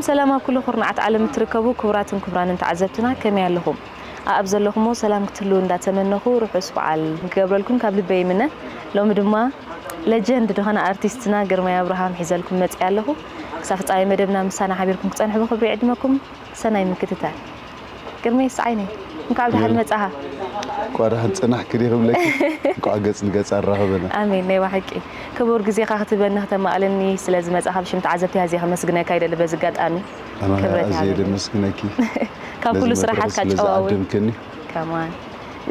ሰላም ኣብ ኩሉ ኩርናዓት ዓለም እትርከቡ ክቡራትን ክቡራንን ተዓዘብትና፣ ከመይ ኣለኹም? ኣኣብ ዘለኹሞ ሰላም ክትህልዉ እንዳተመነኹ፣ ርሑስ በዓል ክገብረልኩም ካብ ልበይ ይምነ። ሎሚ ድማ ለጀንድ ዝኾነ ኣርቲስትና ግርማይ ኣብርሃም ሒዘልኩም መጺኣ ኣለኹ። ክሳብ ፍጻሜ መደብና ምሳና ሓቢርኩም ክጸንሑ ብኽብሪ ይዕድመኩም። ሰናይ ምክትታል። ግርመይ፣ ሰዓይነይ፣ እንኳዕ ብደሓን መጻኻ። እንኳዕ ደሓን ጸናሕኪ ዲኺ ክብለኪ። እንኳዕ ገጽ ንገጽ ኣራኸበና። ኣሜን፣ ናይ ብሓቂ። ክቡር ግዜኻ ክትህበኒ፣ ክተማእለኒ ስለ ዝመጻኻ ብሽም ተዓዘብቲ ኣዝየ ከመስግነካ ይደሊ በዚ ኣጋጣሚ። ኣነ ክብረት ኣዝየ ይሃበለይ። ደመስግነኪ። ካብ ነዚ ኩሉ መድረኽ ስራሓትካ ስለ ጨዋዊ። ዝዓደምክኒ። ከማን።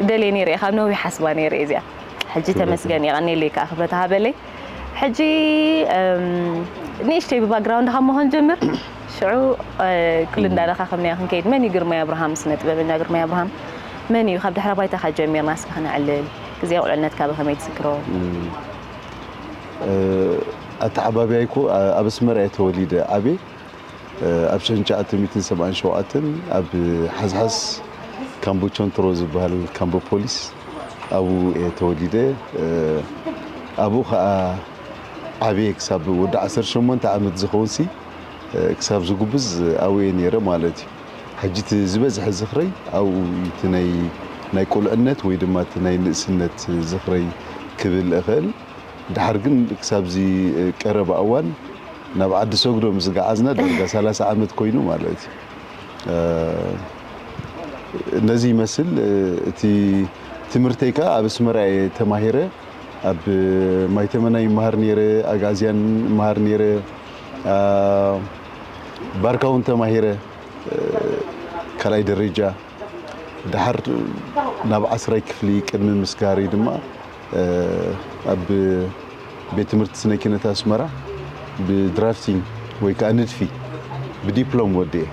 ደልየ ነይረ፣ ካብ ነዊሕ ሓስባ ነይረ እዚኣ። ሕጂ ክብረት ተመስገን፣ የቐንየለይ ከኣ ክብረት ሃበለይ። ሕጂ፣ እም፣ ንእሽተይ ብባክግራውንድኻ እሞ ክንጀምር። ሽዑ፣ እ፣ ኩሉ እንዳረኻኸብናዮ ክንከይድ፣ መን እዩ ግርማይ ኣብርሃም፣ ስነ ጥበበኛ ግርማይ ኣብርሃም መን እዩ? ካብ ድሕረ ባይታኻ ጀሚርና እስኪ ክነዕልል። ግዜ ቁልዕነትካ ብኸመይ ትዝክሮ? እም፣ እ፣ ኣተዓባብያይ እኮ፣ ኣ-፣ ኣብ ኣስመራ እየ ተወሊደ ዓብየ። እ፣ ኣብ ሽሕን ትሽዓተ ሚእትን ሰብዓን ሸውዓተን ኣብ ሓዝሓዝ ካምቦ ቾንትሮ ዝበሃል ካምቦ ፖሊስ ኣብኡ እየ ተወሊደ። እ፣ ኣብኡ ኸኣ ዓብየ ክሳብ ወዲ ዓሰርተ ሸሞንተ ዓመት ዝኸውንሲ፣ እ፣ ክሳብ ዝጉብዝ ኣብኡ እየ ነይረ ማለት እዩ። ሕጂ እቲ ዝበዝሐ ዝኽረይ ኣብኡ እዩ፣ እቲ ናይ፣ ናይ ቁልዕነት ወይ ድማ እቲ ናይ ንእስነት ዝኽረይ ክብል እኽእል። ደሓር ግን ክሳብዚ ቀረባ እዋን ናብ ዓዲ ሰግዶ ምስ ገዓዝና ዳርጋ ሰላሳ ዓመት ኮይኑ ማለት እዩ። እ፣ ነዚ ይመስል። እ፣ እቲ ትምህርተይ ከኣ ኣብ ኣስመራ እየ ተማሂረ። ኣብ ማይተመና ይመሃር ነይረ፣ ኣግኣዝያን ይመሃር ነይረ፣ ኣ፣ ባርካ እውን ተማሂረ፣ እ፣ ካልኣይ ደረጃ። ደሓር ናብ ዓስራይ ክፍሊ ቅድሚ ምስጋረይ ድማ፣ እ፣ ኣብ ቤት ትምህርቲ ስነ ኪነት ኣስመራ ብድራፍቲንግ ወይ ከኣ ንድፊ ብዲፕሎም ወዲኤ።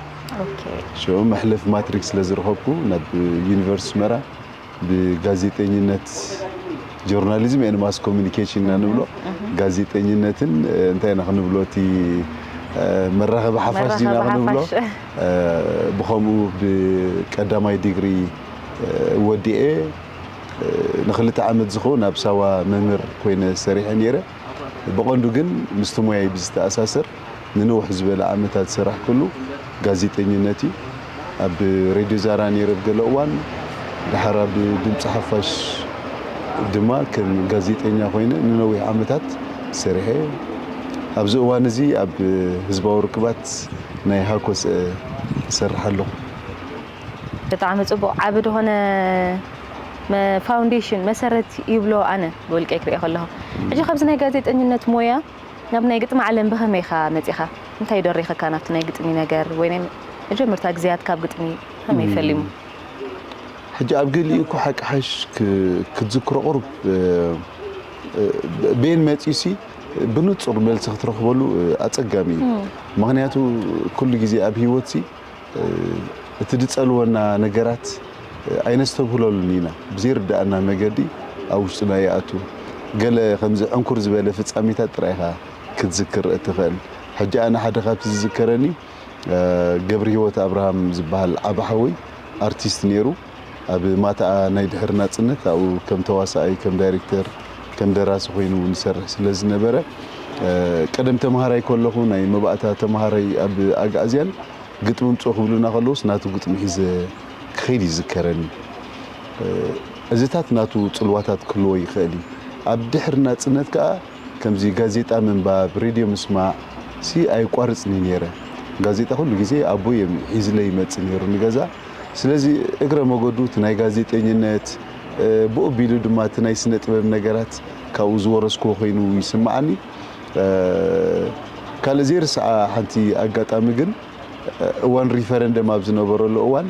ኦኬ። ሽዑ መሕለፊ ማትሪክ ስለ ዝረኸብኩ ናብ ዩኒቨርሲቲ ኣስመራ ብጋዜጠኝነት፣ ጆርናሊዝም ኤንድ ማስ ኮሚኒኬሽን ኢና ንብሎ። እህ፣ እህ። ጋዜጠኝነትን፣ እ፣ እንታይ ኢና ክንብሎ፣ እቲ፣ እ፣ መራኸቢ ሓፋሽ ዲና መራኸቢ ክንብሎ። ሓፋሽ። እ፣ ብኸምኡ ብቀዳማይ ዲግሪ፣ እ፣ ወዲኤ፣ እ፣ ንኽልተ ዓመት ዝኸውን ኣብ ሳዋ መምህር ኮይነ ሰሪሐ ነይረ። ብቐንዱ ግን ምስቲ ሞያይ ብዝተኣሳሰር ንንውሕ ዝበለ ዓመታት ዝሰራሕኩሉ ጋዜጠኝነት እዩ። ኣብ ሬድዮ ዛራ ነይረ ኣብ ገለ እዋን፣ ደሓር ኣብ ድምፂ ሓፋሽ ድማ ከም ጋዜጠኛ ኮይነ ንነዊሕ ዓመታት ሰሪሐ። ኣብዚ እዋን እዚ ኣብ ህዝባዊ ርክባት ናይ ሃኮስ እሰርሕ ኣለኹ። ብጣዕሚ ጽቡቕ። ዓቢ ዝኾነ መ-፣ ፋውንዴሽን፣ መሰረት ይብሎ ኣነ ብውልቀይ ክሪኦ ከለኹ። ሕጂ ካብዚ ናይ ጋዜጠኝነት ሞያ ናብ ናይ ግጥሚ ዓለም ብኸመይ ኢኻ መጺኻ? እንታይ ደሪኸካ ናብቲ ናይ ግጥሚ ነገር? ወይ ናይ መጀመርታ ግዜያት ካብ ግጥሚ ከመይ እም። ፈሊሙ? ሕጂ ኣብ ገሊኡ እኮ ሓቂ ሓሽ ክ-፣ ክትዝክሮ ቁሩብ፣ እ፣ እ፣ ቤን መጺኡሲ ብንጹር መልሲ ክትረኽበሉ፣ እ፣ ኣጸጋሚ እዩ። እም። ምኽንያቱ ኩሉ ግዜ ኣብ ህይወትሲ እ፣ እቲ ዝጸልወና ነገራት፣ እ፣ ኣይነስተብህለሉን ኢና። ብዘይርድኣና መገዲ ኣብ ውሽጥና ይኣቱ። ገለ ከምዚ ዕንኩር ዝበለ ፍጻሜታት ጥራይ ኢኻ ክትዝክር እትኽእል። ሕጂ ኣነ ሓደ ካብቲ ዝዝከረኒ፣ እ፣ ገብረሂወት ኣብርሃም ዝበሃል ዓቢ ሓወይ ኣርቲስት ነይሩ። ኣብ ማታኣ ናይ ድሕሪ ናጽነት ኣብኡ ከም ተዋሳኣይ፣ ከም ዳይሬክተር፣ ከም ደራሲ ኮይኑ እውን ይሰርሕ ስለ ዝነበረ፣ እ፣ ቀደም ተምሃራይ ከለኹ ናይ መባእታ ተምሃራይ ኣብ ኣግኣዝያን ግጥሚ ምጽኡ ክብሉና ከለዉስ ናቱ ግጥሚ ሒዘ ክኸይድ ይዝከረኒ። እ፣ እዚታት ናቱ ጽልዋታት ክህልዎ ይኽእል እዩ። ኣብ ድሕሪ ናጽነት ከኣ ከምዚ ጋዜጣ ምንባብ፣ ሬድዮ ምስማዕ ሲ ኣየቋርጽን እዩ ነይረ። ጋዜጣ ኩሉ ግዜ ኣቦይ እዮም ሒዝለይ ይመጽእ ነይሩ ንገዛ። ስለዚ እግረ መገዱ እቲ ናይ ጋዜጠኝነት፣ እ፣ ብኡ ኣቢሉ ድማ እቲ ናይ ስነ ጥበብ ነገራት ካብኡ ዝወረስክዎ ኮይኑ ይስምዓኒ። እ፣ ካልእ ዘይርስዓ ሓንቲ ኣጋጣሚ ግን፣ እ፣ እዋን ሪፈረንደም ኣብ ዝነበረሉ እዋን፣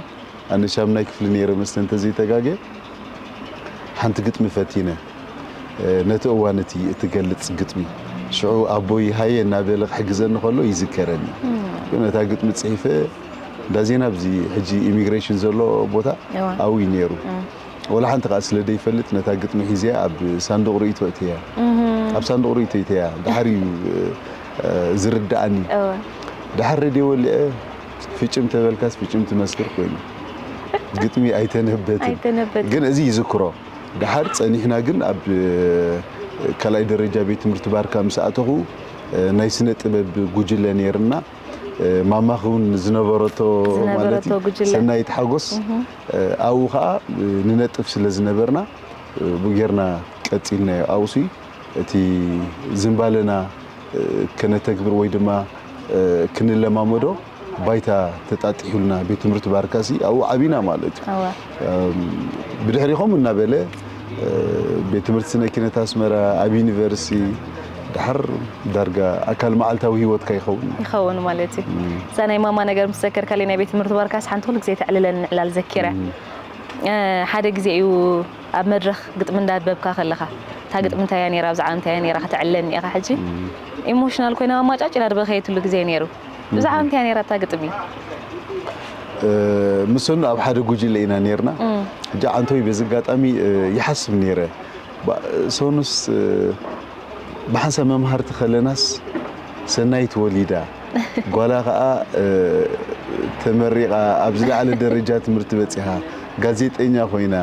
ኣነ ሻምናይ ክፍሊ ነይረ መስተ እንተዘይተጋግየ፣ ሓንቲ ግጥሚ ፈቲነ፣ እ፣ ነቲ እዋን እቲ እትገልጽ ግጥሚ። ሽዑ ኣቦይ ሃየ እናበለ ክሕግዘኒ ከሎ ይዝከረኒ። እም። ነታ ግጥሚ ጽሒፈ፣ እንዳ ዜና ኣብዚ ሕጂ ኢሚግሬሽን ዘሎ ቦታ እዋ። ኣብኡ እዩ ነይሩ። እም። ወላ ሓንቲ ከኣ ስለ ዘይፈልጥ ነታ ግጥሚ ሒዘያ ኣብ ሳንዱቕ ርእይቶ እተያ። እም። ኣብ ሳንዱቕ ርእይቶ እተያ። ደሓር እዩ፣ እ፣ ዝርድኣኒ። እዋ። ደሓር ሬድዮ ወሊዐ፣ ፍጭም ተበልካስ ፍጭም ትመስክር ኮይኑ። ግጥሚ ኣይተንህበትን። ኣይተንህበትን። ግን እዚ ይዝክሮ። ደሓር ጸኒሕና ግን ኣብ ካልኣይ ደረጃ ቤት ትምህርቲ ባርካ ምስ ኣተኹ፣ ናይ ስነ ጥበብ ጉጅለ ነይርና። ማማኽ እውን ዝነበረቶ ማለት ዝነበረቶ እዩ፣ ጉጅለ። ሰናይት ሓጎስ ኣብኡ ከዓ ንነጥፍ ስለ ዝነበርና ብኡ ጌርና ቀፂልናዮ። ኣብኡሲ እቲ ዝንባለና ከነተግብር ወይ ድማ ክንለማመዶ ባይታ ተጣጢሑልና ቤት ትምህርቲ ባርካሲ ኣብኡ ዓቢና ማለት እዩ። እወ። ብድሕሪኹም እናበለ ቤት ትምህርቲ ስነ ኪነት ኣስመራ ኣብ ዩኒቨርሲቲ ድሓር ዳርጋ ኣካል መዓልታዊ ህይወትካ ይኸውን። ይኸውን ማለት እዩ። እዛ ናይ ማማ ነገር ምስ ዘከርካለይ ናይ ቤት ትምህርቲ ባርካስ ሓንቲ ኩሉ ግዜ ተዕልለኒ ዕላል ዘኪረ። ሓደ ግዜ እዩ ኣብ መድረኽ ግጥሚ እንዳንበብካ ከለኻ እታ ግጥሚ እንታይ እያ ነይራ ብዛዕባ እንታይ እያ ነይራ ከተዕልለኒ ኢኻ። ሕጂ ኢሞሽናል ኮይና ማማጫጭ ኢላ ዝበኸየትሉ ግዜ ነይሩ። ብዛዕባ እንታይ እያ ነይራ እታ ግጥሚ? ምስ ሰኑ ኣብ ሓደ ጉጅለ ኢና ነይርና። ሕጂ ዓንቶይ በዚ ኣጋጣሚ ይሓስብ ነይረ። ሰኑስ ብሓንሳብ መምሃርቲ ከለናስ ሰናይት ወሊዳ ጓላ ከዓ ተመሪቓ ኣብ ዝለዓለ ደረጃ ትምህርቲ በፂሓ ጋዜጠኛ ኮይና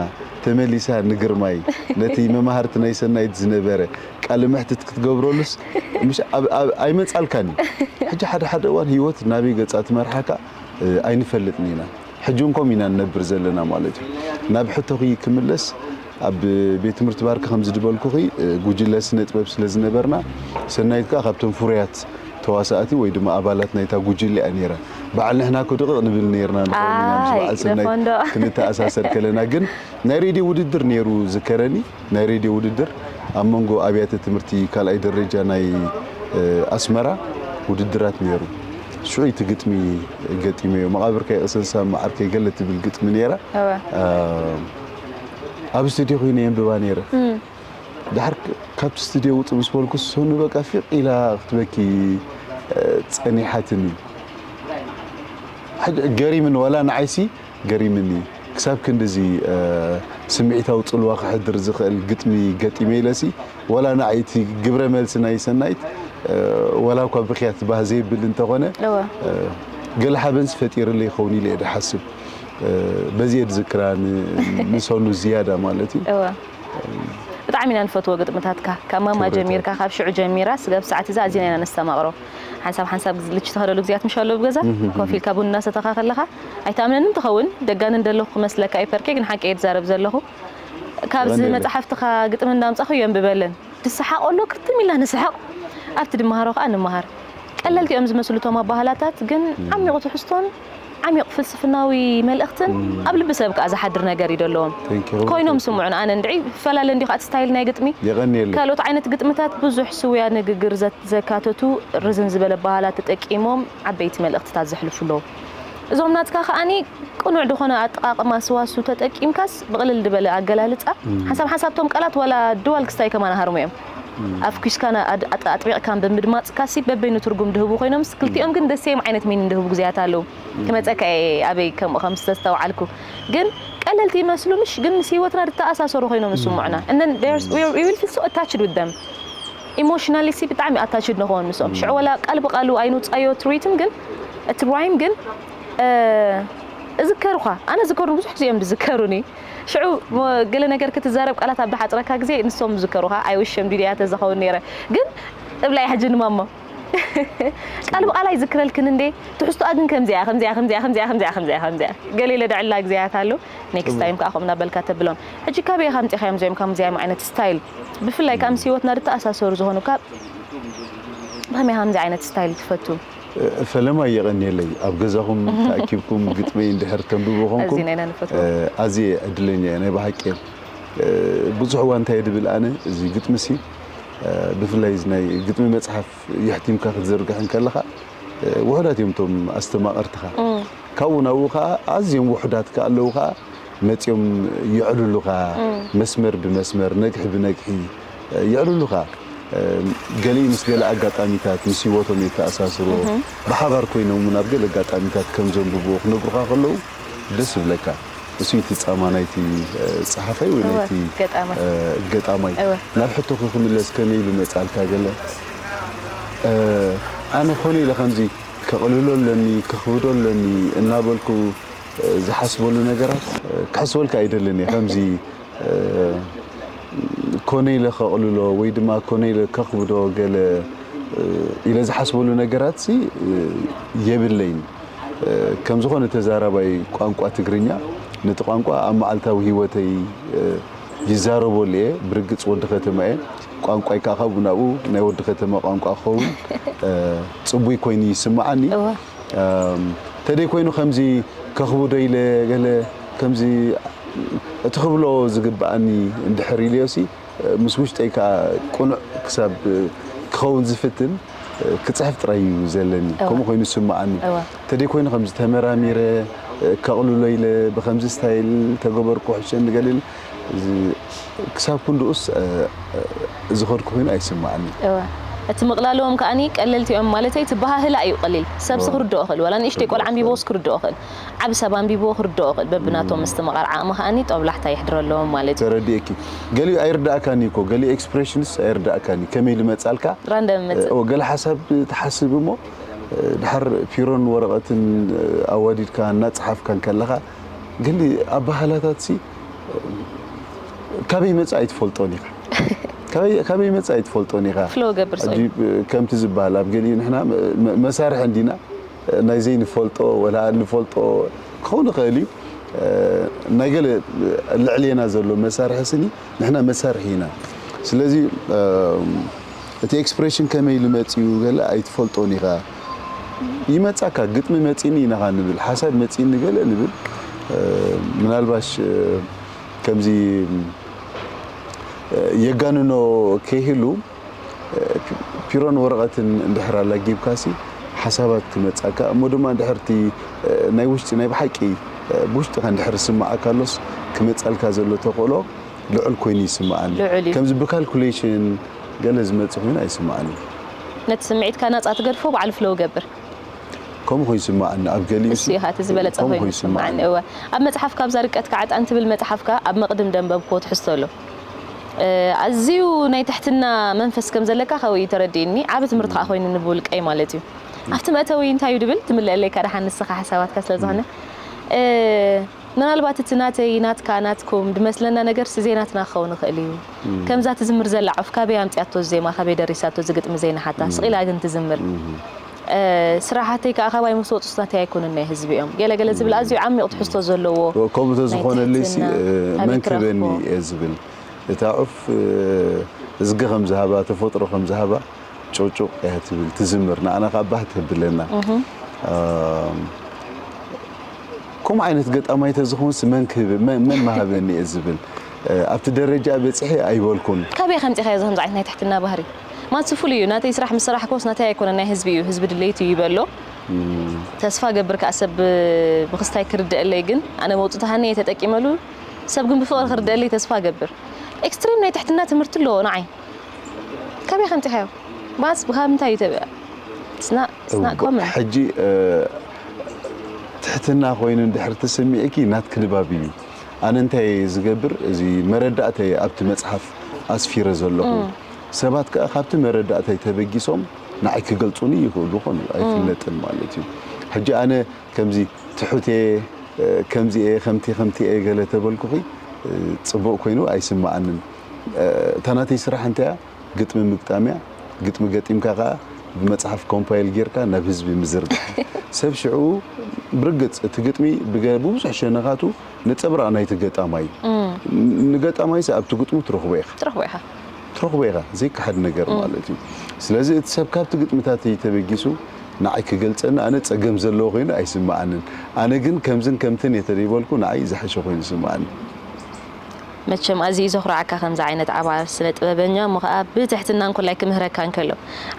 ተመሊሳ ንግርማይ ነቲ መምሃርቲ ናይ ሰናይት ዝነበረ ቃለ መሕትት ክትገብረሉስ ምሽ ኣይመፃልካን እዩ። ሕጂ ሓደ ሓደ እዋን ህይወት ናበይ ገፃ ትመርሓካ ኣይንፈልጥን ኢና። ሕጂ እውን ከምኡ ኢና ንነብር ዘለና ማለት እዩ። ናብ ሕቶኺ ክምለስ ኣብ ቤት ትምህርቲ ባርክ ከምዚ ዝበልኩኺ ጉጅለ ስነ ጥበብ ስለ ዝነበርና ሰናይት ከዓ ካብቶም ፍሩያት ተዋሳእቲ ወይ ድማ ኣባላት ናይታ ጉጅለ እያ ነይራ። በዓል ንሕና እኮ ድቕቕ ንብል ነይርና ንኸውን ኢና ምስ ኣይ፣ በዓል ሰናይት ደፈንዶ። ክንተኣሳሰር ከለና ግን ናይ ሬድዮ ውድድር ነይሩ ዝከረኒ ናይ ሬድዮ ውድድር ኣብ መንጎ ኣብያተ ትምህርቲ ካልኣይ ደረጃ ናይ ኣስመራ ውድድራት ነይሩ። ሽዑ እቲ ግጥሚ ገጢመዮ መቓብርከይ ቅሰንሳ መዓርከይ ገለ ትብል ግጥሚ ነይራ። እወ። ኣብ ስቱድዮ ኮይነ የንብባ ነይረ። ድሓር ካብቲ ስቱድዮ ውፅእ ምስ በልኩ ሰኑ በቃ ፊቕ ኢላ ክትበኪ ፀኒሓትኒ። ገሪምን ዋላ ንዓይሲ ገሪምኒ ክሳብ ክንድዚ ስምዒታዊ ፅልዋ ክሕድር ዝኽእል ግጥሚ ገጢመ ኢለሲ ዋላ ንዓይ እቲ ግብረ መልሲ ናይ ሰናይት ዋላ እኳ ብኽያት ባህ ዘይብል እንተኾነ ገለ ሓበንሲ ፈጢርለ ይኸውን ኢለ እየ ድሓስብ። በዚ እየ ድዝክራ ንሰኑ ዝያዳ ማለት እዩ። እወ። ብጣዕሚ ኢና ንፈትዎ ግጥምታትካ ካብ ማማ ክብረታ። ጀሚርካ ካብ ሽዑ ጀሚራ ስጋብ ሰዓት እዛ ኣዚና ኢና ነስተማቕሮ። ሓንሳብ ሓንሳብ ልች ተኸደሉ ግዜያት ምሽ ኣሎ ኣብ ገዛ ኮፍ ኢልካ ቡን እናሰተኻ ከለኻ ኣይትኣምነንን ትኸውን ደጋንን ደለኹ ክመስለካ ኣይፐርኬ ግን ሓቂ እየ ዝዛረብ ዘለኹ። ካብዚ ቀንዴለ። መፅሓፍትኻ ግጥሚ እንዳምፃኹ የንብበለን ትስሓቕ ኣሎ ክርትም ኢልና ንስሓቕ ኣብቲ ድመሃሮ ከዓ ንምሃር። ቀለልቲ እዮም ዝመስሉ እቶም ኣባህላታት ግን ዓሚቑ ትሕዝቶን ዓሚቕ ፍልስፍናዊ መልእኽትን ኣብ ልቢ ሰብ ከዓ ዝሓድር ነገር እዩ ዘለዎም። Thank you። ኮይኖም ስምዑን ኣነ እንድዒ ይፈላለ እንዲ ከዓ እቲ ስታይል ናይ ግጥሚ የቐንየለይ። ካልኦት ዓይነት ግጥምታት ብዙሕ ስውያ ንግግር ዘ- ዘካተቱ ርዝን ዝበለ ኣባህላት ተጠቂሞም ዓበይቲ መልእኽትታት ዘሕልፉ ኣለዉ። እዞም ናትካ ከዓኒ ቅኑዕ ዝኾነ ኣጠቓቕማ ስዋሱ ተጠቂምካስ ብቕልል ዝበለ ኣገላልፃ ሓንሳብ ሓንሳብ ቶም ቃላት ዋላ ድዋል ክስታይ ከማን ኣሃርሙ እዮም። ኣፍኲስካን ኣድ- ኣጥ- ኣጥቢቕካን ብምድማፅካሲ በበይኑ ትርጉም ድህቡ ኮይኖምስ ክልቲኦም ግን ደሴም ዓይነት ሚኒን ድህቡ ግዜያት ኣለዉ። ክመፀካ እየ ኣበይ ከምኡ ከም ዝተስተውዓልኩ ግን ቀለልቲ ይመስሉ ምሽ ግን ምስ ህይወትና ዝተኣሳሰሩ ኮይኖም ይስምዑና and then there's- we will feel so attached with them. ኢሞሽናሊ ሲ ብጣዕሚ ኣታችድ ንኸውን ምስኦም ሽዑ ወላ ቃል ብቃሉ ኣይንውፃዮ ትሪትም ግን እቲ ራይም ግን እ፣ እዝከሩኻ ኣነ ዝከሩ ብዙሕ ግዜ እዮም ዝዝከሩኒ ሽዑ ሞ- ገለ ነገር ክትዛረብ ቃላት ኣብ ዝሓፅረካ ግዜ ንሶም ዝከሩኻ ኣይውሸም ዲድያ ተዝኸውን ነይረ ግን እብላ ሕጂ ንማሞ ቃል ብቃል ኣይዝክረልክን እንዴ ትሕዝቶኣ ግን ከምዚኣ ከምዚኣ ከምዚኣ ከምዚኣ ከምዚኣ ከምዚኣ ከምዚኣ ገለ ኢለ ደዕላ ግዜያት ኣሎ ኔክስት ታይም ከዓ ከምኡ እናበልካ ተብሎም ሕጂ ካበይ ኢኻ ኣምፂኻዮም እዚኦም ከምዚኦም ዓይነት ስታይል ብፍላይ ከዓ ምስ ህይወትና ዝተኣሳሰሩ ዝኾኑ ካብ ብኸመይ ከምዚ ዓይነት ስታይል ትፈቱ ፈለማ የቐንየለይ ኣብ ገዛኹም ተኣኪብኩም ግጥመይ እንድሕር ተንብቡ ኮንኩም ኣዚና ኢና ንፈትዎ። ኣዝየ ዕድለኛ እየ ናይ ብሓቂ እየ። ብዙሕ እዋን እንታይ ድብል ኣነ እዚ ግጥሚ ሲ ብፍላይ እዚ ናይ ግጥሚ መፅሓፍ የሕቲምካ ክትዘርግሕ እንከለኻ ውሑዳት እዮም እቶም ኣስተማቐርትኻ ካብኡ ናብኡ ከዓ ኣዝዮም ውሑዳት ከዓ ኣለዉ ከዓ መፂኦም የዕልሉኻ መስመር ብመስመር ነግሒ ብነግሒ የዕልሉኻ ገሊኡ ምስ ገለ ኣጋጣሚታት ምስ ህይወቶም የተኣሳስርዎ ብሓባር ኮይኖም እውን ኣብ ገለ ኣጋጣሚታት ከም ዘንብብዎ ክነግሩኻ ከለዉ ደስ ይብለካ እሱ እቲ ፃማ ናይቲ ፀሓፋይ ወይ እወ፣ ናይቲ ገጣማይ። ገጣማይ እወ። ናብ ሕቶ ክምለስ ከመይ ኢሉ መፃልካ ገለ ኣነ ኮነ ኢለ ከምዚ ከቕልሎ ኣለኒ ከኽብዶ ኣለኒ እናበልኩ ዝሓስበሉ ነገራት ክሕስበልካ ኣይደልን እየ ከምዚ ኮነ ኢለ ከቕልሎ ወይ ድማ ኮነ ኢለ ከኽብዶ ገለ ኢለ ዝሓስበሉ ነገራት ሲ የብለይን። ከም ዝኾነ ተዛራባይ ቋንቋ ትግርኛ፣ ነቲ ቋንቋ ኣብ መዓልታዊ ህይወተይ ይዛረበሉ እየ። ብርግጽ ወዲ ከተማ እየ። ቋንቋይ ከዓ ካብኡ ናብኡ ናይ ወዲ ከተማ ቋንቋ ክኸውን ጽቡይ ኮይኑ ይስምዓኒ። እወ። ተደይ ኮይኑ ከምዚ ከኽብዶ ኢለ ገለ ከምዚ እቲ ክብሎ ዝግብኣኒ እንድሕር ኢልዮሲ፣ ምስ ውሽጠይ ከዓ ቅኑዕ ክሳብ ክኸውን ዝፍትን ክፅሕፍ ጥራይ እዩ ዘለኒ። እወ። ከምኡ ኮይኑ ይስምዓኒ። እወ። ተደይ ኮይኑ ከምዚ ተመራሚረ ከቕልሎ ኢለ ብከምዚ ስታይል ተገበርኩ ሕሸኒ ገለ ኢለ እዚ ክሳብ ክንድኡስ ዝኸድኩ ኮይኑ ኣይስምዓኒ። እወ። እቲ ምቕላልዎም ከኣኒ ቀለልቲ እዮም ማለተይ፣ እቲ ባህህላ እዩ ቀሊል። ሰብሲ እወ። ክርድኦ ክእል፣ ዋላ ንእሽተይ ቆልዓ ኣንቢቦስ ክርድኦ ክእል፣ ዓቢ ሰብ ኣንቢብዎ ክርድኦ ክእል። በብናቶም ምስትምቓር ዓቕሚ ከኣኒ ጦብላሕታ የሕድረለዎም ማለት እዩ። ተረዲእኪ። ገሊኡ ኣይርዳእካኒ እኮ፣ ገሊኡ ኤክስፕሬሽንስ ኣይርዳእካኒ። ከመይ ልመጻልካ? ራንደም መጽእ። እ፣ ገለ ሓሳብ ትሓስብ እሞ፣ እ፣ ድሓር ፒሮን ወረቐትን፣ እ፣ ኣዋዲድካ እናጸሓፍካ እንከለኻ፣ ገሊ ኣባህላታት ሲ፣ እ፣ ካበይ መጽእ ኣይትፈልጦን ኢኻ። ካበይ፣ ካበይ መጽእ ኣይትፈልጦን ኢኻ። ፍሎ ገብር ሰው። ሕጂ፣ እ፣ ከምቲ ዝበሃል ኣብ ገሊኡ ንሕና መ-፣ መ-፣ መሳርሒ እንዲና፣ እ፣ ናይ ዘይንፈልጦ ወላ ንፈልጦ ክኸውን ይኽእል እዩ። እ፣ ናይ ገለ ልዕሌና ዘሎ መሳርሒ ስኒ ንሕና መሳርሒ ኢና። ስለዚ፣ እ፣ እቲ ኤክስፕሬሽን ከመይ ኢሉ መጺኡ ገለ ኣይትፈልጦን ኢኻ። ይመጻካ፣ ግጥሚ መጺኒ ኢና ኻ ንብል፣ ሓሳብ መጺኒ ገለ ንብል። እ፣ ምናልባሽ፣ እ፣ ከምዚ፣ እ፣ የጋንኖ ከይህሉ፣ እ፣ ፒ-፣ ፒሮን ወረቐትን እንድሕር ኣላጊብካሲ ሓሳባት ክመጻካ፣ እሞ ድማ እንድሕር እቲ፣ እ፣ ናይ ውሽጢ፣ ናይ ብሓቂ፣ እ፣ ብውሽጥኻ እንድሕር ዝስምዓካ ኣሎስ ክመጻልካ ዘሎ ተኽእሎ ልዑል ኮይኑ ይስምዓኒ። ልዑል እዩ። ከምዚ ብካልኩሌሽን ገለ ዝመጽእ ኮይኑ ኣይስምዓኒ። ነቲ ስምዒትካ ናጻ ትገድፎ፣ ባዕሉ ፍለው ገብር። ከምኡ ኮይኑ ይስምዓኒ። ኣብ ገሊኡ እሱ ኢኻ እቲ ዝበለጸ ከምኡ ኮይኑ ኮይኑ ይስምዓኒ። ይስምዓኒ። እወ። ኣብ መጽሓፍካ ኣብዛ ርቀትካ ዕጣን ትብል መጽሓፍካ ኣብ መቕድም ደንበብኮ ትሕዝቶ ኣሎ። እ፣ ኣዝዩ ናይ ትሕትና መንፈስ ከም ዘለካ ካብኡ እዩ ተረዲእኒ። ዓቢ ትምህርቲ ከኣ ኮይኑ ንብውልቀይ ማለት እዩ። ኣብቲ መእተዊ እንታይ እዩ ድብል ትምልአለይ ከኣ ደሓን ንስኻ ሓሳባትካ ስለ ዝኾነ። እ፣ ምናልባት እቲ ናተይ፣ ናትካ፣ ናትኩም ድመስለና ነገርሲ ዘይናትና ክኸውን ይኽእል እዩ። ከምዛ ትዝምር ዘላ ዑፍ ካበይ ኣምጺኣቶ እዚ ዜማ፣ ካበይ ደሪሳቶ እዚ ግጥሚ ዘይንሓታ። ስቕ ኢላ ግን ትዝምር። እ፣ ስራሓተይ ከኣ ካባይ ምስ ወጹስ ናተይ ኣይኮኑን፣ ናይ ህዝቢ እዮም። ገለ ገለ ዝብል ኣዝዩ ዓሚቕ ትሕዝቶ ዘለዎ ከምኡ ናይ ተዝኾነለይ ሲ፣ ትሕትና እ፣ ኣበይ መን ክህበኒ ትረኽቦ? እየ ዝብል። እታ ዑፍ፣ እ፣ እዝጊ ከም ዝሃባ፣ ተፈጥሮ ከም ዝሃባ ጩቕጩቕ እያ ትብል፣ ትዝምር። ንዓና ከኣ ባህ ተብለና። እ፣ ከምኡ ዓይነት ገጣማይ ተዝኾንስ መን ክህብ-፣ መን፣ መን ምሃበኒ እየ ዝብል። እ፣ ኣብቲ ደረጃ በጺሐ ኣይበልኩን። ካበይ ከምጺኻዮ እዚ ከምዚ ዓይነት ናይ ትሕትና ባህሪ? ማለት ፍሉይ እዩ። ናተይ ስራሕ ምስ ሰራሕኩስ ናተይ ኣይኮነን፣ ናይ ህዝቢ እዩ፣ ህዝቢ ድሌቱ እዩ ይበሎ። ተስፋ ገብር ከኣ ሰብ ብክስታይ ክርድአለይ፣ ግን ኣነ መውጽእቲ ሃኒ እየ ተጠቂመሉ፣ ሰብ ግን ብፍቕሪ ክርድአለይ ተስፋ ገብር። ኤክስትሪም ናይ ትሕትና ትምህርቲ ኣለዎ ንዓይ። ካበይ ከምጺኻዮ? ማለት ካብ ምንታይ እዩ ተበ-፣ it's not፣ it's not common። ሕጂ፣ እ፣ ትሕትና ኮይኑ እንድሕር ተሰሚዕኪ ናትኪ ንባብ እዩ። ኣነ እንታይ ዝገብር፣ እዚ መረዳእተይ ኣብቲ መጽሓፍ ኣስፊረ ዘለኹ። ሰባት ከኣ ካብቲ መረዳእተይ ተበጊሶም ንዓይ ክገልጹኒ ይኽእሉ ይኾኑ፣ ኣይፍለጥን ማለት እዩ። ሕጂ ኣነ ከምዚ ትሑት እየ፣ እ፣ ከምዚ እየ፣ ከምቲ፣ ከምቲ እየ ገለ ተበልኩኺ፣ እ፣ ጽቡቕ ኮይኑ ኣይስምዓንን። እ፣ እታ ናተይ ስራሕ እንታይ እያ? ግጥሚ ምግጣም እያ። ግጥሚ ገጢምካ ከኣ ብመጽሓፍ ኮምፓይል ጌርካ ናብ ህዝቢ ምዝርጋሕ። ሰብ ሽዑ ብርግጽ እቲ ግጥሚ ብገ-፣ ብብዙሕ ሸነኻቱ ነጸብራቕ ናይቲ ገጣማይ እዩ። ንገጣማይስ ኣብቲ ግጥሙ ትረኽቦ ኢኻ። ትረኽቦ ኢኻ። ትረኽቦ ኢኻ፣ ዘይከሓድ ነገር ማለት እዩ። ስለዚ እቲ ሰብ ካብቲ ግጥምታተይ ተበጊሱ ንዓይ ክገልጸኒ ኣነ ጸገም ዘለዎ ኮይኑ ኣይስምዓንን። ኣነ ግን ከምዝን ከምትን እየ ተደይበልኩ ንዓይ ዝሓሸ ኮይኑ ይስምዓኒ። መቸም ኣዝዩ ዘኹርዓካ ከምዚ ዓይነት ዓባር ስነ ጥበበኛ እሞ ኸኣ ብትሕትና እንኮላይ ክምህረካ እንከሎ።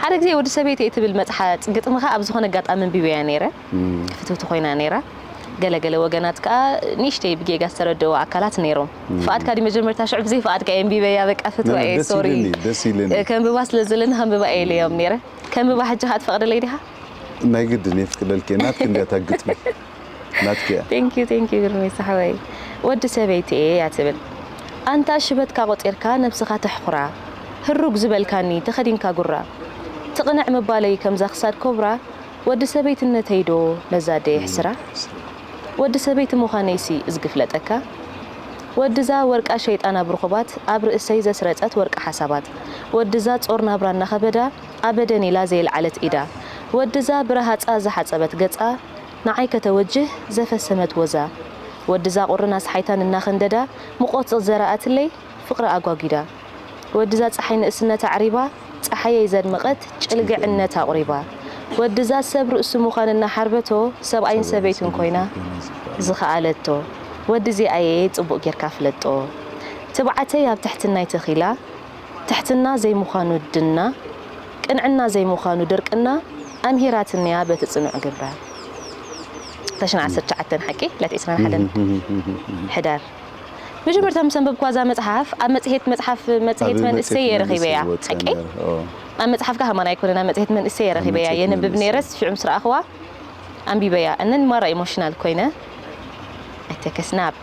ሓደ ግዜ ወዲ ሰበይቲ እየ ትብል መጽሓ-፣ ግጥምኻ ኣብ ዝኾነ ኣጋጣሚ ኣንቢበያ ነይረ። ክፍትፍቲ ኮይና ነይራ። ገለ ገለ ወገናት ከኣ ንእሽተይ ብጌጋ ዝተረድእዎ ኣካላት ነይሮም። ፍቓድካ ድዩ መጀመርታ ሽዑ ብዘይ ፍቓድካ እየ ኣንቢበያ፣ በቃ ፍትዋ እየ፣ ደስ ሶሪ። ኢሉኒ፣ ደስ ኢሉኒ። እ፣ ከንብባ ስለ ዘለኒ ከንብባ እየ ኢለዮም ነይረ። ከንብባ ሕጂ ከኣ ትፈቕደለይ ዲኻ? ናይ ግድን የፍቅደልኪ፣ ናትኪ እንድያ እታ ግጥሚ። ናትኪ እያ። Thank you, thank you ግርመይ ሓወይ። ወዲ ሰበይቲ እየ እያ ትብል። ኣንታ ሽበትካ ቆጺርካ ነብስኻ ተሕኹራ። ህሩግ ዝበልካኒ ተኸዲንካ ጉራ። ትቕንዕ ምባለይ ከምዛ ክሳድ ኮብራ። ወዲ ሰበይትነተይ ዶ ነዛ ኣደ የሕስራ? ወዲ ሰበይቲ ምዃነይሲ እዝጊ ፍለጠካ። ወድዛ ወርቃ ሸይጣን ኣብ ርኹባት ኣብ ርእሰይ ዘስረጸት ወርቂ ሓሳባት። ወድዛ ጾር ናብራ እናኸበዳ ኣበደን ኢላ ዘየልዓለት ኢዳ። ወድዛ ብረሃጻ ዝሓጸበት ገጻ ንዓይ ከተወጅህ ዘፈሰመት ወዛ። ወድዛ ቁርን ኣስሓይታን እናኸንደዳ ምቖት ዘረኣትለይ ፍቕሪ ኣጓጒዳ። ወድዛ ጸሓይ ንእስነት ኣዕሪባ ጸሓየይ ዘድመቐት ጭልግዕነት ኣቑሪባ። ወድዛ ሰብ ርእሱ ምዃን እናሓርበቶ ሰብኣይን ሰበይትን ኮይና ዝኸኣለቶ። ወዲ እዚኣየ ጽቡቕ ጌርካ ፍለጦ። ትብዓተይ ኣብ ትሕትናይ ተኺላ ትሕትና ዘይምዃኑ ድና ቅንዕና ዘይምዃኑ ድርቅና ኣምሂራትንያ በቲ ጽኑዕ ግብራ። ተሽና ዓሰርተ ትሽዓተ ሓቂ ዕለት ዕስራን ሓደን ሕዳር። መጀመርታ ምስ ኣንበብኳ እዛ መጽሓፍ ኣብ መጽሔት መጽሓፍ መጽሔት መንእሰይ እየ ረኺበያ። ሓቂ ኣብ መጽሓፍ ካህማን ኣይኮነን ኣብ መጽሔት መንእሰይ እየ ረኺበያ። የንብብ ነይረስ ሽዑ ምስ ረኣኽዋ ኣንቢበያ እነን ማራ ኢሞሽናል ኮይነ ኣይተከስናብ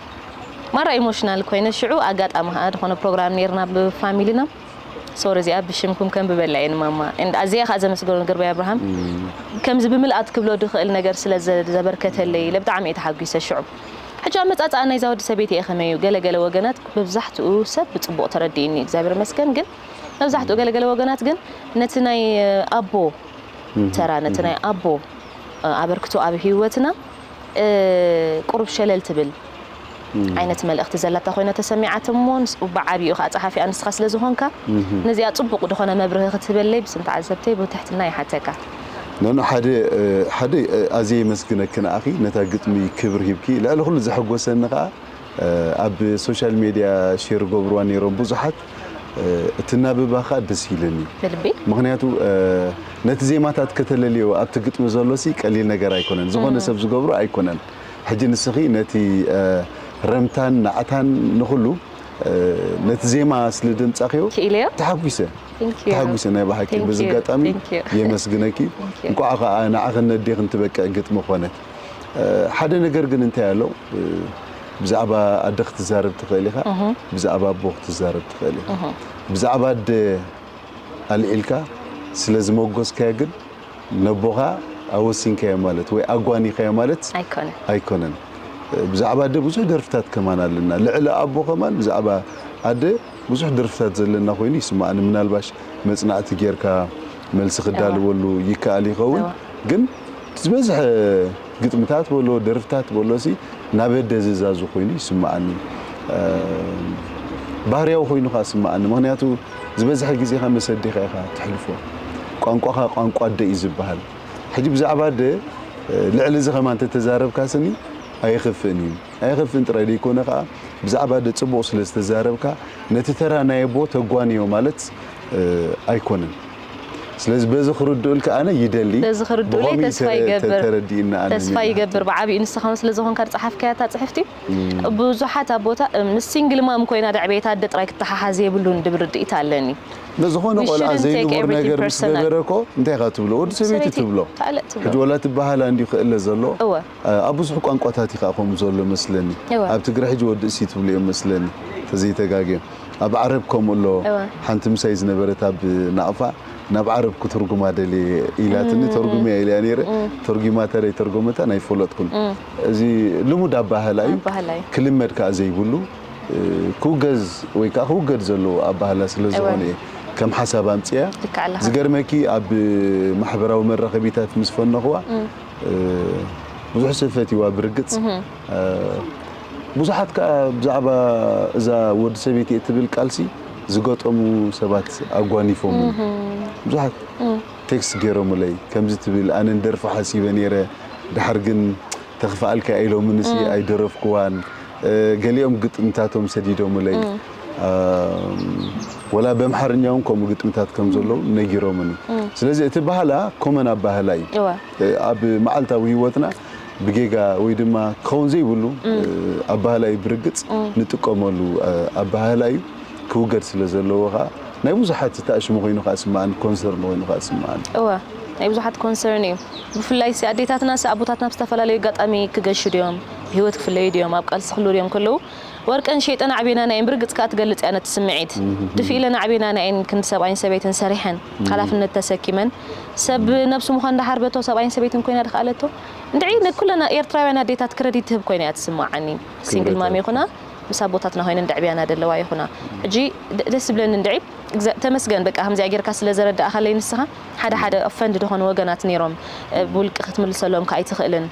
ማራ ኢሞሽናል ኮይነ ሽዑ ኣጋጣሚ ከዓ ዝኾነ ፕሮግራም ነይርና ብፋሚሊና ሶሪ እዚኣ ብሽምኩም ከም ብበላ እየ ንማማ and ኣዚኣ ከዓ ዘመስገኑ ግርባይ ኣብርሃም ከምዚ ብምልኣት ክብሎ ድኽእል ነገር ስለ ዘበርከተለይ ኢለ ብጣዕሚ እየ ተሓጒሰ ሽዑ ሕጂ ኣመፃፅኣ ናይዛ ወዲ ሰበይቲ እየ ከመይ እዩ ገለገለ ወገናት መብዛሕትኡ ሰብ ብፅቡቕ ተረዲእኒ እግዚኣብሔር መስገን ግን መብዛሕትኡ ገለገለ ወገናት ግን ነቲ ናይ ኣቦ ተራ ነቲ ናይ ኣቦ ኣበርክቶ ኣብ ህይወትና ቁሩብ ሸለል ትብል ዓይነት መልእኽቲ ዘለታ ኮይና ተሰሚዓት እሞ ብዓብይኡ ከዓ ፀሓፊኣ ንስኻ ስለ ዝኾንካ ነዚኣ ፅቡቕ ዝኾነ መብርሂ ክትህበለይ ብስም ተዓዘብተይ ብትሕትና ይሓተካ። ነኑ ሓደ ሓደ ኣዝየ የመስግነኪ ንኣኺ ነታ ግጥሚ ክብር ሂብኪ ልዕሊ ኩሉ ዘሐጎሰኒ ከዓ ኣብ ሶሻል ሜድያ ሼር ገብርዋ ነይሮም ብዙሓት እትናብባ ከዓ ደስ ኢለኒ ብልቢ ምክንያቱ ነቲ ዜማታት ከተለልዮ ኣብቲ ግጥሚ ዘሎ ሲ ቀሊል ነገር ኣይኮነን ዝኾነ ሰብ ዝገብሮ ኣይኮነን ሕጂ ንስኺ ነቲ ረምታን ናዕታን ንኩሉ ነቲ ዜማ ስለ ድምፃኽዮ ክኢለዮ ተሓጒሰ Thank you. ተሓጒሰ ናይ ብሓቂ Thank you. በዚ ኣጋጣሚ Thank you. የመስግነኪ Thank you. እንኳዕ ከዓ ንዓኽን ነዴኽን ትበቅዕ ግጥሚ ኮነት ሓደ ነገር ግን እንታይ ኣሎ ብዛዕባ ኣደ ክትዛረብ ትኽእል ኢኻ ብዛዕባ ኣቦ ክትዛረብ ትኽእል ኢኻ ብዛዕባ ኣደ ኣልዒልካ ስለ ዝመጎስካዮ ግን ነቦኻ ኣወሲንካዮ ማለት ወይ ኣጓኒኻዮ ማለት ኣይኮነን ኣይኮነን ብዛዕባ ኣደ ብዙሕ ደርፍታት ከማን ኣለና ልዕሊ ኣቦ ከማን ብዛዕባ ኣደ ብዙሕ ደርፍታት ዘለና ኮይኑ ይስማዓኒ ምናልባሽ መፅናዕቲ ጌርካ መልሲ ክዳልወሉ ይከኣል ይኸውን ግን ዝበዝሐ ግጥምታት በሎ ደርፍታት በሎ ሲ ናብ ኣደ ዝዛዙ ኮይኑ ይስማዓኒ ባህርያዊ ኮይኑ ከዓ ስማዓኒ ምክንያቱ ዝበዝሐ ግዜኻ ምስ ኣዴኻ ኢኻ ትሕልፎ ቋንቋኻ ቋንቋ ኣደ እዩ ዝበሃል ሕጂ ብዛዕባ ኣደ ልዕሊ እዚ ከማን ተተዛረብካ ስኒ ኣየኽፍእን እዩ ኣየኽፍእን ጥራይ ዘይኮነ ከዓ ብዛዕባ ኣደ ፅቡቕ ስለ ዝተዛረብካ ነቲ ተራ ናይ ኣቦ ተጓንዮ ማለት ኣይኮነን ስለዚ በዚ ክርድኡልካ ኣነ ይደሊ በዚ ክርድኡለይ ብኸምኡ ተስፋ ተረ- ይገብር ተረዲእና ኣነ ተስፋ ንብል። ይገብር ብዓብኡ ንስኻ ስለ ዝኾንካ ዝፀሓፍካያ እታ ፅሕፍቲ ብዙሓት ኣቦታት ምስ ሲንግል ማም ኮይና ደዕቤታ ኣደ ጥራይ ክተሓሓዝ የብሉን ድብል ርድኢት ኣለኒ ነዝኾነ We ቆልዓ shouldn't take ዘይንቡር everything ነገር ምስ personal. ገበረ እኮ እንታይ ኢኻ ትብሎ ወዲ ሰበይቲ ሰበይቲ ትብሎ ታለ ትብሎ ሕጂ ወላ ትበሃል እንዲዩ ክእለ ዘሎ እወ ኣብ ብዙሕ ቋንቋታት እዩ ከዓ ከምኡ ዘሎ መስለኒ እወ። ኣብ ትግራይ ሕጂ ወዲ እሲ ትብልዮ መስለኒ ተዘይተጋግዮ ኣብ ዓረብ ከምኡ ኣሎ እወ። ሓንቲ ምሳይ ዝነበረት ኣብ ናቕፋ ናብ ዓረብ ክትርጉማ ደልየ ኢላትኒ ተርጉምያ ኢልያ ነይረ ተርጉማ ተደይ ተርጎመታን ኣይፈለጥኩን እዚ ልሙድ ኣባህላ እዩ ኣባህላ እዩ። ክልመድ ከዓ ዘይብሉ ክውገዝ ወይ ከዓ ክውገድ ዘለዎ ኣባህላ ስለ ዝኾነ እየ ከም ሓሳብ ኣምፅያ ልክዕ ኣለኻ። ዝገርመኪ ኣብ ማሕበራዊ መራኸቢታት ምስ ፈነኽዋ ብዙሕ ሰብ ፈትይዋ ብርግፅ ብዙሓት ከዓ ብዛዕባ እዛ ወዲ ሰበይቲ እትብል ቃልሲ ዝገጠሙ ሰባት ኣጓኒፎም ብዙሓት ቴክስት ገይሮምለይ ከምዚ ትብል ኣነ ንደርፊ ሓሲበ ነይረ ድሓር ግን ተኽፍኣልካ ኢሎምንሲ ኣይደረፍክዋን ገሊኦም ግጥምታቶም ሰዲዶምለይ ወላ በምሓርኛ እውን ከምኡ ግጥምታት ከም ዘለዉ ነጊሮምኒ ስለዚ እቲ ባህላ ኮመን ኣባህላ እዩ እወ ኣብ መዓልታዊ ህይወትና ብጌጋ ወይ ድማ ክኸውን ዘይብሉ ኣባህላ እዩ ብርግፅ ንጥቀመሉ ኣባህላ እዩ ክውገድ ስለ ዘለዎ ከዓ ናይ ብዙሓት ተኣሽሙ ኮይኑ ከዓ ስምዓኒ ኮንሰርን ኮይኑ ከዓ ስምዓኒ እወ ናይ ብዙሓት ኮንሰርን እዩ ብፍላይ ሲ ኣዴታትና ሲ ኣቦታትና ብዝተፈላለዩ ኣጋጣሚ ክገሹ ድዮም ህይወት ክፍለዩ ድዮም ኣብ ቃልሲ ክህልዉ ድዮም ከለዉ ወርቀን ሸይጠን ኣዕቤናና እየን ብርግፅ ከዓ ትገልፅ እያ ነቲ ስምዒት ድፊ ኢለን ኣዕቤናና እየን ክንዲ ሰብኣይን ሰበይትን ሰሪሐን ሓላፍነት ተሰኪመን ሰብ ነብሱ ምዃን እንዳሓርበቶ ሰብኣይን ሰበይትን ኮይና ድክኣለቶ እንድዒ ንኩለን ኤርትራውያን ኣዴታት ክረዲት ትህብ ኮይና እያ ትስምዓኒ ሲንግል ማም ይኹና ምስ ኣቦታትና ኮይነን ደዕብያና ደለዋ ይኹና። ሕጂ ደ- ደስ ዝብለኒ እንድዒ፣ እግዛ- ተመስገን፣ በቃ ከምዚኣ ጌርካ ስለ ዘረዳእኻለይ ንስኻ። ሓደ ሓደ ኦፈንድ ዝኾኑ ወገናት ነይሮም፣ እ፣ ብውልቂ ክትምልሰሎም ከኣ ኣይትኽእልን።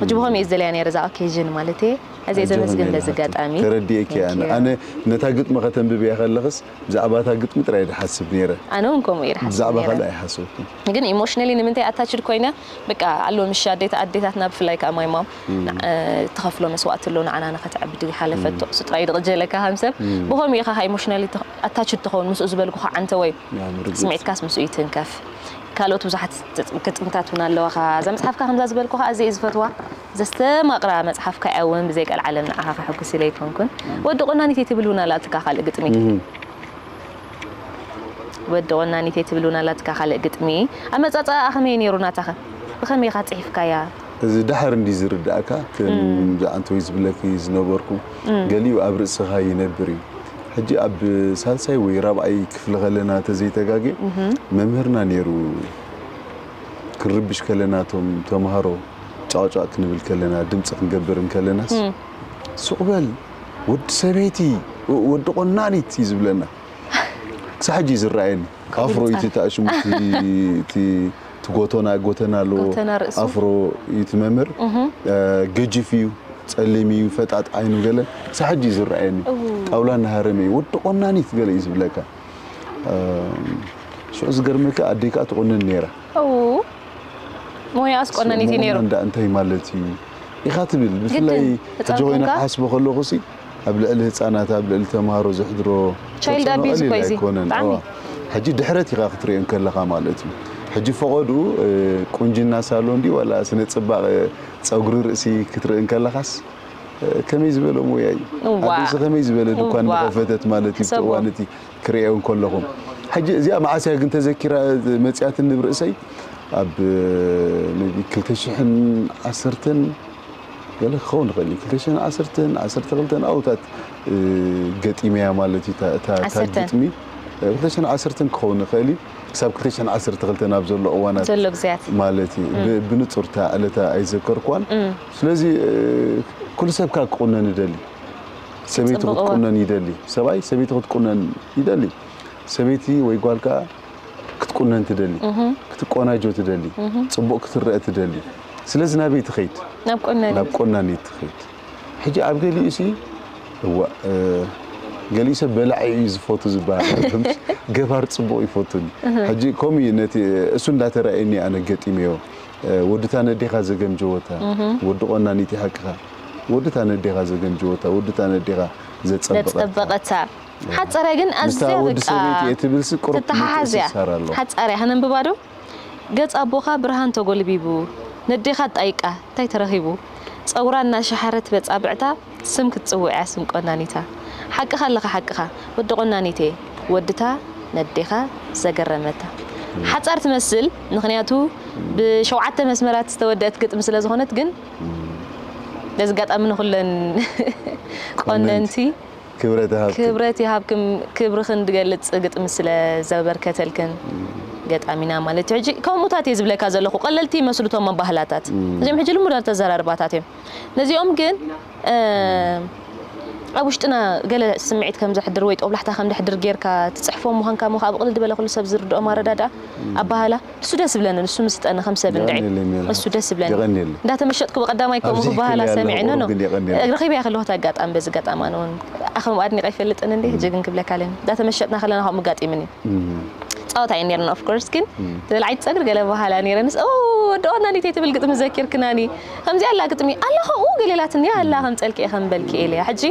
ሕጂ ብኸምኡ እየ ዝደልያ ነይረ እዛ ኦኬዥን ማለት እየ። እዚ ኣጆኺ ዘመስግን ሜላ በዚ ሓፍተይ። ኣጋጣሚ። ተረዲኤኪ እየ ኣነ። Thank you። ኣነ ነታ ግጥሚ ከተንብብያ ከለኽስ ብዛዕባ እታ ግጥሚ ጥራይ ድሓስብ ነይረ። ኣነ እውን ከምኡ እየ ድሓስብ ብዛዕባ ነይረ። ካልእ ኣይሓሰብኩን። ግን ኢሞሽነሊ ንምንታይ ኣታችድ ኮይነ፣ በቃ ኣሎ ምሽ ኣዴታ- ኣዴታትና ብፍላይ ከዓ ማይማም እ፣ ትኸፍሎ መስዋእቲ ኣሎ ንዓና ንኸተዕብድ ዝሓለፈቶ። እሱ ጥራይ ድቕጀለካ ከም ሰብ። ብኸምኡ ኢኻ ኢሞሽናሊ ኣታችድ ትኸውን ምስኡ ዝበልኩኻ ዓንተ ወይ ያ፣ ርግጽ። ስምዒትካስ ምስኡ ይትንከፍ። ካልኦት ብዙሓት ግጥምታት እውን ኣለዋኻ። እዛ መጽሓፍካ ከምዛ ዝበልኩኻ ኣዝየ እየ ዝፈትዋ። ዘስተማቕራ መጽሓፍካ እያ እውን ብዘይ ቀልዓለም ንዓኻ ከሐጉስ ኢለ ኣይኮንኩን። ወዲ ቆናኒት እየ ትብል እውን ኣላትካ ካልእ ግጥሚ። ወዲ ቆናኒት እየ ትብል እውን ኣላትካ ካልእ ግጥሚ። ኣመጻጽኣ ከመይ ነይሩ ናታኸ? ብኸመይ ኢኻ ጽሒፍካያ? እዚ ደሓር እንዲ ዝርዳእካ፣ እተን ብዛዕባ ኣንተ ወይ ዝብለኪ ዝነበርኩ፣ ገሊኡ ኣብ ርእስኻ ይነብር እዩ። ሕጂ ኣብ ሳልሳይ ወይ ራብዓይ ክፍሊ ከለና ተዘይተጋግየ፣ መምህርና ነይሩ፣ ክንርብሽ ከለና እቶም ተምሃሮ ጫቕጫቕ ክንብል ከለና፣ ድምፂ ክንገብር እንከለናስ፣ "ሱቕ በል፣ ወዲ ሰበይቲ፣ ወዲ ቆናኒት" እዩ ዝብለና። ክሳብ ሕጂ እዩ ዝረኣየኒ። ኣፍሮ እዩ እቲ ኣሽሙ፣ እቲ፣ እቲ፣ እቲ ጎተና፣ ጎተና ኣለዎ። ጎተና ርእሱ። ኣፍሮ እዩ እቲ መምህር። እ፣ ገጂፍ እዩ፣ ጸሊም እዩ፣ ፈጣጥ ዓይኑ ገለ። ክሳብ ሕጂ እዩ ዝረኣየኒ። እው። ጣውላ እናሃረመ እዩ፣ "ወዲ ቆናኒት" ገለ እዩ ዝብለካ። እ፣ ሽዑ ዝገርመካ ኣደይ ከኣ ትቑንን ነይራ። እው። ሞያስ ቆነኒት እዩ ነይሩ። እንዳ እንታይ ማለት እዩ ኢኻ ትብል። ብፍላይ ግድን፣ ህጻን ሕጂ ኮይና ኮንካ? ክሓስቦ ከለኹ ሲ ኣብ ልዕሊ ህጻናት፣ ኣብ ልዕሊ ተምሃሮ ዘሕድሮ ቻይልድ ተጽዕኖ ኣቢዩዝ ቀሊል እኮ እዩ እዚ። ኣይኮነን። ብጣዕሚ። እዋ። ሕጂ ድሕረት ኢኻ ክትርእዮ እንከለኻ ማለት እዩ። ሕጂ ፈቐዱ፣ እ፣ ቁንጅና ሳሎን ድዩ ዋላ ስነ ጽባቐ ጸጉሪ ርእሲ ክትርኢ እንከለኻስ፣ እ፣ ከመይ ዝበለ ሞያ እዩ? እዋ። ኣደይሲ ከመይ ዝበለ ድኳን እዋ። ምኸፈተት ማለት እዩ፣ ሕሰቦ። እዋን እቲ ክርእዮ እንከለኹ። ሕጂ እዚኣ መዓስ እያ ግን ተዘኪራ መጽያትኒ ብርእሰይ? ኣብ፣ እ፣ maybe ክልተ ሽሕን ዓሰርተን ገለ ክኸውን ይኽእል እዩ። ክልተ ሽሕን ዓሰርተን፣ ዓሰርተ ክልተን ኣብኡ ታት፣ እ፣ ገጢመያ ማለት እዩ። እታ፣ እታ፣ እታ ዓሰርተን። ግጥሚ፣ እ፣ ክልተ ሽሕን ዓሰርተን ክኸውን ይኽእል እዩ። ክሳብ ክልተ ሽሕን ዓሰርተ ክልተን ኣብ ዘሎ እዋናት ዘሎ ግዜያት። ማለት እዩ። ብ-፣ ብንጹር እታ ዕለታ ኣይዘከርኳን። እም። ስለዚ፣ እ፣ ኩሉ ሰብ ከኣ ክቑነን ይደሊ። ሰበይቱ ጽቡቕ እዋን። ክትቁነን ይደሊ። ሰብኣይ ሰበይቱ ክትቁነን ይደሊ። ሰበይቲ ወይ ጓል ከኣ ክትቁነን ትደሊ። እህ። ክትቆናጆ ትደሊ። እህ። ጽቡቕ ክትረአ ትደሊ። ስለዚ ናበይ ትኸይድ? ናብ ቆናኒት። ናብ ቆናኒት ትኸይድ። ሕጂ ኣብ ገሊኡ ሲ፣ እዋ፣ እ፣ ገሊኡ ሰብ በላዒ እዩ ዝፈቱ ዝበሃል ኣሎ። ገባር ጽቡቕ ይፈቱን። እህ። ሕጂ ከምኡ እዩ ነቲ፣ እሱ እንዳተራእየኒ ኣነ ገጢመዮ። እ፣ ወድታ ነዴኻ ዘገምጀወታ፣ እህ። ወዲ ቆናኒት ይሓቅኻ። ወድታ ነዴኻ ዘገምጀወታ፣ ወድታ ነዴኻ ዘጸበቐታ። ዘጸበቐታ። ሓጸረ ግን ምስታ ኣዝያ ወዲ በቃ ሰበይቲ እየ ትብል ሲ ቁሩብ ትተሓሓዝ እያ። ምትእስሳር ኣለዎ። ሓጸረ እያ። ከነንብባ ዶ? ገጽ ኣቦኻ ብርሃን ተጎልቢቡ፣ ነዴኻ ጣይቃ፣ እንታይ ተረኺቡ? ጸጉራ እናሸሓረት በጻብዕታ፣ ስም ክትጽውዕ እያ ስም ቆናኒታ። ሓቅኻ ኣለኻ ሓቅኻ፣ ወዲ ቆናኒቴ፣ ወድታ ነዴኻ ዘገረመታ። ሓጻር ትመስል፣ ምኽንያቱ ብሸውዓተ መስመራት ዝተወደአት ግጥሚ ስለ ዝኾነት፣ ግን በዚ ኣጋጣሚ ንኹለን ቆነንቲ ክብረት ይሃብክን። ክብረት ይሃብክም፣ ክብርኽን ዝገልጽ ግጥሚ ስለ ዘበርከተልክን ገጣሚና ማለት እዩ። ሕጂ ከምኡታት እየ ዝብለካ ዘለኹ፣ ቀለልቲ ይመስሉ እቶም ኣባህላታት። እም። እዚኦም ሕጂ ልሙዳት ኣዘራርባታት እዮም። ነዚኦም ግን፣ እ፣ ኣብ ውሽጥና ገለ ስምዒት ከም ዘሕድር ወይ ጦብላሕታ ከም ዘሕድር ጌርካ ትጽሕፎም ምዃንካ እሞ ከኣ ብቕልል ዝበለ ኩሉ ሰብ ዝርድኦም ኣረዳድኣ፣ ኣባህላ፣ እሱ ደስ ይብለኒ፣ እሱ ምስጠኒ ከም ሰብ እንድዒ። የቐንየለይ ሜላ። እሱ ደስ ይብለኒ። የቐንየለይ። እንዳተመሸጥኩ ብቐዳማይ ከምኡ ኣብዚ ክበሃላ ክልያ ሰሚዐ፣ ኣለኹ ኖ፣ ኖ። ግን የቐንየለይ። ረኺበያ ከለኹ እቲ ኣጋጣሚ በዚ ኣጋጣሚ ኣነ እውን ኣኸም ኣድኒቐ ኣይፈልጥን እንዴ፣ እም። ሕጂ ግን ክብለካ ኣለኒ። እንዳተመሸጥና ከለና ከምኡ ኣጋጢምኒ። እም። ጻወታ እዩ ነይርና፣ ኦፍ ኮርስ፣ ግን እም። ተበላዒት ጸግሪ ገለ በሃላ ነይረ። ንስ፣ ኦ፣ ወዲ ቆናኒተይ ትብል ግጥሚ ዘኪርክናኒ። ከምዚኣ ኣላ ግጥሚ፣ ኣላ ከምኡ ገለ ኢላትኒ፣ ኣላ ከም ጸልኪ እየ ከም በልኪ ኢለያ። ሕጂ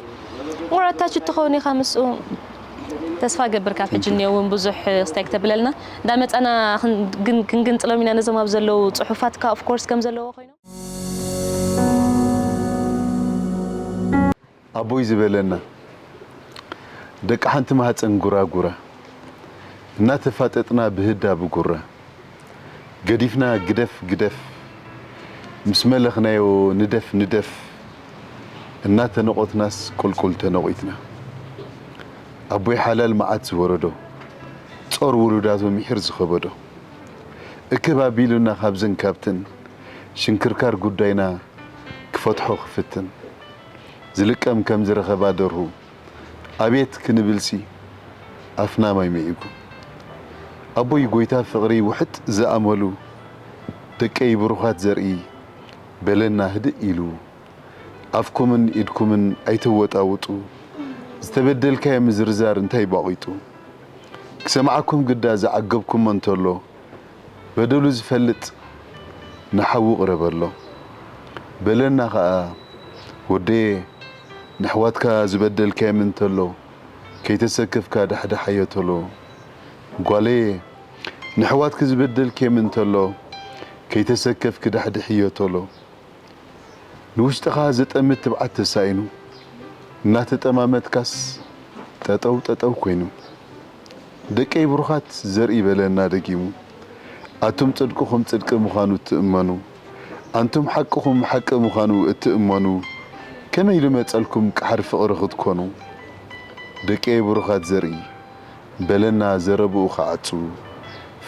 ሞር ኣታች ትኸውን ኢኻ ምስኡ። ተስፋ ገብር ካብ ሕጂ እኒኦ እውን ብዙሕ ክስታይ ክተብለልና። እንዳመጻና ክን-፣ ግን-፣ ክንግንጽሎም ኢና ነዞም ኣብ ዘለዉ ጽሑፋትካ፣ ኦፍ ኮርስ፣ ከም ዘለዎ ኮይኖም። ኣቦይ ዝበለና፣ ደቂ ሓንቲ ማህፀን ጉራጉራ፣ እናተፋጠጥና ብህዳ ብጉራ፣ ገዲፍና ግደፍ ግደፍ፣ ምስ መለኽናዮ ንደፍ ንደፍ፣ እናተነቖትናስ ቁልቁል ተነቒትና። ኣቦይ ሓላል መዓት ዝወረዶ፣ ጾር ውሉዳቱ ምሒር ዝኸበዶ፣ እክብ ኣቢሉና ካብዝን ካብትን፣ ሽንክርካር ጉዳይና ክፈትሖ ክፍትን። ዝልቀም ከም ዝረኸባ ደርሁ ኣቤት ክንብልሲ ኣፍና ማይ መዒጉ። ኣቦይ ጎይታ ፍቕሪ ውሕጥ ዝኣመሉ ደቀይ ብሩኻት ዘርኢ በለና ህድእ ኢሉ ኣፍኩምን ኢድኩምን ኣይተወጣውጡ። ዝተበደልካዮ ምዝርዛር እንታይ ባቒጡ? ክሰምዓኩም ግዳ ዝዓገብኩሞ እንተሎ በደሉ ዝፈልጥ ንሓዉ ቅረበሎ። በለና ኸኣ ወደየ ንሕዋትካ ዝበደልካዮም እንተሎ ከይተሰከፍካ ዳሕዳሓዮ ተሎ። ጓለየ ንሕዋትኪ ዝበደልክዮም እንተሎ ከይተሰከፍኪ ዳሕድሕዮ ተሎ። ንውሽጥኻ ዘጠምት ትብዓት ተሳኢኑ እናተጠማመትካስ ጠጠው ጠጠው ኮይኑ። ደቀይ ብሩኻት ዘርኢ በለና ደጊሙ። ኣቱም ጽድቅኹም ጽድቂ ምዃኑ እትእመኑ፣ ኣንቱም ሓቅኹም ሓቂ ምዃኑ እትእመኑ፣ ከመይ ኢሉ መጸልኩም ቀሓር ፍቕሪ ክትኮኑ? ደቀይ ብሩኻት ዘርኢ በለና ዘረብኡ ክዓጹ፣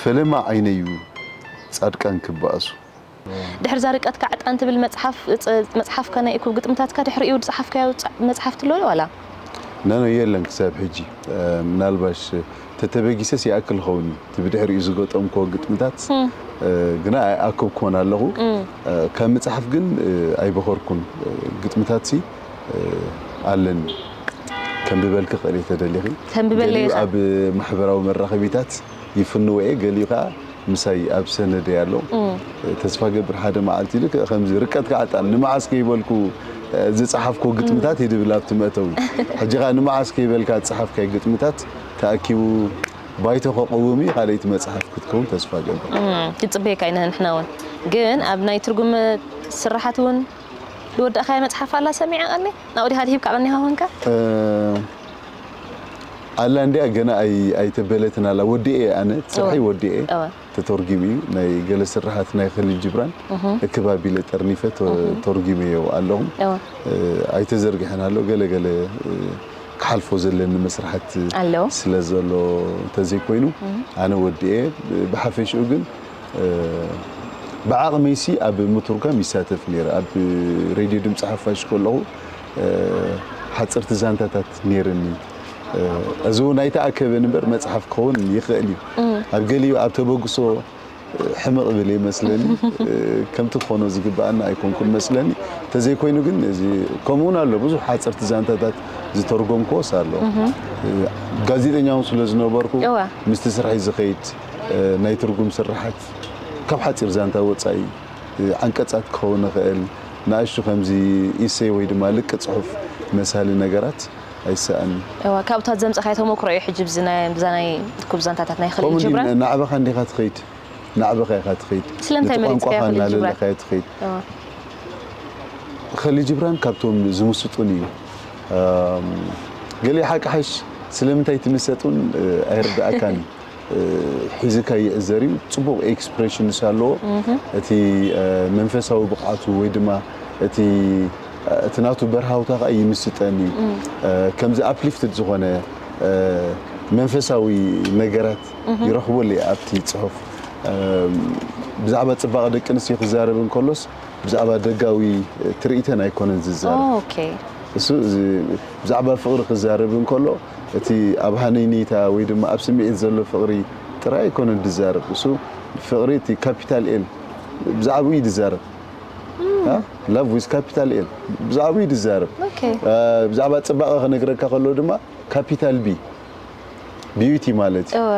ፈለማ ዓይነዩ ጻድቃን ክበኣሱ። ድሕሪ እዛ ርቀትካ ዕጣን ትብል መጽሓፍ፣ ጽ-፣ መጽሓፍካ ናይ እኩብ ግጥምታትካ ድሕሪኡ ዝጸሓፍካዮ ጻ-፣ መጽሓፍ ትሎ ዶ ዋላ? ነኖ የለን ክሳብ ሕጂ። እ፣ ምናልባሽ ተተበጊሰስ ይኣክል ኸውን እዩ። እቲ ብድሕሪኡ ዝገጠምክዎ ግጥምታት፣ እም። እ፣ ግና ኣይኣከብክዎን ኣለኹ። እም። እ፣ ካብ ምጽሓፍ ግን፣ እ፣ ኣይበኸርኩን። እ፣ ግጥምታትሲ፣ እ፣ ኣለኒ። ከንብበልኪ ክእል እየ ተደሊኺ። ከንብበለይ ገሊኡ ኢኻ። ኣብ ማሕበራዊ መራኸቢታት ይፍንዎ እየ፣ ገሊኡ ከኣ ምሳይ ኣብ ሰነደይ ኣሎ። እም። ተስፋ ገብር ሓደ መዓልቲ ኢሉ ከ-፣ ከምዚ ርቀት ከዓጣን ንመዓስ ከይበልኩ፣ እ፣ ዝጸሓፍኩ ግጥምታት ይድብል ኣብቲ መእተዊ። ሕጂ ከኣ ንመዓስ ከይበልካ ዝጸሓፍካይ ግጥምታት ተኣኪቡ ባይቶ ከቐውም እዩ፣ ካልኣይቲ መጽሓፍ ክትከውን ተስፋ ገብር። እም፣ ክንጽበየካ ኢና ንሕና እውን። ግን ኣብ ናይ ትርጉም ስርሓት እውን ዝወዳእካያ መጽሓፍ ኣላ ሰሚዐ ቀኒ? ናብኡ ዲኻ ድሂብካ ቀኒኻ ኮንካ? እ፣ ኣላ እንድያ ገና ኣይ-፣ ኣይተበለትን ኣላ። ወዲኤ ኣነ፣ ስርሐይ እወ። ወዲኤ። እወ። ተተርጊሙ እዩ። ናይ ገለ ስርሓት ናይ ኸሊል ጅብራን እህ። እክባብ ኢለ ጠርኒፈ ተ-፣ እህ። ተርጊመዮ ኣለኹ። እወ። እ፣ ኣይተዘርግሐን ኣሎ። ገለ ገለ፣ እ፣ ክሓልፎ ዘለኒ መስርሓት ኣሎ። ስለ ዘሎ እንተዘይኮይኑ፣ እህ። ኣነ ወዲኤ። ብሓፈሽኡ ግን፣ እ፣ ብዓቕመይሲ ኣብ ምትርጓም ይሳተፍ ነይረ። ኣብ ሬድዮ ድምፂ ሓፋሽ ከለኹ፣ እ፣ ሓፀርቲ ዛንታታት ነይረኒ። እ፣ እዚ እውን ኣይተኣከበን እምበር መፅሓፍ ክኸውን ይኽእል እዩ። እም። ኣብ ገሊኡ ኣብ ተበግሶ፣ እ፣ ሕምቕ ብል ይመስለኒ። እ፣ ከምቲ ክኾኖ ዝግበኣና ኣይኮንኩን መስለኒ። እንተዘይኮይኑ ግን እዚ ከምኡ እውን ኣሎ። ብዙሕ ሓፀርቲ ዛንታታት ዝተርጎምክዎስ ኣሎ። እህ። እ፣ ጋዜጠኛ እውን ስለ ዝነበርኩ እዋ። ምስቲ ስርሐይ ዝኸይድ፣ እ፣ ናይ ትርጉም ስርሓት ካብ ሓፂር ዛንታ ወፃኢ፣ እ፣ ዓንቀፃት ክኸውን ይኽእል፣ ንኣሽቱ ከምዚ ኢሰይ ወይ ድማ ልቂ ፅሑፍ መሳሊ ነገራት ኣይሰኣን። እዋ፣ ካብታት ዘምፀኻዮ ተመክሮ እዩ ሕጂ ብዚ ናይ፣ ብዛ ናይ እኩብ ዛንታታት ናይ ኸሊል ከምኡ ጅብራን? ናዕበኻ እንዲኻ ትኸይድ፣ ናዕበኻ ኢኻ ትኸይድ። ስለምንታይ ነቲ መሪጽካዮ ቋንቋኻ ኸሊል ጅብራን? እናለለኻዮ ትኸይድ። እዋ። ኸሊል ጅብራን ካብቶም ዝምስጡን እዩ። እም፣ ገሊኡ ሓቂ ሓሽ ስለምንታይ ትምሰጥ እውን፣ እ፣ ኣይርድኣካን እዩ። እ፣ ሒዝካ ይዕዘር እዩ። ጽቡቕ ኤክስፕሬሽንስ ኣለዎ። እህ። እቲ፣ እ፣ መንፈሳዊ ብቕዓቱ ወይ ድማ እቲ፣ እ፣ እቲ ናቱ በርሃውታ ኸኣ ይምስጠኒ እዩ። እም። እ፣ ከምዚ ኣፕሊፍትድ ዝኾነ፣ እ፣ መንፈሳዊ ነገራት እህ። ይረኽበሉ እየ ኣብቲ ጽሑፍ። እ፣ ብዛዕባ ጽባቐ ደቂ ኣንስትዮ ክዛረብ እንከሎስ ብዛዕባ ደጋዊ ትርኢተን ኣይኮነን ዝዛረብ። ኦ፣ ኦኬ። እሱ እዚ ብዛዕባ ፍቕሪ ክዛረብ እንከሎ፣ እቲ ኣብ ሃነይነይታ ወይ ድማ ኣብ ስምዒት ዘሎ ፍቕሪ ጥራይ ኣይኮነን ዝዛረብ። እሱ ፍቕሪ እቲ ካፒታል ኤል ብዛዕባኡ እዩ ዝዛረብ። እም። አ? ላቭ ዊዝ ካፒታል ኤል ብዛዕባኡ እዩ ዝዛረብ። ኦኬ። አ፣ ብዛዕባ ጽባቐ ክነግረካ ከሎ ድማ ካፒታል ቢ፣ ቢዩቲ ማለት እዩ። እወ።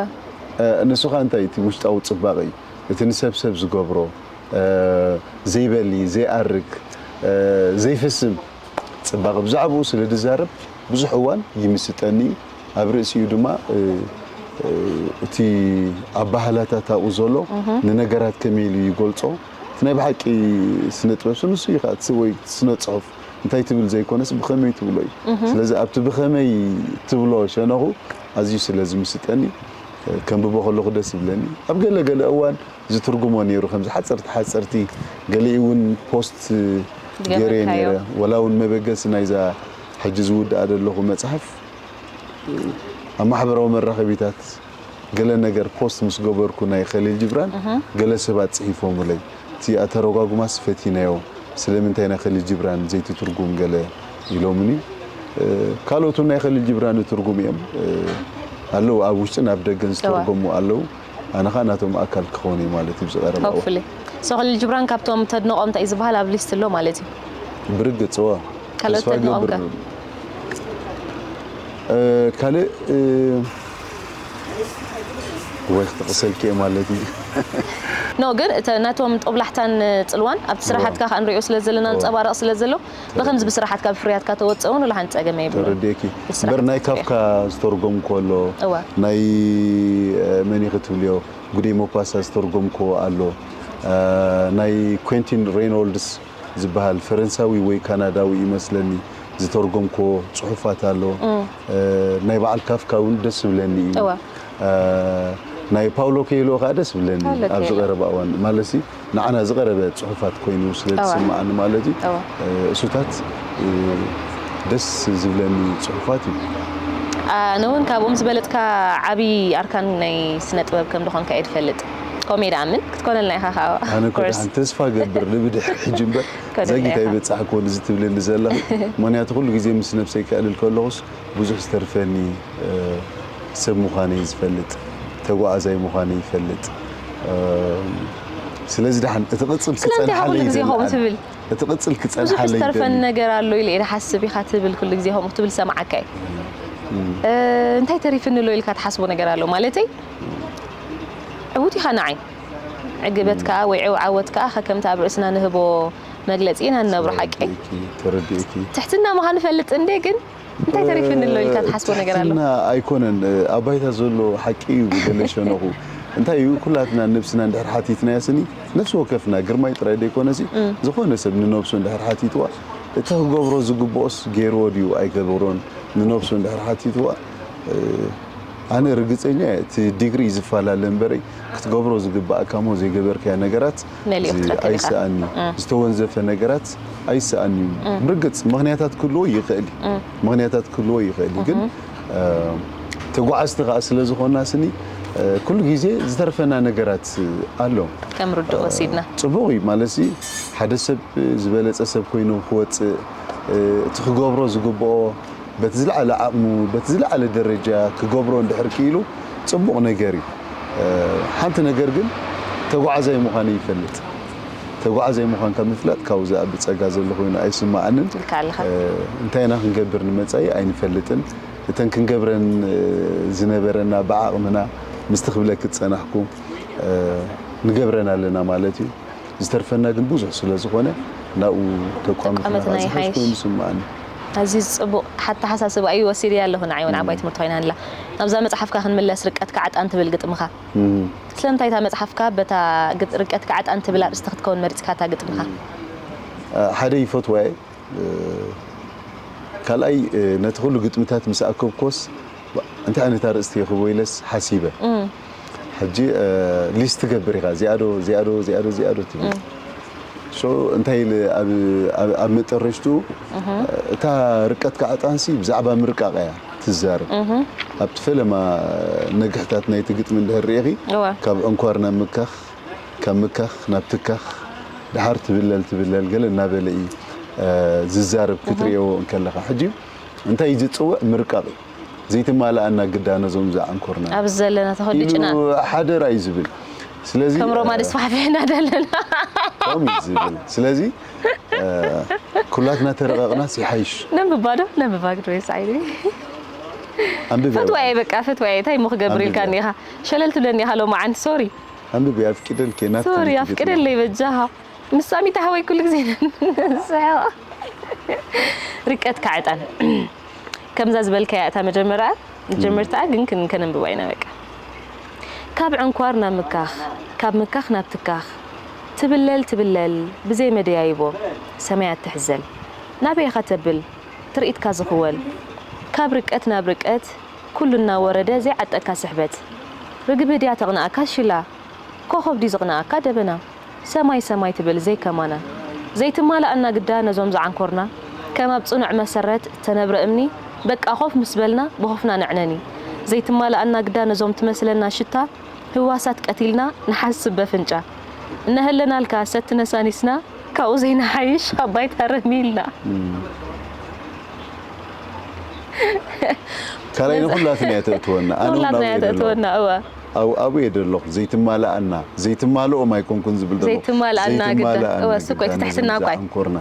እ፣ ንሱ ኸኣ እንታይ? እቲ ውሽጣዊ ጽባቐ እዩ። እቲ ንሰብ ሰብ ዝገብሮ፣ እ፣ ዘይበሊ፣ ዘይኣርግ፣ እ፣ ዘይፍስም ጽባቐ ብዛዕባኡ ስለ ዝዛረብ ብዙሕ እዋን ይምስጠኒ እዩ። ኣብ ርእሲኡ ድማ፣ እ፣ እ፣ እቲ ኣበሃህላታት ኣብኡ ዘሎ እህ። ንነገራት ከመይ ኢሉ ይገልጾ። እቲ ናይ ብሓቂ ስነ ጥበብ ንሱ እዩ ኸኣ፣ እቲ ወይ ስነ ጽሑፍ እንታይ ትብል ዘይኮነስ ብኸመይ ትብሎ እዩ። እህ። ስለዚ ኣብቲ ብኸመይ ትብሎ ሸነኹ ኣዝዩ ስለ ዝምስጠኒ፣ ከንብቦ ከለኹ ደስ ይብለኒ። ኣብ ገለ ገለ እዋን ዝትርጉሞ ነይሩ፣ ከምዚ ሓጸርቲ ሓጸርቲ፣ ገሊኡ እውን ፖስት ገይረዮ ዝገበርካዮ። ነይረ። ወላ እውን መበገሲ ናይዛ ሕጂ ዝውድኣ ዘለኹ መጽሓፍ ኣብ ማሕበራዊ መራኸቢታት ገለ ነገር ፖስት ምስ ገበርኩ ናይ ኸሊል ጅብራን እህ። ገለ ሰባት ጽሒፎምለይ። እቲ ኣተረጓጉማስ ፈቲናዮ፣ ስለምንታይ ናይ ኸሊል ጅብራን ዘይትትርጉም ገለ ኢሎምኒ። ካልኦት ናይ ከሊል ጅብራን ትርጉም እዮም ኣለዉ፣ ኣብ ውሽጥን ኣብ ደገን ዝተርጎሙ ኣለዉ። ኣነ ኸዓ ናቶም ኣካል ክኸውን እዩ ማለት እዩ ብዝቐረባ እዋን። Hopefully። So ከሊል ጅብራን ካብቶም ተድንቖም እንታይ ዝበሃል ኣብ ሊስት ኣሎ ማለት እዩ? ብርግጽ እዋ። ካልኦት ተስፋ ተድንቖም ከ? ይገብር። ካልእ ወይ ክትቕሰልኪ እየ ማለት እዩ። No ግን እተ ናቶም ጦብላሕታን ጽልዋን ኣብቲ ስራሓትካ ከኣ ንሪኦ ስለ ዘለና፣ ንጸባረቕ ስለ ዘሎ፣ ብኸምዚ ብስራሓትካ ብፍርያትካ ተወጽእ እውን ወላ ሓንቲ ጸገም የብሉን። ተረዲእኪ። ብስራሕ እምበር ናይ ክትፍርያ። ካፍካ ዝተርጎምኩ ኣሎ፣ እዋ። ናይ መን ኢኺ ትብልዮ፣ ጉዴ ሞፓሳ ዝተርጎምኩዎ ኣሎ፣ ናይ ኩንቲን ሬኖልድስ ዝበሃል ፈረንሳዊ ወይ ካናዳዊ ይመስለኒ ዝተርጎምኩዎ ጽሑፋት ኣሎ። ናይ በዓል ካፍካ እውን ደስ ዝብለኒ እዩ። እዋ። ናይ ፓውሎ ኮኤልሆ ከዓ ደስ ዝብለኒ ፓውሎ ኣብዚ ኮኤልሆ። ቀረባ እዋን ማለት ሲ ንዓና ዝቐረበ ጽሑፋት ኮይኑ ስለ እዋ። ዝስምዓኒ ማለት እዩ። እዋ። እሱታት ደስ ዝብለኒ ጽሑፋት እዩ። ኣነ እውን ካብኦም ዝበለጥካ ዓብዪ ኣርካን ናይ ስነ ጥበብ ከም ዝኾንካ እየ ዝፈልጥ። ኮሜዲ ኣምን ክትኮነልና ኢኻ ከዓ። ኣነ እኮ ደሓን ተስፋ ገብር ንብድሕ ሕጂ እምበር ከደላ ዘጊት ኢኻ። ኣይበጻሕኩን እዚ ትብለኒ ዘለኻ። ምኽንያቱ ኩሉ ግዜ ምስ ነብሰይ ከዕልል ከለኹስ ብዙሕ ዝተርፈኒ ሰብ ምዃነይ ዝፈልጥ፣ ተጓዓዛይ ምዃነይ ይፈልጥ። ስለዚ ደሓን እቲ ቅጽል ስለምንታይ ኢኻ ኩሉ ግዜ ከምኡ ትብል? እቲ ቅጽል ብዙሕ ክጸንሓለይ ዝተርፈኒ ይደሊ። ነገር ኣሎ ኢለ እየ ዝሓስብ ኢኻ ትብል፣ ኩሉ ግዜ ከምኡ ክትብል ሰምዓካ እየ። እ፣ እንታይ ተሪፍኒ ኣሎ ኢልካ ትሓስቦ ነገር ኣሎ? ማለተይ ዕዉት ኢኻ ንዓይ። ዕግበትካ ወይ ዕው ዓወት ከኣ ከከምቲ ኣብ ርእስና ንህቦ መግለጺ ኢና ንነብሮ፣ ሓቂ? ተረዲእኪ፣ ተረዲእኪ። ትሕትና ምዃን እፈልጥ እንዴ፣ ግን እንታይ ተሪፍኒ ኣሎ ኢልካ ትሓስቦ ነገር ኣሎ? ትሕትና ኣይኮነን፣ ኣብ ባይታ ዘሎ ሓቂ እዩ ብገለ ሸነኹ። እንታይ እዩ፣ ኩላትና ነብስና እንድሕር ሓቲትናያ ስኒ፣ ነፍሲ ወከፍና፣ ግርማይ ጥራይ ዘይኮነሲ፣ ዝኾነ ሰብ ንነብሱ እንድሕር ሓቲትዋ፣ እቲ ክገብሮ ዝግብኦስ ገይርዎ ድዩ ኣይገብሮን፣ ንነብሱ እንድሕር ሓቲትዋ፣ ኣነ ርግጸኛ እየ፣ እቲ ዲግሪ እዩ ዝፈላለ እምበረይ፣ ክትገብሮ ዝግብኣካ እሞ ዘይገበርካዮ ነገራት መሊኡ እዚ ክትረክብ ኢኻ። ኣይሰኣን እዩ። ዝተወንዘፈ ነገራት ኣይሰኣን እዩ። ብርግጽ ምኽንያታት ክህልዎ ይኽእል እዩ። ምኽንያታት ክህልዎ ይኽእል እዩ። ግን፣ እ፣ ተጓዓዝቲ ከኣ ስለ ዝኾንና ስኒ፣ እ፣ ኩሉ ግዜ ዝተርፈና ነገራት ኣሎ። ከም ርዱእ ወሲድና። ጽቡቕ እዩ። ማለትሲ ሓደ ሰብ ዝበለጸ ሰብ ኮይኑ ክወጽእ፣ እ፣ እቲ ክገብሮ ዝግብኦ በቲ ዝለዓለ ዓቕሙ፣ በቲ ዝለዓለ ደረጃ ክገብሮ እንድሕር ክኢሉ ጽቡቕ ነገር እዩ። እ፣ ሓንቲ ነገር ግን ተጓዓዛይ ምዃነይ ይፈልጥ። ተጓዓዛይ ምዃንካ ምፍላጥ ካብኡ ዝኣቢ ጸጋ ዘሎ ኮይኑ ኣይስምዓንን። ኢልካ ኣለኻ። እ፣ እንታይ ኢና ክንገብር ንመጻኢ ኣይንፈልጥን። እተን ክንገብረን፣ እ፣ ዝነበረና ብዓቕምና ምስቲ ክብለኪ ዝጸናሕኩ፣ እ፣ ንገብረን ኣለና ማለት እዩ። ዝተርፈና ግን ብዙሕ ስለ ዝኾነ ናብኡ ተቋመትና ተቋመትና ዝሓሽ ይሓይሽ። ኮይኑ ይስምዓኒ። ኣዝዩ ጽቡቕ ኣተሓሳስባ እዩ፣ ወሲደያ ኣለኹ ንዓይ እውን ዓባይ ትምህርቲ ኮይናኒ ኣላ። ናብዛ መጽሓፍካ ክንምለስ፣ ርቀትካ ዕጣን ትብል ግጥምኻ። እም። ስለምንታይ እታ መጽሓፍካ በታ ግጥ-፣ ርቀትካ ዕጣን ትብል ኣርእስቲ ክትከውን መሪጽካ እታ ግጥምኻ? እ፣ ሓደ ይፈትዋ እየ። እ፣ ካልኣይ፣ እ፣ ነቲ ኩሉ ግጥምታት ምስ ኣከብኮስ እንታይ ዓይነት ኣርእስቲ ይኽቦ ኢለስ ሓሲበ። ሕጂ፣ እ፣ ሊስት ትገብር ኢኻ። እዚኣ ዶ፣ እዚኣ ዶ፣ እዚኣ ዶ፣ እዚኣ ዶ ትብል። ሶ እንታይ ኢለ ኣብ፣ ኣብ፣ ኣብ መጠረሽትኡ፣ እታ ርቀትካ ዕጣንሲ ብዛዕባ ምርቃቕ እያ ትዛረብ። ኣብቲ ፈለማ ነግሕታት ናይቲ ግጥሚ እንድሕር ርኢኺ፣ እወ። ካብ ዕንኳር ናብ ምካኽ፣ ካብ ምካኽ ናብ ትካኽ፣ ደሓር ትብለል ትብለል ገለ እናበለ እዩ፣ እ፣ ዝዛረብ ክትርእዮ እንከለኻ። ሕጂ እንታይ እዩ ዝጽውዕ? ምርቃቕ እዩ። ዘይትማልኣና ግዳ ነዞም ዝዓንኮርና ኣብዚ ዘለና ተኸዲጭና። ኢሉ ሓደራ እዩ ዝብል። ስለዚ፣ ከም ሮማ እ፣ ተስፋሕፊሕና ደለና። ከምኡ እዩ ዝብል። ስለዚ፣ እ፣ ኩላትና ተረቓቕናስ ይሓይሽ። ነንብባ ዶ? ነንብባ ግዶ የስዓይኒ። ኣንብቢ ፈትዋየ በቃ፣ ፈትዋየ። እንታይ እሞ ክገብር ኣንብቢ። ኢልካኒ ኢኻ? ሸለል ትብለኒ ኢኻ ሎማዓንቲ፣ ሶሪ። ኣንብቢ፣ ኣፍቂደልኪ፣ ናትኪ ሶሪ፣ ግጥሚ። ኣፍቅደለይ በጃኻ። ምስ ሳሚታ ሓወይ ኩሉ ግዜ ንስሕቕ። ርቀትካ ዕጣን። ከምዛ ዝበልካያ እታ መጀመርያ፣ መጀመርታ ግን ክን-፣ ከነንብባ ኢና በቃ። ካብ ዕንኳር ናብ ምካኽ፣ ካብ ምካኽ ናብ ትካኽ፣ ትብለል ትብለል ብዘይ መደያይቦ፣ ሰማያት ትሕዘል። ናበይ ኢኻ ተብል፣ ትርኢትካ ዝኽወል። ካብ ርቀት ናብ ርቀት፣ ኩሉ እናወረደ ዘይዓጠካ ስሕበት። ርግቢ ድያ ተቕንኣካ ሽላ፣ ኮኾብ ድዩ ዝቕንኣካ ደበና። ሰማይ ሰማይ ትብል ዘይከማና። ዘይትማልኣና ግዳ ነዞም ዝዓንኮርና። ከም ኣብ ጽኑዕ መሰረት እተነብረ እምኒ፣ በቃ ኮፍ ምስ በልና ብኾፍና ነዕነኒ። ዘይትማልኣና ግዳ ነዞም ትመስለና ሽታ፣ ህዋሳት ቀቲልና ንሓስብ በፍንጫ። እናሃለናልካ ሰቲ ነሳኒስና፣ ካብኡ ዘይንሓይሽ ኣብ ባይታ ረሚልና። ካልኣይ ንኹላትና እያ ተእትወና። ኣነ እውን ንኹላትና ኣብኡ እያ እየ ዘለኹ። ተእትወና፣ እወ። ኣብ-፣ ኣብኡ እየ ዘለኹ። ዘይትማልኣና፣ ዘይትማልኦም ኣይኮንኩን ዝብል ዘለኹ። ዘይትማልኣና ግዳ። ዘይትማልኣና እወ፣ እሱ እኮ እቲ ግዳ፣ ትሕትና ነዚ እኮ እዩ። ኣንኮርና።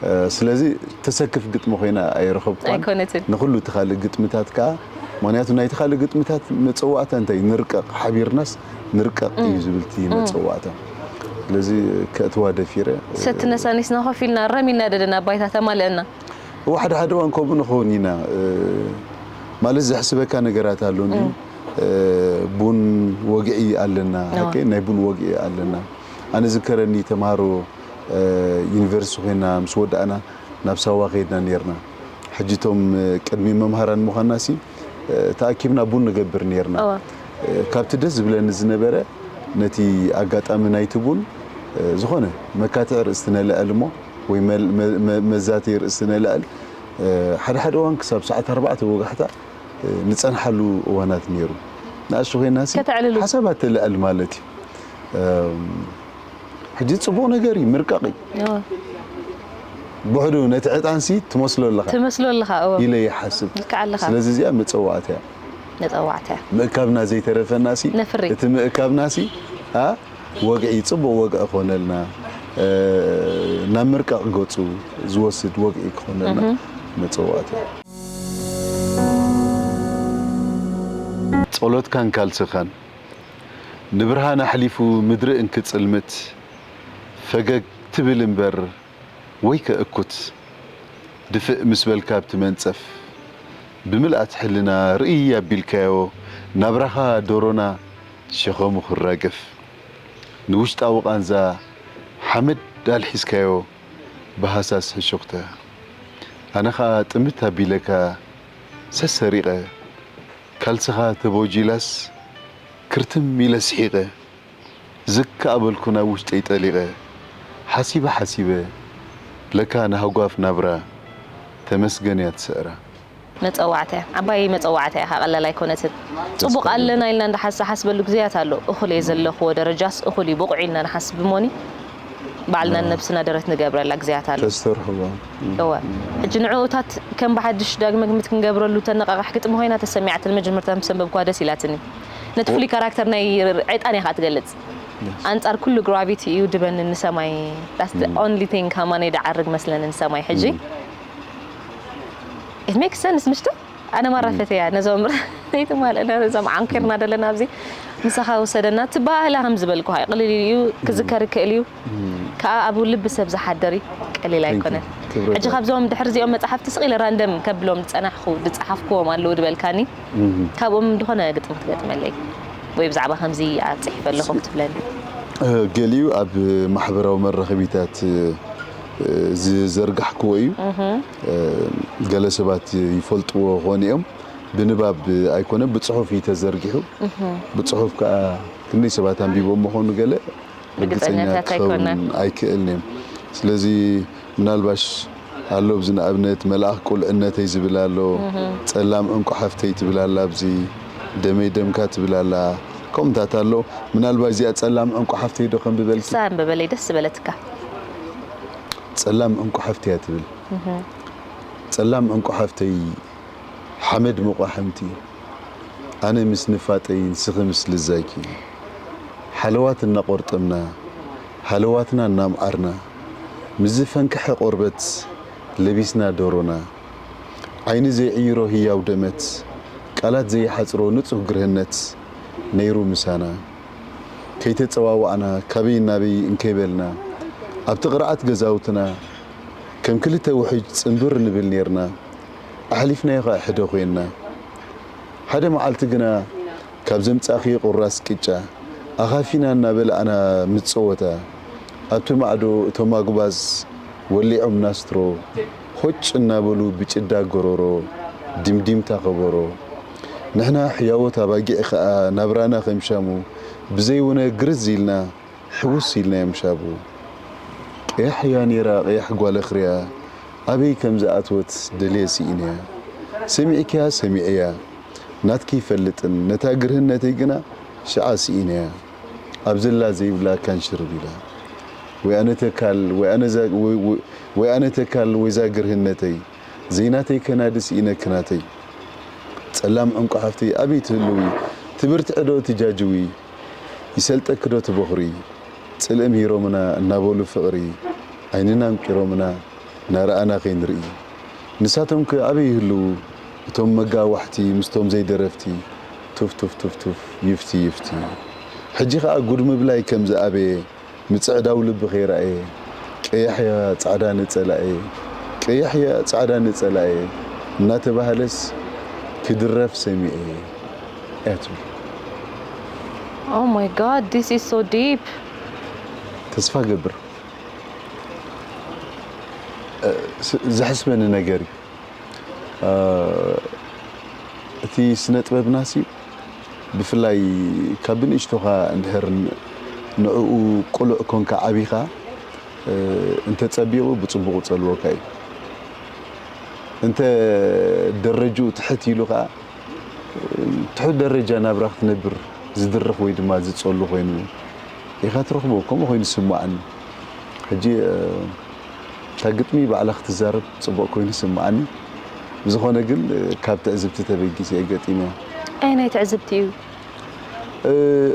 እ፣ ስለዚ ተሰክፍ ግጥሚ ኮይና ኣይረኸብኳን። ኣይኮነትን። ንኹሉ እቲ ካልእ ግጥምታት ከኣ፣ ምኽንያቱ ናይቲ ካልእ ግጥምታት መጸዋዕታ እንታይ? ንርቀቕ፣ ሓቢርናስ ንርቀቕ እዩ እም። ዝብል እቲ እም። መጸዋዕታ። ስለዚ ከእትዋ ደፊረ። ሰቲ ነሳኒስና ኮፍ ኢልና ረሚና ደደና ባይታ ተማልአና። እወ፣ ሓደ ሓደ እዋን ከምኡ ንኸውን ኢና። እ፣ ማለት ዘሕስበካ ነገራት ኣሎ እንድዩ። እም። እ፣ ቡን ወግዒ ኣለና። እወ። ሓቀይ ናይ ቡን ወግዒ ኣለና። ኣነ ዝከረኒ ተምሃሮ፣ እ፣ ዩኒቨርሲቲ ኮይና ምስ ወዳእና ናብ ሳዋ ከይድና ነይርና። ሕጂ እቶም፣ እ፣ ቅድሚ መምሃራን ምዃንና ሲ፣ እ፣ ተኣኪብና ቡን ንገብር ነይርና። እወ። እ፣ ካብቲ ደስ ዝብለኒ ዝነበረ ነቲ ኣጋጣሚ ናይቲ ቡን፣ እ፣ ዝኾነ መካትዒ ርእስቲ ነልዕል እሞ ወይ መል-፣ መ-፣ መ-፣ መዛተዪ ርእስቲ ነልዕል፣ እ፣ ሓደ ሓደ እዋን ክሳብ ሰዓት ኣርባዕተ ወጋሕታ፣ እ፣ ንጸንሓሉ እዋናት ነይሩ። ንኣሽቱ ኮይና ሲ ከተዕልሉ። ሓሳባት ተልዕል ማለት እዩ። እም፣ ሕጂ ጽቡቕ ነገር እዩ፣ ምርቃቕ እዩ። እወ። ብሕዱ ነቲ ዕጣንሲ ትመስሎ ኣለኻ ትመስሎ ኣለኻ፣ እወ። ኢለ ይሓስብ። ልክዕ ኣለኻ። ስለዚ እዚኣ መጸዋዕታ እያ። መጸዋዕታ እያ። ምእካብና ዘይተረፈናሲ፣ ነፍሪ። እቲ ምእካብናሲ፣ ኣ፣ ወግዒ፣ ጽቡቕ ወግዒ ክኾነልና፣ እ፣ ናብ ምርቃቕ ገጹ ዝወስድ ወግዒ ክኾነልና እህ። መጸዋዕታ እያ። ጸሎትካን ካልስኻን ንብርሃን ኣሕሊፉ ምድሪ እንክጽልምት፣ ፈገግ ትብል እምበር ወይ ከእኩት። ድፍእ ምስ በልካ ኣብቲ መንጸፍ፣ ብምልኣት ሕልና ርእይ ኣቢልካዮ፣ ናብራኻ ዶሮና ሸኸሙ ክራገፍ። ንውሽጣዊ ቃንዛ ሓመድ ኣልሒስካዮ፣ ብሃሳስ ሕሹኽታ። ኣነ ኸኣ ጥምት ኣቢለካ ሰሰሪቐ፣ ካልስኻ ተቦጂላስ ክርትም ኢለ ስሒቐ። ዝከኣበልኩ ናብ ውሽጠይ ጠሊቐ፣ ሓሲበ ሓሲበ፣ ለካ ንሃጓፍ ናብራ ተመስገን እያ ትስዕራ። መጸዋዕታ እያ፣ ዓባይ መጸዋዕታ እያ፣ ቀላል ኣይኮነትን። ጽቡቕ ኣለና ኢልና እንዳሓሰ ሓስበሉ ግዜያት ኣሎ። እኹል እየ ዘለኽዎ ደረጃስ እኹል እዩ፣ ብቑዕ ኢልና ንሓስብ እሞኒ፣ ባዕልና እዎ። ንነብስና ደረት ንገብረላ ግዜያት ኣሎ። ተስተርሕቦ። እወ። ሕጂ ንዕኡታት ከም ብሓድሽ ዳግመ ግምት ክንገብረሉ ተነቓቓሕ ግጥሚ ኮይና ተሰሚዓትኒ፣ መጀመርታ ምስ ኣንበብኳ ደስ ኢላትኒ። ነቲ ፍሉይ ካራክተር ናይ ዕጣን ኢኻ ትገልጽ። Yes። ኣንጻር ኩሉ ግራቪቲ እዩ ድበኒ ንሰማይ። That's the Mm. only thing ከማን ይደዓርግ መስለኒ ንሰማይ ሕጂ። Mm. It makes sense፣ ምሽቱ? ኣነ ማራ Mm. ፈትያ ነዞም ዘይትማልእ ነዞም ዓንኪርና ዘለና ኣብዚ ምሳኻ ውሰደና። ትበሃህላ ከም ዝበልኩኻ እዩ። ቅልል ኢሉ እዩ፣ ክዝከር ይክእል እዩ። Mm. ከኣ ኣብ ልቢ ሰብ ዝሓደር እዩ። ቀሊል Thank you። ኣይኮነን። ክብረት ሕጂ ይሃብ። ካብዞም ድሕሪ እዚኦም መጻሕፍቲ ስቕ ኢለ ራንደም ከብሎም ዝጸናሕኩ፣ ዝጸሓፍክዎም ኣለዉ ድበልካኒ። Mm. ካብኦም ዝኾነ ግጥሚ ክትገጥመለይ ወይ ብዛዕባ ከምዚ እያ ጽሒፈ ኣለኹ ክትብለኒ። እ፣ ገሊኡ ኣብ ማሕበራዊ መራኸቢታት፣ እ፣ ዝዘርጋሕክዎ እዩ። እህ። እ፣ ገለ ሰባት ይፈልጥዎ ኾን እዮም። ብንባብ ኣይኮነ፣ ብጽሑፍ እዩ ተዘርጊሑ። እህ። ብጽሑፍ ከኣ ክንደይ ሰባት ኣንቢቦም ምኾኑ ገለ ርግጸኛታት ርግጸኛ ክኸውን ኣይኮነን። ኣይክእልን እየ። ስለዚ ምናልባሽ ኣሎ፣ ኣብዚ ንኣብነት መልኣኽ ቁልዕነተይ ዝብል ኣሎ፣ እህ። ጸላም ዕንቁ ሓፍተይ ትብል ኣላ፣ ኣብዚ ደመይ ደምካ ትብል ኣላ፣ ከምኡታት ኣሎ። ምናልባሽ እዚኣ ጸላም ዕንቁ ሓፍተይ ዶ ከንብበልኪ? ንሳ ኣንብበለይ፣ ደስ ዝበለትካ። ጸላም ዕንቁ ሓፍተይ እያ ትብል። እህ። ጸላም ዕንቁ ሓፍተይ፣ ሓመድ መቋሕምቲ፣ ኣነ ምስ ንፋጠይ ንስኺ ምስ ልዛይኪ፣ ሓለዋት እናቖርጠምና፣ ሃለዋትና እናምዓርና፣ ምስ ዝፈንከሐ ቆርበት ለቢስና ዶሮና፣ ዓይኒ ዘይዕይሮ ህያው ደመት፣ ቃላት ዘይሓጽሮ ንጹህ ግርህነት ነይሩ ምሳና። ከይተጸዋዋዕና፣ ካበይ ናበይ እንከይበልና፣ ኣብቲ ቅርዓት ገዛውትና ከም ክልተ ውሑጅ ጽንብር ንብል ኔርና። ኣሕሊፍናዮ ኸኣ ሕደ ኾይንና። ሓደ መዓልቲ ግና ካብ ዘምጻእክዮ ቁራስ ቅጫ ኣኻፊና እናበላዕና ምስ ጸወታ፣ ኣብቲ ማዕዶ እቶም ኣጉባዝ ወሊዖም ናስትሮ፣ ሆጭ እናበሉ ብጭዳ ጎሮሮ ድምዲምታ ከበሮ። ንሕና ሕያዎት ኣባጊዕ ኸኣ ናብራና ከም ሻሙ ብዘይውነ ግርዝ ኢልና ሕውስ ኢልናዮም ሻቡ። ቀያሕ እያ ነይራ፣ ቀያሕ ጓል ኣኽርያ፣ ኣበይ ከም ዝኣተወት ደልየ ስኢነያ። ሰሚዕክያ ሰሚዐያ፣ ናትኪ ይፈልጥን፣ ነታ ግርህነተይ ግና ሽዓ ስኢነያ። ኣብ ዘላ ዘይብላ ካንሽርብ ኢላ። ወይ ኣነ ተካል፣ ወይ ኣነ ዛ-፣ ወይ፣ ወይ፣ ወይ ኣነ ተካል፣ ወይ ዛ ግርህነተይ። ዘይናተይ ከናዲ ስኢነኪ ናተይ። ጸላም ዕንቁ ሓፍተይ ኣበይ ትህልዊ? ትብርትዒ ዶ ትጃጅዊ? ይሰልጠኪ ዶ ትቦኽሪ? ጽልኢ ምሂሮምና እናበሉ ፍቕሪ ዓይንና ኣንቂሮምና እናረኣና ከይንርኢ። ንሳቶምከ ኣበይ ይህልዉ? እቶም መጋዋሕቲ ምስቶም ዘይደረፍቲ ቱፍ ቱፍ ቱፍ ቱፍ ይፍቲ ይፍቲ። ሕጂ ኸኣ ጉድ ምብላይ ከም ዝኣበየ ምጽዕዳው ልቢ ከይረኣየ፣ ቀያሕያ ጻዕዳ ነጸላ'የ፣ ቀያሕያ ጻዕዳ ነጸላ'የ እናተባህለስ ክድረፍ ሰሚዐ እያ ትብል። Oh my God, this is so deep. ተስፋ ገብር እ፣ ስ- ዘሕስበኒ ነገር እዩ። እ፣ እቲ ስነ ጥበብናሲ ብፍላይ ካብ ብንእሽቶኻ እንድሕር ን- ንዕኡ ቅሉዕ ኮንካ ዓቢኻ እ፣ እንተጸቢቑ ብጽቡቕ ጸልወካ እዩ። እንተ ደረጅኡ ትሕት ኢሉ ኸዓ ትሑት ደረጃ ናብራ ክትነብር ዝድርኽ ወይ ድማ ዝጸሉ ኮይኑ ኢኻ ትረኽቦ። ከምኡ ኮይኑ ዝስምዓኒ። ሕጂ እታ ግጥሚ ባዕላ ክትዛረብ ጽቡቕ ኮይኑ ይስምዓኒ። ብዝኾነ ግን ካብ ትዕዝብቲ ተበጊሰ እየ ገጢመያ። ኣየናይ ትዕዝብቲ እዩ?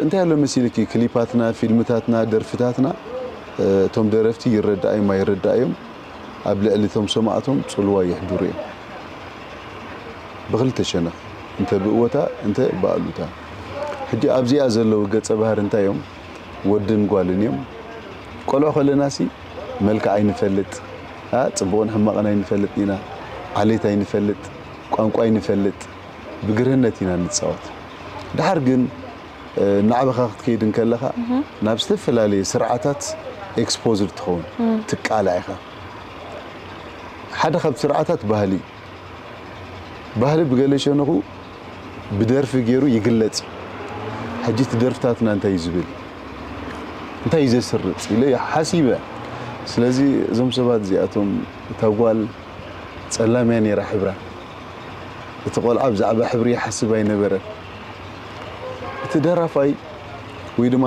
እንታይ ኣሎ መሲልኪ፣ ክሊፓትና፣ ፊልምታትና፣ ደርፍታትና እቶም ደረፍቲ ይረዳእዮም ኣይረዳእዮም ኣብ ልዕሊ እቶም ሰማዕቶም ጽልዋ የሕድሩ እዮም። ብኽልተ ሸነኽ፣ እንተ ብእወታ እንተ ብኣሉታ። ሕጂ ኣብዚኣ ዘለዉ ገጸ ባህሪ እንታይ እዮም? ወድን ጓልን እዮም። ቆልዑ ከለናሲ መልክዕ ኣይንፈልጥ፣ ኣ፣ ጽቡቕን ሕማቕን ኣይንፈልጥ ኢና፣ ዓሌት ኣይንፈልጥ፣ ቋንቋ ኣይንፈልጥ፣ ብግርህነት ኢና ንጻወት። ድሓር ግን እናዕበኻ ክትከይድ እንከለኻ ናብ ዝተፈላለየ ስርዓታት ኤክስፖዝድ ትኸውን፣ ትቃላዕ ኢኻ። ሓደ ካብ ስርዓታት ባህሊ እዩ። ባህሊ ብገለ ሸነኹ ብደርፊ ገይሩ ይግለጽ እዩ። ሕጂ እቲ ደርፍታትና እንታይ እዩ ዝብል፣ እንታይ እዩ ዘስርጽ ኢለ ሓሲበ። ስለዚ እዞም ሰባት እዚኣቶም እታ ጓል ጸላም እያ ነይራ ሕብራ። እቲ ቆልዓ ብዛዕባ ሕብሪ ይሓስብ ኣይነበረን። እቲ ደራፋይ ወይ ድማ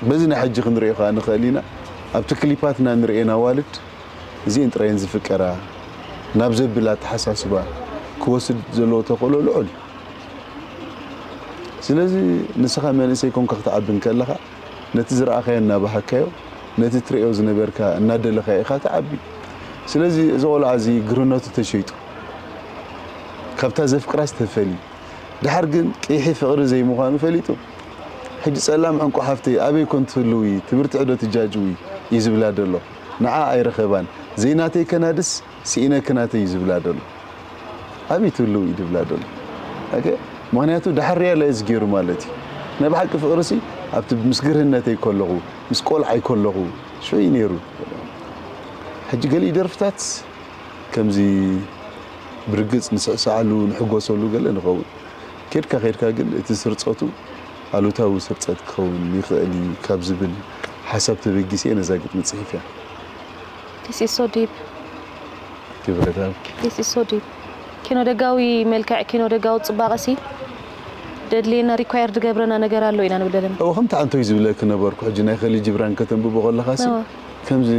በዚ ናይ ሕጂ ክንሪኦ ከኣ ንኽእል ኢና ኣብቲ ክሊፓትና ንርእየን ኣዋልድ እዚኤን ጥራየን ዝፍቀራ ናብ ዘብል ኣተሓሳስባ ክወስድ ዘለዎ ተኽእሎ ልዑል እዩ። ስለዚ ንስኻ መንእሰይ ኮንካ ክትዓቢ እንከለኻ ነቲ ዝረኣኻዮ እናባሃካዮ ነቲ ትርእዮ ዝነበርካ እናደለኻዮ ኢኻ ትዓቢ። ስለዚ እዚ ቆልዓ እዚ ግርነቱ ተሸይጡ ካብታ ዘፍቅራስ ተፈልዩ ድሓር ግን ቅይሒ ፍቕሪ ዘይምዃኑ ፈሊጡ ሕጂ ጸላም ዕንቁ ሓፍተይ ኣበይ ኮን ትህልዊ ትብርትዒ ዶ ትጃጅዊ እዩ ዝብላ ደሎ። ንዓ ኣይረኸባን ዘይናተይ ከናድስ ስኢነኪ ናተይ እዩ ዝብላ ደሎ። ኣበይ ትህልዊ እዩ ዝብላ ደሎ። ኦኬ ምኽንያቱ ድሓር ሪያላይዝ ገይሩ ማለት እዩ። ናይ ብሓቂ ፍቕርሲ ኣብቲ ምስ ግርህነተይ ከለኹ ምስ ቆልዓይ ከለኹ ሽዑ እዩ ነይሩ። ሕጂ ገሊኡ ደርፍታት ከምዚ ብርግጽ ንስዕስዓሉ ንሕጎሰሉ ገለ ንኸውን። ኬድካ ኬድካ ግን እቲ ስርጸቱ ኣሉታዊ ስርጸት ክኸውን ይኽእል እዩ ካብ ዝብል ሓሳብ ተበጊሰ እየ ነዛ ግጥሚ ጽሒፈያ። This is so deep. ክብረት ኣብኪ። This is so deep. ኪኖ ደጋዊ መልክዕ ኪኖ ደጋዊ ጽባቐሲ ደድልየና ሪኳየር ድገብረና ነገር ኣሎ ኢና ንብል ዘለና። እወ ከምቲ ኣንቶይ ዝብለኪ ነበርኩ ሕጂ ናይ ኸሊል ጅብራን ከተንብቦ ከለኻሲ ከምዚ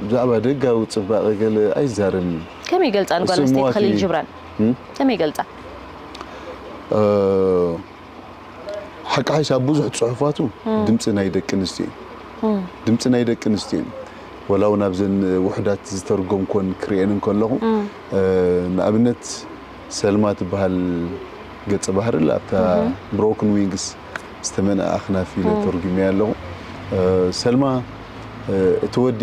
ብዛዕባ ደጋዊ ጽባቐ ገለ ኣይዛረብን እዩ። ከመይ ይገልጻ ንጓል ኣንስተይቲ ኸሊል ጅብራን? ከመይ ይገልጻ? ሓቂ ሓይሽ ኣብ ብዙሕ ጽሑፋቱ ድምጺ ናይ ደቂ ኣንስትዮ እዩ። ድምጺ ናይ ደቂ ኣንስትዮ እዩ። ወላ እውን ኣብዘን ውሑዳት ዝተርጎምኮን ክርእየን እንከለኹ ንኣብነት ሰልማ ትበሃል ገጸ ባህሪ ኣላ ኣብታ ብሮክን ዊንግስ ዝተመንኣ ኣኽናፍ ኢለ ተርጉመያ ኣለኹ። ሰልማ እቲ ወዲ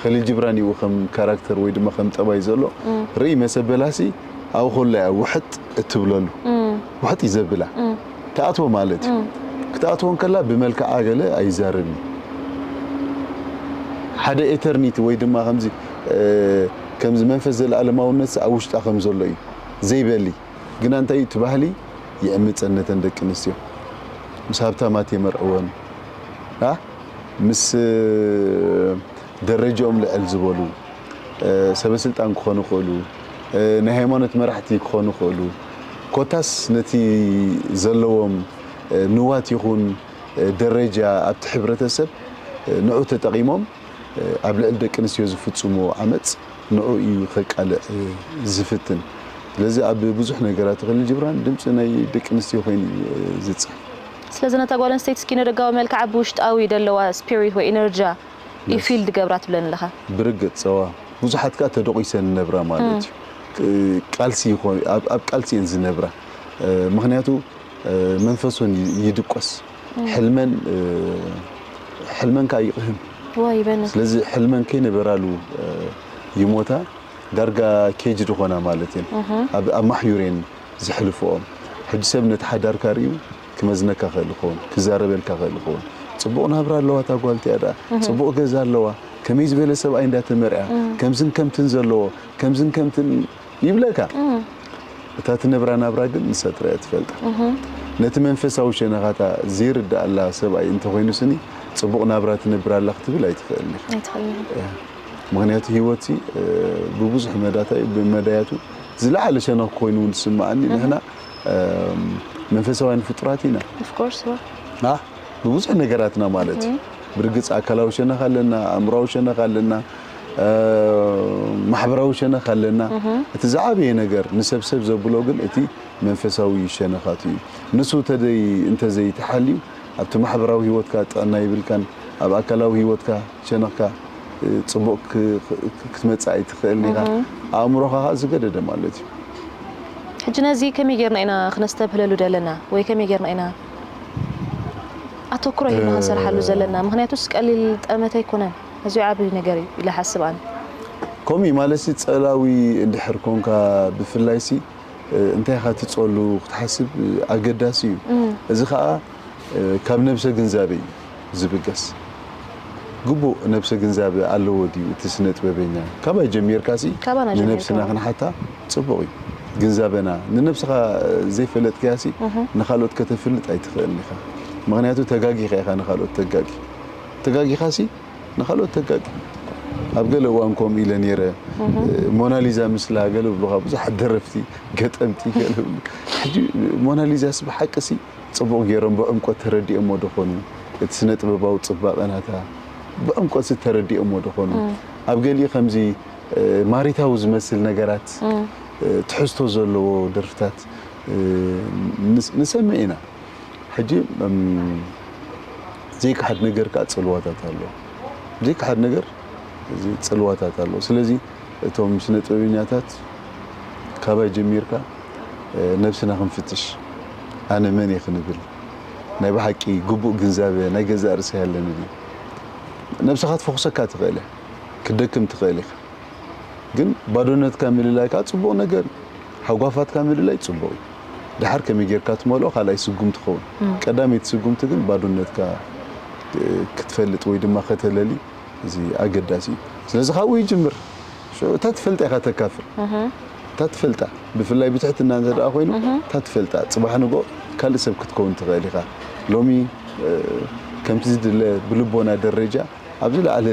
ኸሊል ጅብራን እዩ ከም ካራክተር ወይ ድማ ከም ጠባይ ዘሎ ርእይ መሰበላሲ ኣብኡ ከሎ እያ ውሕጥ እትብለሉ ውሕጥ እዩ ዘብላ ትኣትዎ ማለት እዩ ክትኣትዎ እንከላ ብመልክዓ ገለ ኣይዛረብን ሓደ ኤተርኒቲ ወይ ድማ ከምዚ ከምዚ መንፈስ ዘለኣለማውነት ኣብ ውሽጣ ከም ዘሎ እዩ ዘይበሊ ግና እንታይ እቲ ባህሊ ይዕምፀን ነተን ደቂ ኣንስትዮ ምስ ሃብታማት የመርዕወን ምስ ደረጃኦም ልዕል ዝበሉ ሰበስልጣን ክኾኑ ይኽእሉ፣ ናይ ሃይማኖት መራሕቲ ክኾኑ ይኽእሉ፣ ኮታስ ነቲ ዘለዎም ንዋት ይኹን ደረጃ ኣብቲ ሕብረተሰብ ንዑ ተጠቒሞም ኣብ ልዕሊ ደቂ ኣንስትዮ ዝፍፅምዎ ዓመፅ ንዑ እዩ ከቃልዕ ዝፍትን። ስለዚ ኣብ ብዙሕ ነገራት ኸሊል ጅብራን ድምፂ ናይ ደቂ ኣንስትዮ ኮይኑ እዩ ዝፅሕፍ። ስለዚ ነታ ጓል ኣንስተይቲ እስኪ ንደጋዊ መልክዓ ብውሽጣዊ ደለዋ ስፒሪት ወይ ኢነርጂያ እዩ ፊል ድገብራ ትብለኒ ኣለኻ። ብርግፅ ጸዋ ብዙሓት ከዓ ተደቂሰን ዝነብራ ማለት እዩ። ቃልሲ ይኾን ኣብ ቃልሲ እየን ዝነብራ። ምክንያቱ መንፈሶን ይድቆስ፣ ሕልመን ሕልመን ከዓ ይቕህም። ወይ በነ ስለዚ ሕልመን ከይነበራሉ ይሞታ። ዳርጋ ኬጅ ዝኾና ማለት እየን። ኣብ ኣብ ማሕዩር እየን ዝሕልፍኦም። ሕጂ ሰብ ነቲ ሓዳርካ ርእዩ ክመዝነካ ክእል ይኸውን፣ ክዛረበልካ ክእል ይኸውን። ጽቡቕ ናብራ ኣለዋ እታ ጓል እቲኣ ደኣ፣ ጽቡቕ ገዛ ኣለዋ፣ ከመይ ዝበለ ሰብኣይ እንዳተመርዕያ፣ ከምዝን ከምትን ዘለዎ፣ ከምዝን ከምትን ይብለካ። እታ ትነብራ ናብራ ግን ንሳ ጥራይ እያ ትፈልጣ። ነቲ መንፈሳዊ ሸነኻታ ዘይርድኣላ ሰብኣይ እንተኾይኑ ስኒ ጽቡቕ ናብራ ትነብር ኣላ ክትብል ኣይትኽእልን ኢኻ። ኣይትኽእልን ኢኻ። ምክንያቱ ህይወት ሲ ብብዙሕ መዳታይ ብመዳያቱ ዝለዓለ ሸነኽ ኮይኑ እውን ዝስምዓኒ ንሕና መንፈሳውያን ፍጡራት ኢና። Of course ዋ ኣ ብብዙሕ ነገራትና ማለት እዩ። ብርግጽ ኣካላዊ ሸነኽ ኣለና፣ ኣእምራዊ ሸነኽ ኣለና፣ ማሕበራዊ ሸነኽ ኣለና። እቲ ዝዓበየ ነገር ንሰብ ሰብ ዘብሎ ግን እቲ መንፈሳዊ ሸነኻቱ እዩ። ንሱ ተደይ እንተዘይተሓልዩ ኣብቲ ማሕበራዊ ህይወትካ ጥዕና ይብልካን ኣብ ኣካላዊ ህይወትካ ሸነኽካ ጽቡቕ ክትመጽእ ኣይትኽእልን ኢኻ። ኣእምሮኻ ከዓ ዝገደደ ማለት እዩ። ሕጂ ነዚ ከመይ ጌርና ኢና ክነስተብህለሉ ዘለና ወይ ከመይ ጌርና ኢና ኣተኩሮ ሂብና ክንሰርሓሉ ዘለና? ምክንያቱስ ቀሊል ጠመተ ኣይኮነን፣ ኣዝዩ ዓብዪ ነገር እዩ ኢለ ሓስብ ኣነ። ከምኡ እዩ ማለት ሲ ጸላዊ እንድሕር ኮንካ ብፍላይ ሲ እንታይ ኢኻ ትጸሉ ክትሓስብ ኣገዳሲ እዩ። እዚ ከዓ ካብ ነብሰ ግንዛበ እዩ ዝብገስ። ግቡእ ነብሰ ግንዛበ ኣለዎ ድዩ እቲ ስነ ጥበበኛ? ካባይ ጀሚርካ ሲ ካባና ጀሚርካ። ንነብስና ክንሓታ ጽቡቕ እዩ። ግንዛበና ንነብስኻ ዘይፈለጥክያ ሲ ንኻልኦት ከተፍልጥ ኣይትኽእልን ኢኻ። ምኽንያቱ ተጋጊኻ ኢኻ ንኻልኦት ተጋጊ ተጋጊኻ ሲ ንኻልኦት ተጋጊ ኣብ ገለ እዋን ከምኡ ኢለ ነይረ። ሞናሊዛ ምስላ ገለ ብሉኻ ብዙሓት ደረፍቲ ገጠምቲ ገለ ብሉ ሕጂ ሞናሊዛስ ብሓቂ ሲ ጽቡቕ ገይሮም ብዕምቆት ተረዲኦሞ ዶ ኾኑ? እቲ ስነ ጥበባዊ ጽባቐ ናታ ብዕምቆት ተረዲኦሞ ዶ ኾኑ? ኣብ ገሊኡ ከምዚ ማሪታዊ ዝመስል ነገራት ትሕዝቶ ዘለዎ ደርፍታት ንሰምዕ ኢና። ሕጂ ዘይክሓድ ነገር ከዓ ጽልዋታት ኣለዎ። ዘይክሓድ ነገር ጽልዋታት ኣለዎ። ስለዚ እቶም ስነ ጥበበኛታት ካባይ ጀሚርካ ነብስና ክንፍትሽ፣ ኣነ መን እየ ክንብል፣ ናይ ብሓቂ ግቡእ ግንዛበ ናይ ገዛእ ርእሰይ ኣለኒ ድዩ? ነብስኻ ክትፈኹሰካ ትኽእል እያ፣ ክትደክም ትኽእል ኢኻ። ግን ባዶነትካ ምልላይ ከዓ ጽቡቕ ነገር እዩ። ሃጓፋትካ ምልላይ ጽቡቕ እዩ። ድሓር ከመይ ጌርካ ትመልኦ ካልኣይ ስጉምቲ ትኸውን። ቀዳመይቲ ስጉምቲ ግን ባዶነትካ ክትፈልጥ ወይ ድማ ከተለሊ እዚ ኣገዳሲ እዩ። ስለዚ ካብኡ ይጅምር። እታ ትፈልጣ ኢኻ ተካፍል። እታ ትፈልጣ ብፍላይ ብትሕትና እንተ ደኣ ኮይኑ እታ ትፈልጣ ጽባሕ ንግሆ ካልእ ሰብ ክትከውን ትኽእል ኢኻ። ሎሚ ከምቲ ዝድለ ብልቦና ደረጃ ኣብ ዝለዓለ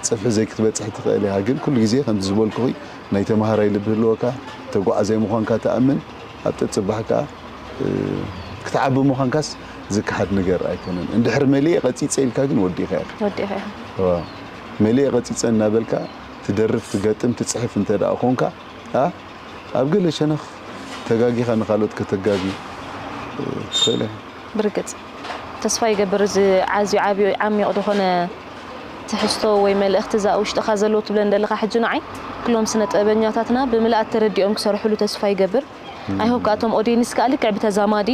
ጽፍሒ ዘይክትበጽሕ ትኽእል ኢኻ። ግን ኩሉ ግዜ ከምቲ ዝበልኩኺ ናይ ተምሃራይ ልቢ ህልወካ፣ ተጓዓዛይ ምዃንካ ትኣምን፣ ኣብ ጠጽባሕ ከኣ ክትዓቢ ምዃንካስ ዝከሓድ ነገር ኣይኮነን። እንድሕር መሊኤ ቀጺጸ ኢልካ ግን ወዲእኻ ኢኻ። ወዲእኻ ኢኻ። መሊኤ ቀጺጸ እናበልካ ትደርፍ፣ ትገጥም፣ ትጽሕፍ እንተ ደኣ ኾንካ ኣብ ገለ ሸነኽ ተጋጊኻ ንኻልኦት ከተጋጊ ትኽእል ኢኻ። ብርግጽ ተስፋ ይገብር እዚ ኣዝዩ ዓብዩ ዓሚቕ ዝኾነ ትሕዝቶ ወይ መልእኽቲ እዛ ውሽጥኻ ዘሎ ትብለን ዘለኻ ሕጂ ንዓይ ኩሎም ስነ ጥበበኛታትና ብምልኣት ተረዲኦም ክሰርሕሉ ተስፋ ይገብር። ኣይሆፕ ከኣቶም ኦዲየንስ ከኣ ልክዕ ብተዛማዲ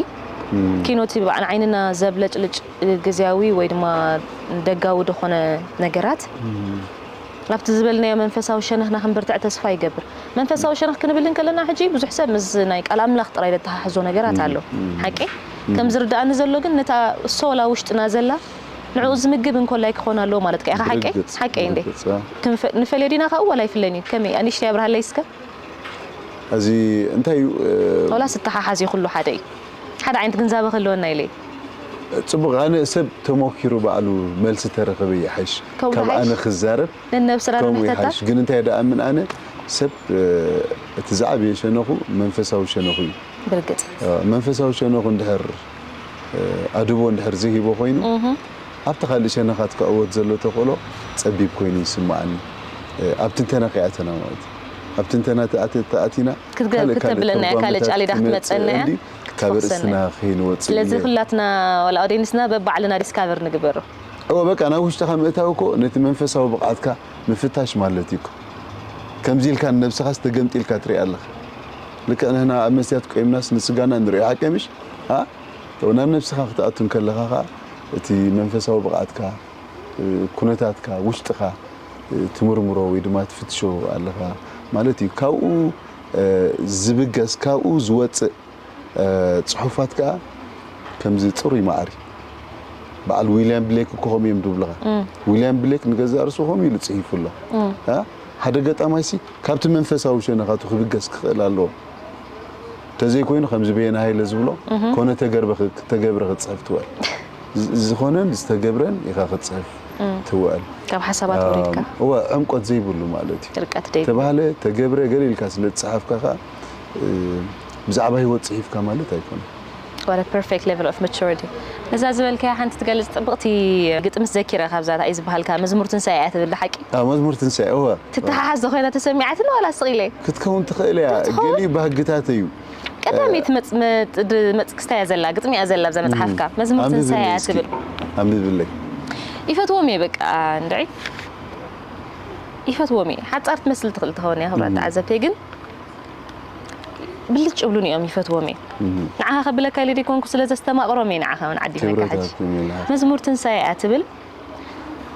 ኪኖቲ ብዓን ዓይንና ዘብለጭልጭ ግዝያዊ ወይ ድማ ደጋዊ ዝኾነ ነገራት ኣብቲ ዝበልናዮ መንፈሳዊ ሸነኽና ክንብርትዕ ተስፋ ይገብር። መንፈሳዊ ሸነኽ ክንብል እንከለና ሕጂ ብዙሕ ሰብ ምስ ናይ ቃል ኣምላኽ ጥራይ ዘተሓሕዞ ነገራት ኣሎ። ሓቂ ከም ዝርዳኣኒ ዘሎ ግን ነታ ሶላ ውሽጥና ዘላ ንዕኡ ዝምግብ እንኮላይ ክኾን ኣለዎ ማለት ከ ኢኻ ሓቂ ሓቂ እንዴ ንፈልዮ ዲና ካብኡ ዋላ ይፍለን እዩ ከመይ ኣንሽተይ ኣብርሃለይ እስከ እዚ እንታይ እዩ ዋላ ስተሓሓዝ እዩ ኩሉ ሓደ እዩ ሓደ ዓይነት ግንዛበ ከለወና ኢለ እዩ ጽቡቕ ኣነ ሰብ ተሞኪሩ ባዕሉ መልሲ ተረኸበ ይሓይሽ ከምኡ ካብ ይሓይሽ? ኣነ ክዛረብ ነነብስና ዶ ከምኡ ንሕተታ ይሓይሽ ግን እንታይ ደኣ ምን ኣነ ሰብ እቲ ዝዓበየ ሸነኹ መንፈሳዊ ሸነኹ እዩ ብርግጽ መንፈሳዊ ሸነኹ እንድሕር ኣድቦ እንድሕር ዘይሂቦ ኮይኑ ኣብቲ ካልእ ሸነኻት ክዕወት ዘሎ ተኽእሎ ጸቢብ ኮይኑ ይስምዓኒ ኣብ ትንተና ከይኣተና ማለት እዩ። ኣብ ትንተና ተኣተ- ተኣቲና ክትገ- ካልእ- ካልእ ክተብለና እያ፣ ካልእ ትርጓመታት ጫሊዳ ክመጽእ ክትመጸና እያ። እንዲ ካብ ክትወቅሰና ርእስና እያ። ከይንወጽእ ስለዚ ኢለ። ኩላትና ዋላ ኦዲየንስና በባዕልና ዲስካቨር ንግበሮ። እወ በቃ ናብ ውሽጥኻ ምእታው እኮ ነቲ መንፈሳዊ ብቕዓትካ ምፍታሽ ማለት እዩ እኮ። ከምዚ ኢልካ ንነብስኻስ ተገምጢልካ ትርኢ ኣለኻ። ልክዕ ንሕና ኣብ መስትያት ቆይምናስ ንስጋና ንሪኦ ሓቂ ምሽ? ኣ? እወ ናብ ነብስኻ ክትኣቱ እንከለኻ ኸኣ እቲ መንፈሳዊ ብቕዓትካ፣ እ፣ ኩነታትካ፣ ውሽጥኻ፣ እ፣ ትምርምሮ ወይ ድማ ትፍትሾ ኣለኻ ማለት እዩ። ካብኡ፣ እ፣ ዝብገስ፣ ካብኡ ዝወጽእ፣ እ፣ ጽሑፋት ከኣ ከምዚ ጽሩይ መዓር እዩ። በዓል ዊልያም ብሌክ እኮ ከምኡ እዮም ዝብሉኻ። ዊልያም ብሌክ ንገዛእ ርእሱ ከምኡ ኢሉ ጽሒፉ ኣሎ። እ? ሓደ ገጣማይሲ ካብቲ መንፈሳዊ ሸነኻቱ ክብገስ ክኽእል ኣለዎ። እንተዘይኮይኑ ከምዚ በየነ ሃይለ ዝብሎ ኮነ ተገርበ ክ- ተገብረ ክትጽሕፍ ትውዕል። ዝ- ዝኾነን ዝተገብረን ኢኻ ክትጽሕፍ ትውዕል። ካብ ሓሳባት ወሪድካ። እወ ዕምቆት ዘይብሉ ማለት እዩ። ድርቀት ደይ ተባህለ ተገብረ ገለ ኢልካ ስለ ዝጸሓፍካ ከኣ እ፣ ብዛዕባ ህይወት ጽሒፍካ ማለት ኣይኮነን። What a perfect level of maturity። ነዛ ዝበልካያ ሓንቲ ትገልጽ ጽብቕቲ ግጥሚ ዘኪረ ካብዛ እንታይ እዩ ዝበሃልካ መዝሙር ትንሳኤ እያ ትብል ሓቂ? ኣብ መዝሙር ትንሳኤ እወ ትተሓሓዝ ዶ ኮይና ተሰሚዓትኒ ዋላ ስቕ ኢለ? ክትከውን ትኽእል እያ። ትኸውን? ገሊኡ ባህግታት እዩ። ቀዳመይቲ መጽ- መጥ- ድ- መጽ ክስታ እያ ዘላ ግጥሚ እያ ዘላ ኣብዛ መጽሓፍካ መዝሙር ኣንብብለይ ትንሳኤ እያ እስኪ። ትብል። ኣንብብለይ። ይፈትዎም እየ በቃ እንድዒ ይፈትዎም እየ። ሓጻር ትመስል ትኽእል ትኸውን እያ ክብራት ተዓዘብተይ ግን ብልጭ ይብሉኒ እዮም ይፈትዎም እየ። ንዓኻ ከብለካ ኢለ ደይኮንኩ ስለ ዘስተማቕሮም እየ ንዓኻ እውን ዓዲመካ ክብረት ሕጂ። ሃብኩም ይልሃብ። መዝሙር ትንሳኤ እያ ትብል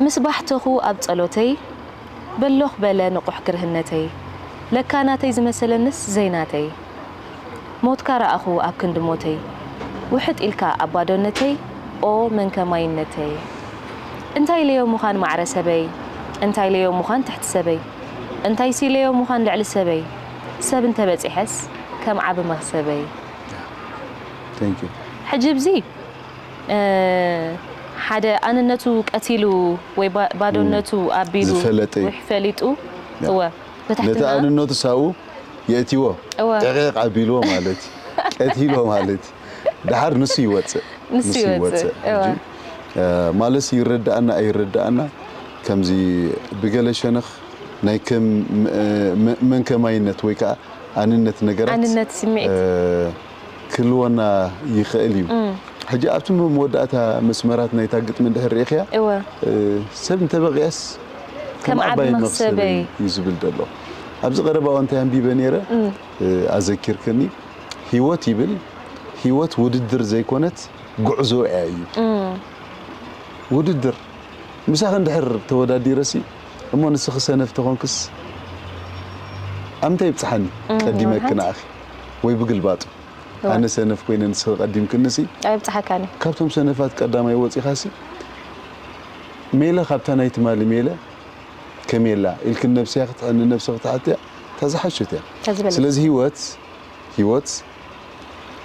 ምስ ባሕተኹ ኣብ ጸሎተይ በሎኽ በለ ንቑሕ ግርህነተይ ለካ ናተይ ዝመሰለንስ ዘይናተይ ሞትካ ረኣኹ ኣብ ክንዲ ሞተይ ውሕጥ ኢልካ ኣብ ባዶነተይ ኦ መንከማይነተይ እንታይ ኢለዮ ምዃን ማዕረ ሰበይ እንታይ ኢለዮ ምዃን ትሕቲ ሰበይ እንታይ ሲለዮ ምዃን ልዕሊ ሰበይ ሰብ እንተበጺሐስ ከም ዓቢ መኽሰበይ Thank you። ሕጂ ብዚ እ፣ ሓደ ኣንነቱ ቀቲሉ ወይ ባ- ባዶነቱ ኣቢሉ ዝፈለጠ እዩ። ወይ ፈሊጡ ያ። እወ ነቲ ብትሕትና ኣንነቱ ሳኡ የእትዎ እወ። ዕቕቕ ኣቢልዎ ማለት እዩ። ቀቲልዎ ማለት እዩ። ደሓር ንሱ ይወፅእ ንሱ ይወፅእ፣ እወ። ሕጂ፣ እ፣ ማለት ይረዳእና ኣይረዳእና ከምዚ ብገለ ሸነኽ ናይ ከም እ፣ መ- መንከማይነት ወይ ከዓ ኣንነት ነገራት ኣንነት ስምዒት። እ፣ ክህልወና ይኽእል እዩ። ሕጂ ኣብቲ መወዳእታ መስመራት ናይታ ግጥሚ እንድሕር ርኢኽያ እወ እ፣ ሰብ እንተበቂዐስ ከም ዓቢ ዓባይ መኽሰበይ እዩ ዝብል ዘሎ። ኣብዚ ቀረባ እዋን እንታይ ኣንቢበ ነይረ እ፣ ኣዘኪርክኒ ህይወት ይብል ህይወት ውድድር ዘይኮነት ጉዕዞ እያ እዩ። ውድድር ምሳኺ እንድሕር ተወዳዲረሲ እሞ ንስኺ ሰነፍ ተኾንክስ ኣብ ምንታይ ይብፅሓኒ? ቀዲመኪ ንዓኺ ወይ ብግልባጡ ኣነ ሰነፍ ኮይነ ንስኺ ቀዲምክንሲ ኣይብፅሓካን እዩ ካብቶም ሰነፋት ቀዳማይ ወፂኻሲ ሜለ ካብታ ናይ ትማሊ ሜለ ከመይ ኣላ ኢልክን ነብስያ ክትሐ- ንነብሲ ክትሓትያ እታ ዝሓሸት እያ። ከዚ በለስ። ስለዚ ህይወት ህይወት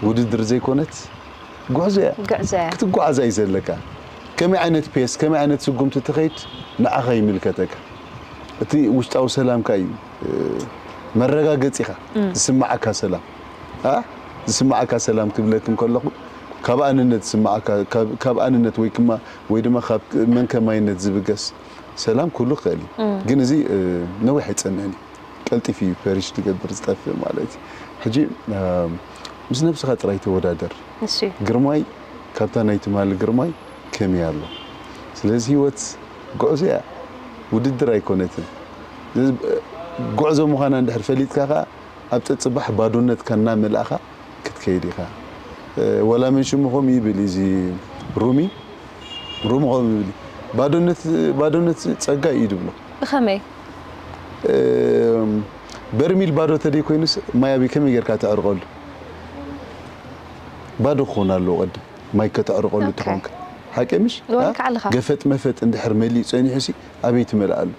ውድድር ዘይኮነት ጉዕዞ እያ። ጉዕዞ እያ። ክትጓዓዛ እዩ ዘለካ። ከመይ ዓይነት ፔስ ከመይ ዓይነት ስጉምቲ ትኸይድ ንዓኻ ይምልከተካ። እቲ ውሽጣዊ ሰላምካ እዩ እ፣ መረጋገፂኻ ዝስምዓካ ሰላም ኣ ዝስምዓካ ሰላም ክብለክን ከለኹ ካብ ኣንነት ዝስምዓካ ካብ- ካብ ኣንነት ወይ ክማ ወይ ድማ ካብ መንከማይነት ዝብገስ ሰላም ክህሉ ክኽእል እዩ። ግን እዚ እ፣ ነዊሕ ኣይፀንሕን እዩ። ቀልጢፍ እዩ ፐሪሽ ዝገብር ዝጠፍእ ማለት እዩ። ሕጂ እ፣ ምስ ነብስኻ ጥራይ ተወዳደር። እሺ ግርማይ ካብታ ናይ ትማሊ ግርማይ ከመይ ኣሎ? ስለዚ ህይወት ጉዕዞ እያ፣ ውድድር ኣይኮነትን። ስለዚ ጉዕዞ ምዃና እንድሕር ፈሊጥካ ከኣ ኣብ ጸጽባሕ ባዶነትካ እናመላእኻ ክትከይድ ኢኻ። እ፣ ወላ መን ሽሙ ከምኡ ይብል እዚ ሩሚ ሩሚ ከምኡ ይብል ባዶነት ባዶነት ጸጋ እዩ ድብሎ። ብኸመይ? እም፣ በርሚል ባዶ ተደይ ኮይኑስ ማይ ኣበይ ከመይ ጌርካ ተዕርቐሉ? ባዶ ክኾን ኣለዎ ቅድም ማይ ከተዕርቐሉ ኦኬ። ተኾንካ ሓቂ ምሽ? ወልካ ኣ? ኣለኻ። ገፈጥ መፈጥ እንድሕር መሊኡ ጸኒሑሲ ኣበይ ትመልኣሉ?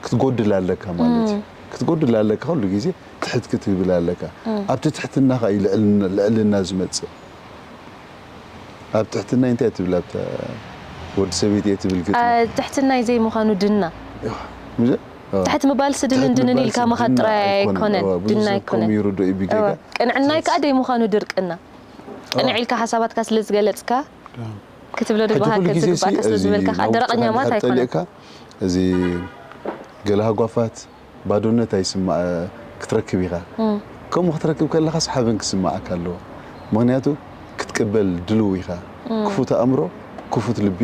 ክትጎድል ኣለካ ማለት እዩ። ክትጎድል ኣለካ ኩሉ ግዜ ትሕት ክትብል ኣለካ። ኣብቲ ትሕትናኻ እዩ ልዕልና- ልዕልና ዝመጽእ። ኣብ ትሕትናይ እንታይ ትብል ኣብታ ወዲ ሰበይቲ እየ ትብል ግጥሚ? አ፣ ትሕትናይ ዘይምዃኑ ድና ምዘ? ኦ። ትሕት ምባል ስድንን ትሕት ድንን ምባል ኢልካ ምኻድ ስድና ጥራይ ኣይኮነን። ኣይኮነን ኦ፣ ብዙ ድና ሰብ ኣይኮነን ከምኡ ይርድኦ እዩ ብጌጋ። እወ። ቅንዕናይ ከዓ ደይምዃኑ ድርቅና ቅንዕ ኢልካ ሓሳባትካ ስለ ዝገለጽካ ክትብሎ ሕጂ ድግባሃ ኩሉ ግዜ ዝግባእካ ሲ ስለ እዚ ዝበልካ ከዓ ናብ ደረቕኛ ውሽጥኻ ማለት እንድሕር ኣይኮነን ጠሊቕካ፣ እዚ ገለ ሃጓፋት፣ ባዶነት ኣይስማዕ ክትረክብ ኢኻ። ከምኡ ክትረክብ ከለኻስ ሓበን ክስማዓካ ኣለዎ። ምኽንያቱ ክትቅበል ድልው ኢኻ። ክፉት ኣእምሮ፣ ክፉት ልቢ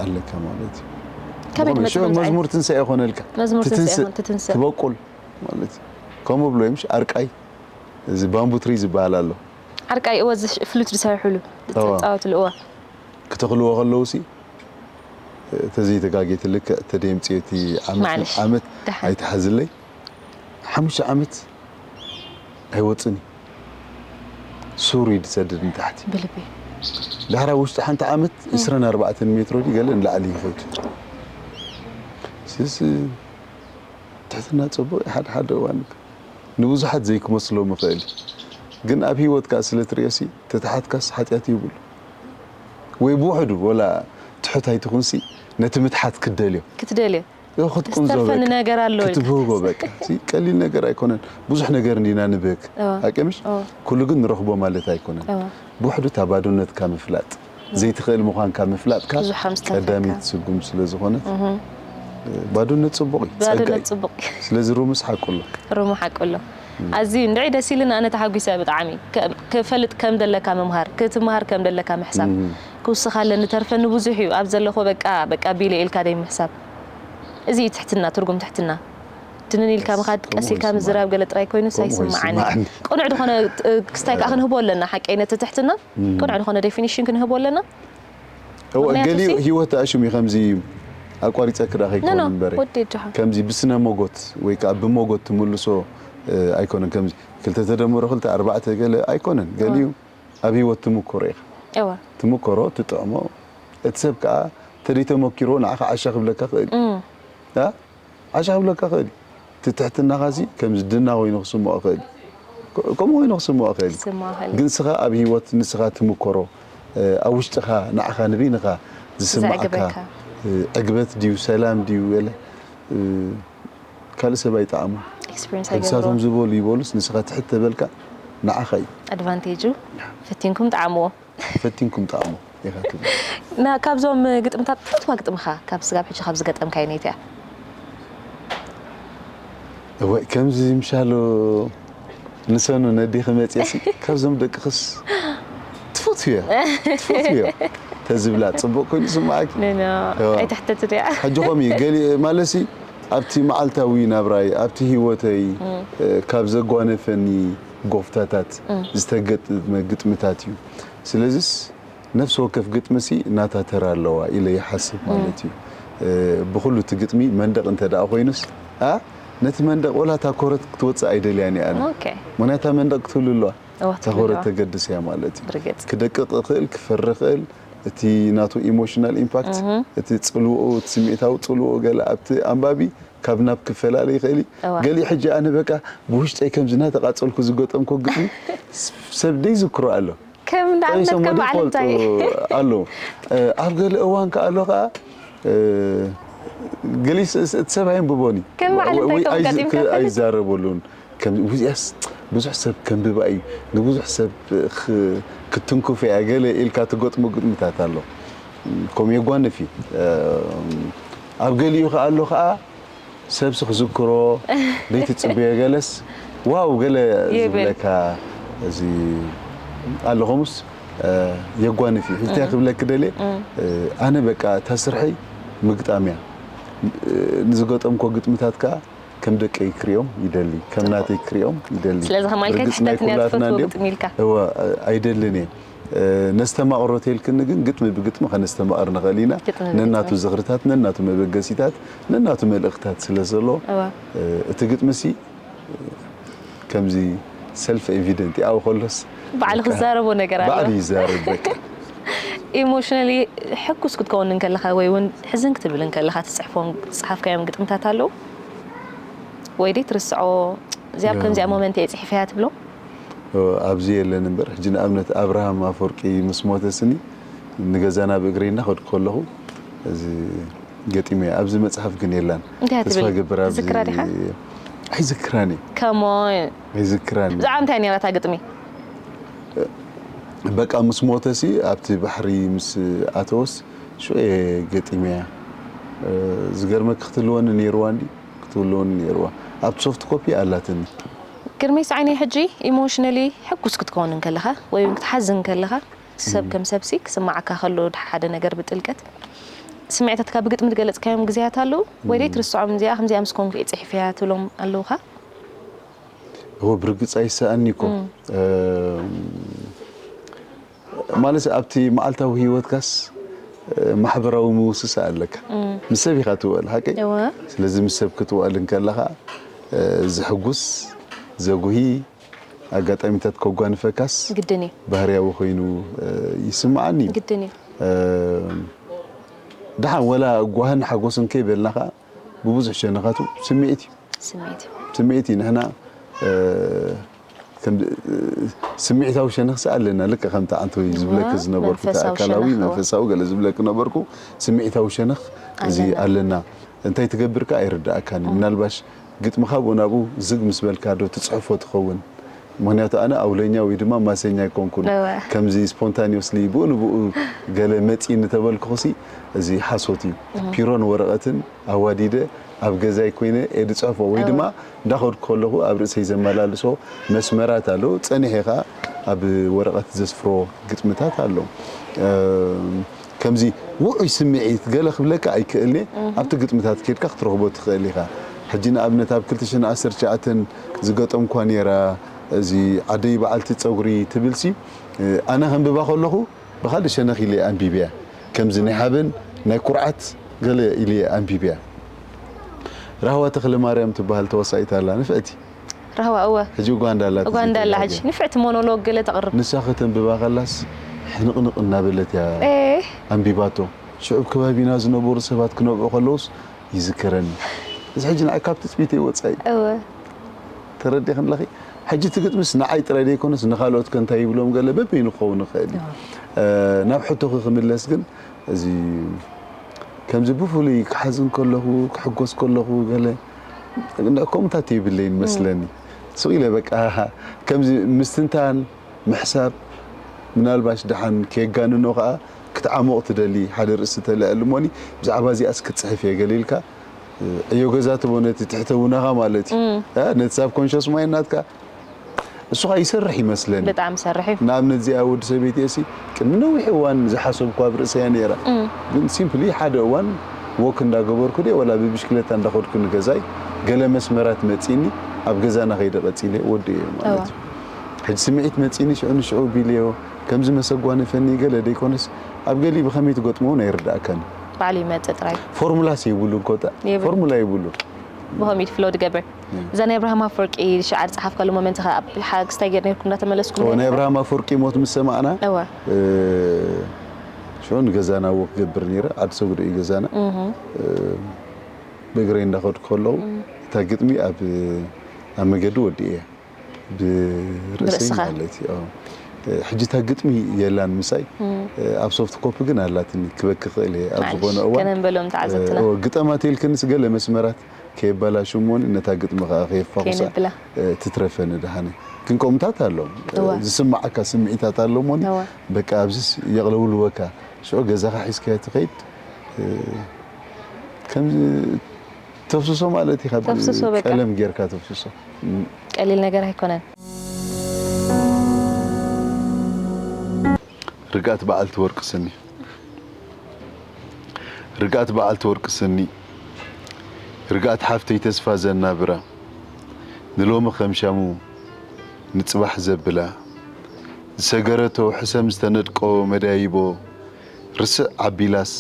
ኣለካ ማለት እዩ። ከመይ ድመጽእ ሽዑ መዝሙር ትንሳኤ ይኾነልካ። መዝሙር ትንሳኤ ይኾን፣ ትትንስእ። ትበቁል ማለት እዩ። ከምኡ ብሎ ምሽ ኣርቃይ፣ እዚ ባምቡ ትሪ ዝበሃል ኣሎ። ኣርቃይ እወ፣ እዚ ፍሉት ዝሰርሕሉ፣ እዋ። ዝጻወትሉ እወ። ክተኽልዎ ከለዉ ሲ፣ ተዘይተጋጌ ትልክዕ፣ ተደምጽዮ እቲ ዓመት፣ ማዕለሽ። ዓመት ደሓን። ኣይትሓዝለይ። ሓሙሽተ ዓመት ኣይወጽን እዩ። ሱር እዩ ዝሰድድ ንታሕቲ። ብልቢ። ዳሕራ ውሽጢ ሓንቲ ዓመት ዕስራን ኣርባዕተን ሜትሮ ድዩ ገለ ንላዕሊ ይኸይድ። ስስ ትሕትና ጽቡቕ እዩ፣ ሓደ ሓደ እዋን ንብዙሓት ዘይክመስሎ ምኽእል እዩ። ግን ኣብ ህይወትካ ስለ ትርእዮ ሲ፣ ተተሓትካስ ሓጢኣት ይብሉ። ወይ ብውሕዱ ወላ ትሑት ኣይትኹንሲ፣ ነቲ ምትሓት ክትደልዮ። ክትደልዮ። ክትቁንዞ ዝተርፈኒ በቃ። ነገር ኣሎ ኢልካ ክትብህጎ ትሓስብ። በቃ። ሲ፣ ቀሊል ነገር ኣይኮነን። ብዙሕ ነገር እንዲና ንብህግ። እዋ። ኣቀምሽ? እዋ። ኩሉ ግን ንረኽቦ ማለት ኣይኮነን። እዋ። ብውሕዱ እታ ባዶነትካ ምፍላጥ። ዘይትኽእል ምዃንካ ምፍላጥካ ብዙሕ ከም ዝተርፈካ። ቀዳመይቲ ስጉም ስለ ዝኾነት፣ እህ። ባዶነት ጽቡቕ እዩ፣ ጸጋ ባዶነት እዩ። ጽቡቕ እዩ። ስለዚ ሩምስ ሓቁ ኣሎ። ሩሙ ሓቁ ኣሎ። ኣዝዩ እንድዒ ደስ ኢሉኒ፣ ኣነ ተሓጒሰ ብጣዕሚ። ከ-፣ ክፈልጥ ከም ደለካ ምምሃር፣ ክትምሃር ከም ደለካ ምሕሳብ። እህ። ክውስኽ ኣለኒ፣ ተርፈኒ ብዙሕ እዩ፣ ኣብ ዘለኹ በቃ፣ በቃ ቢለ ኢልካ ደይ ምሕሳብ። እዚ እዩ ትሕትና፣ ትርጉም ትሕትና። ድንን ኢልካ ምኻድ፣ ቀስ ኢልካ ከምኡ ምዝራብ ይስማዓኒ። ገለ ጥራይ ኮይኑስ ከምኡ ኣይስማዓኒ። ይስማዓኒ። ቅኑዕ ዝኾነ፣ እ፣ ክስታይ ከኣ ክንህቦ ኣለና፣ ሓቀይነት ትሕትና። እም። ቅኑዕ ዝኾነ ዴፊኒሽን ክንህቦ ኣለና። እወ፣ ምኽንያቱ ገሊኡ ሲ- ህይወት ኣሽም እዩ፣ ከምዚ ኣቋሪጸ ክዳ ኖ፣ ኖ፣ ከይኮን እምበረ። ወዲ ጆሃ። ከምዚ ብስነ ሞጎት ወይ ከኣ ብሞጎት ትምልሶ፣ እ፣ ኣይኮነን። ከምዚ ክልተ ተደምሮ ክልተ ኣርባዕተ ገለ ኣይኮነን። ገሊኡ ኣብ ህይወት ትምክሮ ኢኻ። እወ። ትምክሮ፣ ትጥዕሞ። እቲ ሰብ ከኣ ተደይ ተመኪሮ ንዓኻ ዓሻ ክብለካ ክእል እዩ። እም። ኣ? ዓሻ ክብለካ ክእል እዩ። እቲ ትሕትናኻሲ ከምዚ ድና ኮይኑ ክስምዖ ክእል እዩ። ከ-፣ ከምኡ ኮይኑ ክስምዖ ክእል እዩ። ክስምዖ ክእል እዩ። ግን ንስኻ ኣብ ህይወት ንስኻ ትምከሮ፣ እ፣ ኣብ ውሽጥኻ ንዓኻ ንበይንኻ ዝስምዓካ፣ ዘዕግበካ። እ፣ ዕግበት ድዩ፣ ሰላም ድዩ፣ ገለ፣ እ፣ ካልእ ሰብ ኣይጠዓሞ። ኤክስፒሪየንስ ንሳቶም ኣይገብሮ። ዝበሉ ይበሉስ ንስኻ ትሕት ተበልካ ንዓኻ እዩ። ኣድቫንቴጁ ፈቲንኩም ጠዓምዎ። ፈቲንኩም ጠዓሙ ኢኻ ትብል። ና-፣ ካብዞም ግጥምታት ትፈትዋ ግጥምኻ ካብ ስጋብ ሕጂ ካብ ዝገጠምካዮ ነይቲ እያ? እወ፣ ከምዚ ምሻሎ ንሰኑ ነዲኺ መፅየሲ ካብዞም ደቅኽስ ትፈትዮ፣ ትፈትዮ ተዝብላ ፅቡቕ ኮይኑ ይስምዓኪ። ኖ፣ ኖ፣ እዋ። ኣይትሕተት እያ። ሕጂ ከምኡ እዩ። ገሊ-፣ ማለትሲ ኣብቲ መዓልታዊ ናብራይ፣ ኣብቲ ህይወተይ፣ እም። እ፣ ካብ ዘጓነፈኒ ጎፍታታት እም። ዝተገጥመ ግጥምታት እዩ። ስለዚስ ነፍሲ ወከፍ ግጥምሲ ናታ ተራ ኣለዋ ኢለ ይሓስብ እም። ማለት እዩ። እ፣ ብኹሉ እቲ ግጥሚ መንደቕ እንተ ደኣ ኮይኑስ፣ ኣ፣ ነቲ መንደቕ ወላ እታ ኮረት ክትወጽእ ኣይደልያን እየ ኣነ። ኦኬ። ምኽንያቱ እታ መንደቕ ክትህሉ ኣለዋ። እዋ፣ እታ ኮረት ትህሉ ኣለዋ። ተገድስ እያ ማለት እዩ። ብርግጽ። ክደቅቕ እኽእል፣ ክፈሪ እኽእል፣ እቲ ናቱ ኢሞሽናል ኢምፓክት፣ እህ። እቲ ጽልውኡ፣ እቲ ስምዒታዊ ጽልውኡ ገለ ኣብቲ ኣንባቢ ካብ ናብ ክፈላለ ይኽእል እዩ። እዋ። ገሊኡ ሕጂ ኣነ በቃ ብውሽጠይ ከምዚ እናተቓጸልኩ ዝገጠምኩ ግጥሚ ሰብ ደይዝክሮ ኣሎ። ከም ንኣብነት ጠቒሶም ከም ወዲ በዓል ይፈልጡ እንታይ? ኣለዉ። እ፣ ኣብ ገለ እዋን ከኣ ኣሎ ከኣ፣ እ፣ ገሊኡ ስ-፣ ስ-፣ እቲ ሰብ ኣየንብቦን እዩ። ከም በዓል እንታይ ወይ ከም ኣይዝ-፣ ገጢምካ ክ-፣ ትፈልጥ? ኣይዛረበሉን። ከም ውዝያስ ብዙሕ ሰብ ከንብባ እዩ፣ ንብዙሕ ሰብ ክ-፣ ክትንክፍ እያ ገለ ኢልካ ትገጥሞ ግጥምታት ኣሎ። ከምኡ የጓንፍ እዩ። እ፣ ኣብ ገሊኡ ከኣ ኣሎ ከኣ ሰብሲ ክዝክሮ ዘይትጽበዮ ገለስ ዋው ገለ ይብል። ዝብለካ እዚ ኣሎ። ከምኡስ፣ እ፣ የጓንፍ እዩ። ሕጂ እንታይ እም። ክብለኪ ደልየ፣ እም። እ፣ ኣነ በቃ እታ ስርሐይ ምግጣም እያ። እ፣ ንዝገጠምኮ ግጥምታት ከኣ ከም ደቀይ ክሪኦም ይደሊ፣ ከም ጽቡቕ። ናተይ ክሪኦም ይደሊ። ስለዚ ከማልካ ርግጽ ናይ ትሕተትን እያ ኩላትና ትፈትዎ እንድዮም። ግጥሚ ኢልካ። እወ፣ ኣይደልን እየ። እ፣ ነስተማቕሮ ተልክኒ ግን ግጥሚ ብግጥሚ ከነስተማቕር ንኽእል ኢና። ግጥሚ ብግጥሚ። ነናቱ ዝኽርታት፣ ነናቱ መበገሲታት፣ ነናቱ መልእኽታት ስለ ዘሎ፣ እወ። እ፣ እቲ ግጥሚ ሲ ከምዚ ሰልፍ ኤቪደንት ይኣው ከሎስ ባዕሉ በቃ ክዛረቦ ነገር ኣሎ። ባዕሉ ይዛረብ በቃ። ኢሞሽናሊ ሕጉስ ክትከውን እንከለኻ ወይ እውን ሕዝን ክትብል እንከለኻ ትጽሕፎም ዝጸሓፍካዮም ግጥምታት ኣለዉ? ወይ ደይ ትርስዖ? እዚኣ ኣብ ከምዚኣ ሞመንት እየ ጽሒፈያ ትብሎ? ኦ፣ ኣብዚ የለን እምበር፣ ሕጂ ንኣብነት ኣብርሃም ኣፈወርቂ ምስ ሞተ ስኒ ንገዛና ብእግረይ እናኸድኩ ከለኹ እዚ ገጢመ። ኣብዚ መጽሓፍ ግን የላን። እንታይ እያ ተስፋ ትብል? ገብር ኣብዚ ትዝክራ ዲኻ? ኣይዝክራን እየ። ከሞን። ኣይዝክራን እየ። ብዛዕባ እንታይ ነይራ እታ ግጥሚ? በቃ ምስ ሞተሲ ኣብቲ ባሕሪ ምስ ኣተወስ ሽዑ እየ ገጢመያ። ዝገርመኪ ክትህልወኒ ነይርዋ እንዲ ክትህልወኒ ነይርዋ ኣብቲ ሶፍት ኮፒ ኣላትኒ። ግርሜስ ዓይነይ፣ ሕጂ ኢሞሽነሊ ሕጉስ ክትከውን እንከለኻ ወይ እውን ክትሓዝን እንከለኻ፣ ሰብ ከም ሰብሲ ክስማዓካ ከሎ ሓደ ነገር ብጥልቀት ስምዒታትካ ብግጥሚ ዝገለጽካዮም ግዜያት ኣለዉ ወይ ደይ ትርስዖም? እዚኣ ከምዚኣ ምስ ኮንኩ እየ ጽሒፈያ ትብሎም ኣለዉኻ? እዎ ብርግጽ ኣይሰኣኒ እኮ ማለት ኣብቲ መዓልታዊ ህይወትካስ ማሕበራዊ ምውስሳ ኣለካ። ምስ ሰብ ኢኻ ትውዕል ሓቀይ። እወ። ስለዚ ምስ ሰብ ክትውዕል እንከለኻ ዘሕጉስ ዘጉሂ ኣጋጣሚታት ከጓንፈካስ ግድን እዩ። ባህርያዊ ኮይኑ ይስምዓኒ እዩ። ግድን እዩ። ደሓን ወላ ጓህን ሓጎስን ከይበልና ከዓ ብብዙሕ ሸነኻቱ ስምዒት እዩ። ስምዒት እዩ። ስምዒት እዩ። ንሕና ከም ስምዒታዊ ሸነኽሲ ኣለና። ልክዕ ከምቲ ዓንተወይ ዝብለኪ ዝነበርኩ እቲ መንፈሳዊ ኣካላዊ ሸነኽ፣ እወ። መንፈሳዊ ገለ ዝብለኪ ነበርኩ። ስምዒታዊ ሸነኽ እዚ ኣለና። እንታይ ትገብር ከ ኣይርዳእካን እዩ። ምናልባሽ ግጥምኻ ብኡ ናብኡ ዝግ ምስ በልካ ዶ ትጽሕፎ ትኸውን? ምክንያቱ ኣነ ኣውለኛ ወይ ድማ ማሰኛ ኣይኮንኩን። እወ። ከምዚ ስፖንታኒዮስሊ ብኡ ንብኡ ገለ መጺኒ ተበልኩኹሲ እዚ ሓሶት እዩ። ፒሮን ወረቐትን ኣዋዲደ ኣብ ገዛይ ኮይነ እየ ዝጽሕፎ ወይ ድማ እንዳኸድኩ ከለኹ ኣብ ርእሰይ ዘመላልሶ መስመራት ኣሎ። ጸኒሐ ኸኣ ኣብ ወረቐት ዘስፍሮ ግጥምታት ኣሎ። ከምዚ ውዑይ ስምዒት ገለ ክብለካ ኣይክእልኒ ኣብቲ ግጥምታት ኬድካ ክትረኽቦ ትኽእል ኢኻ። ሕጂ ንኣብነት ኣብ ክልተ ሽሕን ዓሰርተ ትሽዓተን ዝገጠምኳ ነይራ እዚ ዓደይ በዓልቲ ጸጉሪ ትብልሲ ኣነ ከንብባ ከለኹ ብኻልእ ሸነኽ ኢለ ኣንቢብያ። ከምዚ ናይ ሓበን ናይ ኩርዓት ገለ ኢለ ኣንቢብያ። ራህዋ ተኽለማርያም ትበሃል ተዋሳኢት ኣላ ንፍዕቲ። ራህዋ እወ። ሕጂ ኡጋንዳ ኣላ ኡጋንዳ ኣላ ሕጂ ንፍዕቲ ሞኖሎግ ገለ ተቕርብ። ንሳ ከተንብባ ከላስ ሕንቕንቕ እናበለት እያ ኤ ኣንቢባቶ። ሽዑ ኣብ ከባቢና ዝነበሩ ሰባት ክነብዑ ከለውስ ይዝከረኒ። እዚ ሕጂ ንዓይ ካብ ትጽቢተይ ወጻኢ እዩ። እወ ተረዲኽን ኣለኺ? ሕጂ እቲ ግጥምስ ንዓይ ጥራይ ዘይኮነስ ንኻልኦት ከ እንታይ ይብሎም ገለ በበይኑ ክኸውን ይኽእል እዩ። ናብ ሕቶኺ ክምለስ ግን እዚ ከምዚ ብፍሉይ ክሓዝን ከለኹ ክሕጎስ ከለኹ ገለ ከምኡታት የብለይን መስለኒ። ስቕ ኢለ በቃ ከምዚ ምስትንታን ምሕሳብ ምናልባሽ ደሓን ከየጋንኖ ከኣ ክትዓሞቕ ትደሊ ሓደ ርእሲ ተልዕል እሞኒ ብዛዕባ እዚኣስ ክትጽሕፍ እየ ገለ ኢልካ ዕዮ ገዛ ትቦ ነቲ ትሕተ ውናኻ ማለት እዩ። እ፣ ነቲ ሳብ ኮንሽስ ማይንድ ናትካ እሱ ኸኣ ይሰርሕ ይመስለኒ። ብጣዕሚ ይሰርሕ እዩ። ንኣብነት እዚኣ ወዲ ሰበይቲ እሲ ቅድሚ ነዊሕ እዋን ዝሓሰብኩ ኣብ ርእሰያ ነይራ። ግን ሲምፕሊ ሓደ እዋን ወክ እንዳገበርኩ ድየ ወላ ብብሽክለታ እንዳኸድኩ ንገዛይ ገለ መስመራት መጺኒ ኣብ ገዛና ከይደ ቀጺለ ወዲ እየ ማለት እዩ። ሕጂ ስምዒት መጺኒ ሽዑ ንሽዑ ቢልዮ ከምዚ መሰጓነፈኒ ገለ ደይኮነስ ኣብ ገሊኡ ብኸመይ ትገጥሞ እውን ኣይርዳእካን እዩ። ባዕሉ ይመጽእ ጥራይ። ፎርሙላስ የብሉን ኮታ የብሉን። ፎርሙላ የብሉን። ብኸምኡ እዩ ፍሎ ድገብር። እዛ ናይ ኣብርሃም ኣፈወርቂ ሸዓር ዝጸሓፍካሉ ሞመንት ኸ ኣብ ሓግስታይ ጌርና ነርኩም እንዳተመለስኩም እዎ፣ ናይ ኣብርሃም ኣፈወርቂ ሞት ምስ ሰማዕና እወ እ፣ ሽዑ ንገዛና ወክ ገብር ነይረ ዓዲ ሰጉዶ እዩ ገዛና። እ፣ ብእግረይ እንዳኸድኩ ከለዉ እታ ግጥሚ ኣብ ኣብ መገዲ ወዲእየ ብርእሰይ ብርእስኻ? ማለት እዩ። ኣዎ። ሕጂ እታ ግጥሚ የላን ምሳይ ኣብ ሶፍት ኮፒ ግን ኣላትኒ ክበኪ ክእል እየ ኣብ ማዕለሽ፣ ዝኾነ እዋን ከነንበሎም ተዓዘብትና። እዎ፣ ግጠማ ተልክንስ ገለ መስመራት ከየባላሹ እሞኒ ነታ ግጥሚ ከዓ ከየፋኹሳ ከይነብላ። ትትረፈኒ ደሃነ። ግን ከምኡታት ኣለዎም እወ። ዝስማዓካ ስምዒታት ኣሎ እሞኒ እወ። በቃ ኣብዚስ የቕለውልወካ ሽዑ ገዛኻ ሒዝካዮ ትኸይድ ከምዚ ተፍስሶ ማለት ኢኻ ተፍስሶ በቃ። ቀለም ጌርካ ተፍስሶ ቀሊል ነገር ኣይኮነን። ርግኣት በዓልቲ ወርቂ ስኒ ርግኣት በዓልቲ ወርቂ ስኒ ርግኣት ሓፍተይ ተስፋ ዘናብራ ንሎሚ ከም ሻሙ ንጽባሕ ዘብላ ዝሰገረቶ ሕሰም ዝተነድቆ መዳይቦ ርስዕ ኣቢላስ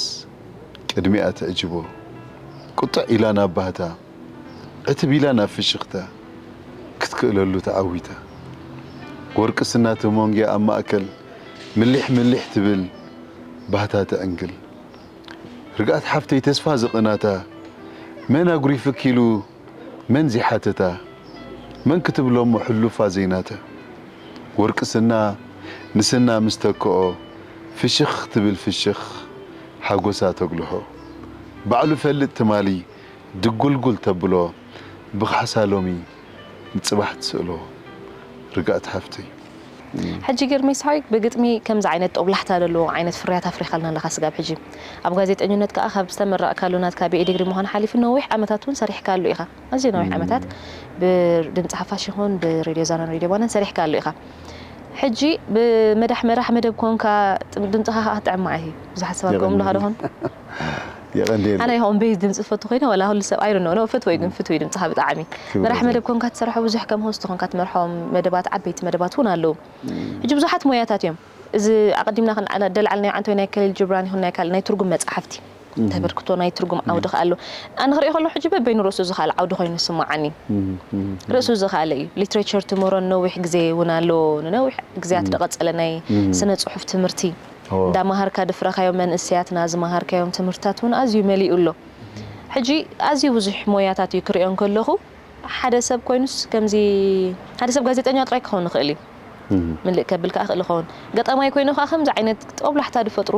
ቅድሚኣ ተዕጅቦ ቁጥዕ ኢላ ናብ ባህታ ዕትብ ኢላ ናብ ፍሽኽታ ክትክእለሉ ተዓዊታ ወርቂ ስና ተሞንግያ ኣብ ማእከል ምሊሕ ምሊሕ ትብል ባህታ ትዕንግል ርግኣት ሓፍተይ ተስፋ ዝቕናታ መን ኣጉሪፍኪ ኢሉ መን ዚሓተታ መን ክትብሎ እሞ ሕሉፋ ዘይናታ ወርቂ ስና ንስና ምስ ተክኦ ፍሽኽ ትብል ፍሽኽ ሓጎሳ ተጉልሖ ባዕሉ ፈልጥ ትማሊ ድጉልጉል ተብሎ ብኻሕሳ ሎሚ ንጽባሕ ትስእሎ ርግኣት ሓፍተይ። ሕጂ ግርመይ ሰሓይ ብግጥሚ ከምዚ ዓይነት ጦብላሕታ ዘለዎ ዓይነት ፍርያት ኣፍሪኻልና ኣለኻ ስጋብ ሕጂ። ኣብ ጋዜጠኝነት ከኣ ካብ ዝተመረቕካሉ ናትካ ቢኤ ዲግሪ ምዃን ሓሊፉ ነዊሕ ዓመታት እውን ሰሪሕካሉ ኢኻ። ኣዝዩ ነዊሕ ዓመታት ብድምፂ ሓፋሽ ይኹን ብሬድዮ ዛናን ሬድዮ ባናን ሰሪሕካሉ ኢኻ። ሕጂ ብመዳሕ መራሕ መደብ ኮንካ ጥም- ድምፅኻ ከኣ ክትጥዕም እዩ። ብዙሓት ሰባት ከምኡ ኣለኻ ዶ ኾን? የቐንዴል ኣነ ይኸውን ቤዝ ድምፂ ፈቱ ኮይነ ወላ ኩሉ ሰብ ኣይርኖ ነው ፍትወይ ግን ፍትወይ ድምፅኻ ብጣዕሚ ክብረት መራሕ ኣለዎ። መደብ ኮንካ ትሰርሖ ብዙሕ ከም ሆስት ኮንካ ትመርሖም መደባት ዓበይቲ መደባት እውን ኣለዉ። ሕጂ ብዙሓት ሞያታት እዮም። እዚ ኣቐዲምና ክንደልዓልናዮ ዓንተወይ ናይ ከሊል ጅብራን ይኹን ናይ ካልእ ናይ ትርጉም መፅሓፍቲ ተበርክቶ ናይ ትርጉም ዓውዲ ከኣ ኣሎ። ኣነ ክሪኦ ከለኹ ሕጂ በበይኑ ርእሱ ዝኸኣለ ዓውዲ ኮይኑ ይስምዓኒ። ርእሱ ዝኸኣለ እዩ። ሊትሬቸር ትምህሮን ነዊሕ ግዜ እውን ኣሎ። ንነዊሕ ግዜያት ዝቐጸለ ናይ ስነ ጽሑፍ ትምህርቲ ኦ። እንዳመሃርካ ድፍረኻዮም መንእሰያትና ዝመሃርካዮም ትምህርትታት እውን ኣዝዩ መሊኡ ኣሎ። ሕጂ ኣዝዩ ብዙሕ ሞያታት እዩ ክሪኦ እንከለኹ ሓደ ሰብ ኮይኑስ ከምዚ ሓደ ሰብ ጋዜጠኛ ጥራይ ክኸውን ይኽእል እዩ። ምልእ ከብል ከኣ ክእል ይኸውን። ገጣማይ ኮይኑ ከኣ ከምዚ ዓይነት ጦብላሕታ ዝፈጥሩ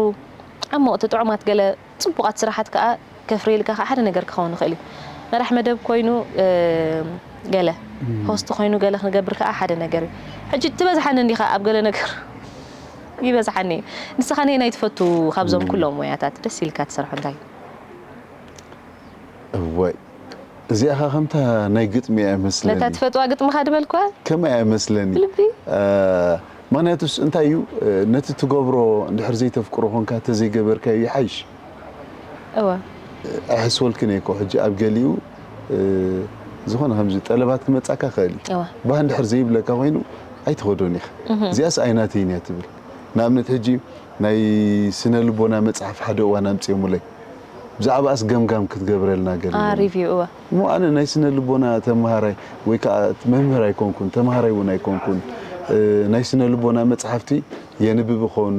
ዓሞቕቲ ጥዑማት ገለ ጽቡቓት ስራሓት ከኣ ከፍርየልካ ከኣ ሓደ ነገር ክኸውን ይኽእል እዩ። መራሕ መደብ ኮይኑ እ፣ ገለ ሆስት ኮይኑ ገለ ክንገብር ከኣ ሓደ ነገር እዩ። ሕጂ ትበዝሓኒ እንዲኻ ኣብ ገለ ነገር ይበዝሓኒ እዩ። ንስኻ ነየናይ ትፈቱ ካብዞም ኩሎም ሞያታት ደስ ኢልካ ትሰርሖ እንታይ እዩ? እዋይ እዚኣኻ ከምታ ናይ ግጥሚ እያ መስለኒ ነታ ትፈትዋ ግጥምኻ ድበልኳ ከመይ እያ መስለኒ ብልቢ እ፣ ምክንያቱስ እንታይ እዩ እ፣ ነቲ ትገብሮ እንድሕር ዘይተፍቅሮ ኮንካ ተዘይገበርካዮ ይሓይሽ እወ ኣይሕስወልክን እየ እኮ ሕጂ ኣብ ገሊኡ እ፣ ዝኾነ ከምዚ ጠለባት ክመጻካ ክእል እዩ እወ ባህ እንድሕር ዘይብለካ ኮይኑ ኣይትኸዶን ኢኻ እዚኣስ ኣይናተይን እያ ትብል ንኣብነት ሕጂ ናይ ስነ ልቦና መጽሓፍ ሓደ እዋን ኣምፅኦሙለይ ብዛዕባኣስ ገምጋም ክትገብረልና ገለ ሪቪው እወ እሞ ኣነ ናይ ስነ ልቦና ተምሃራይ ወይ ከዓ መምህር ኣይኮንኩን ተምሃራይ እውን ኣይኮንኩን እ፣ ናይ ስነ ልቦና መፅሓፍቲ የንብብ ኾን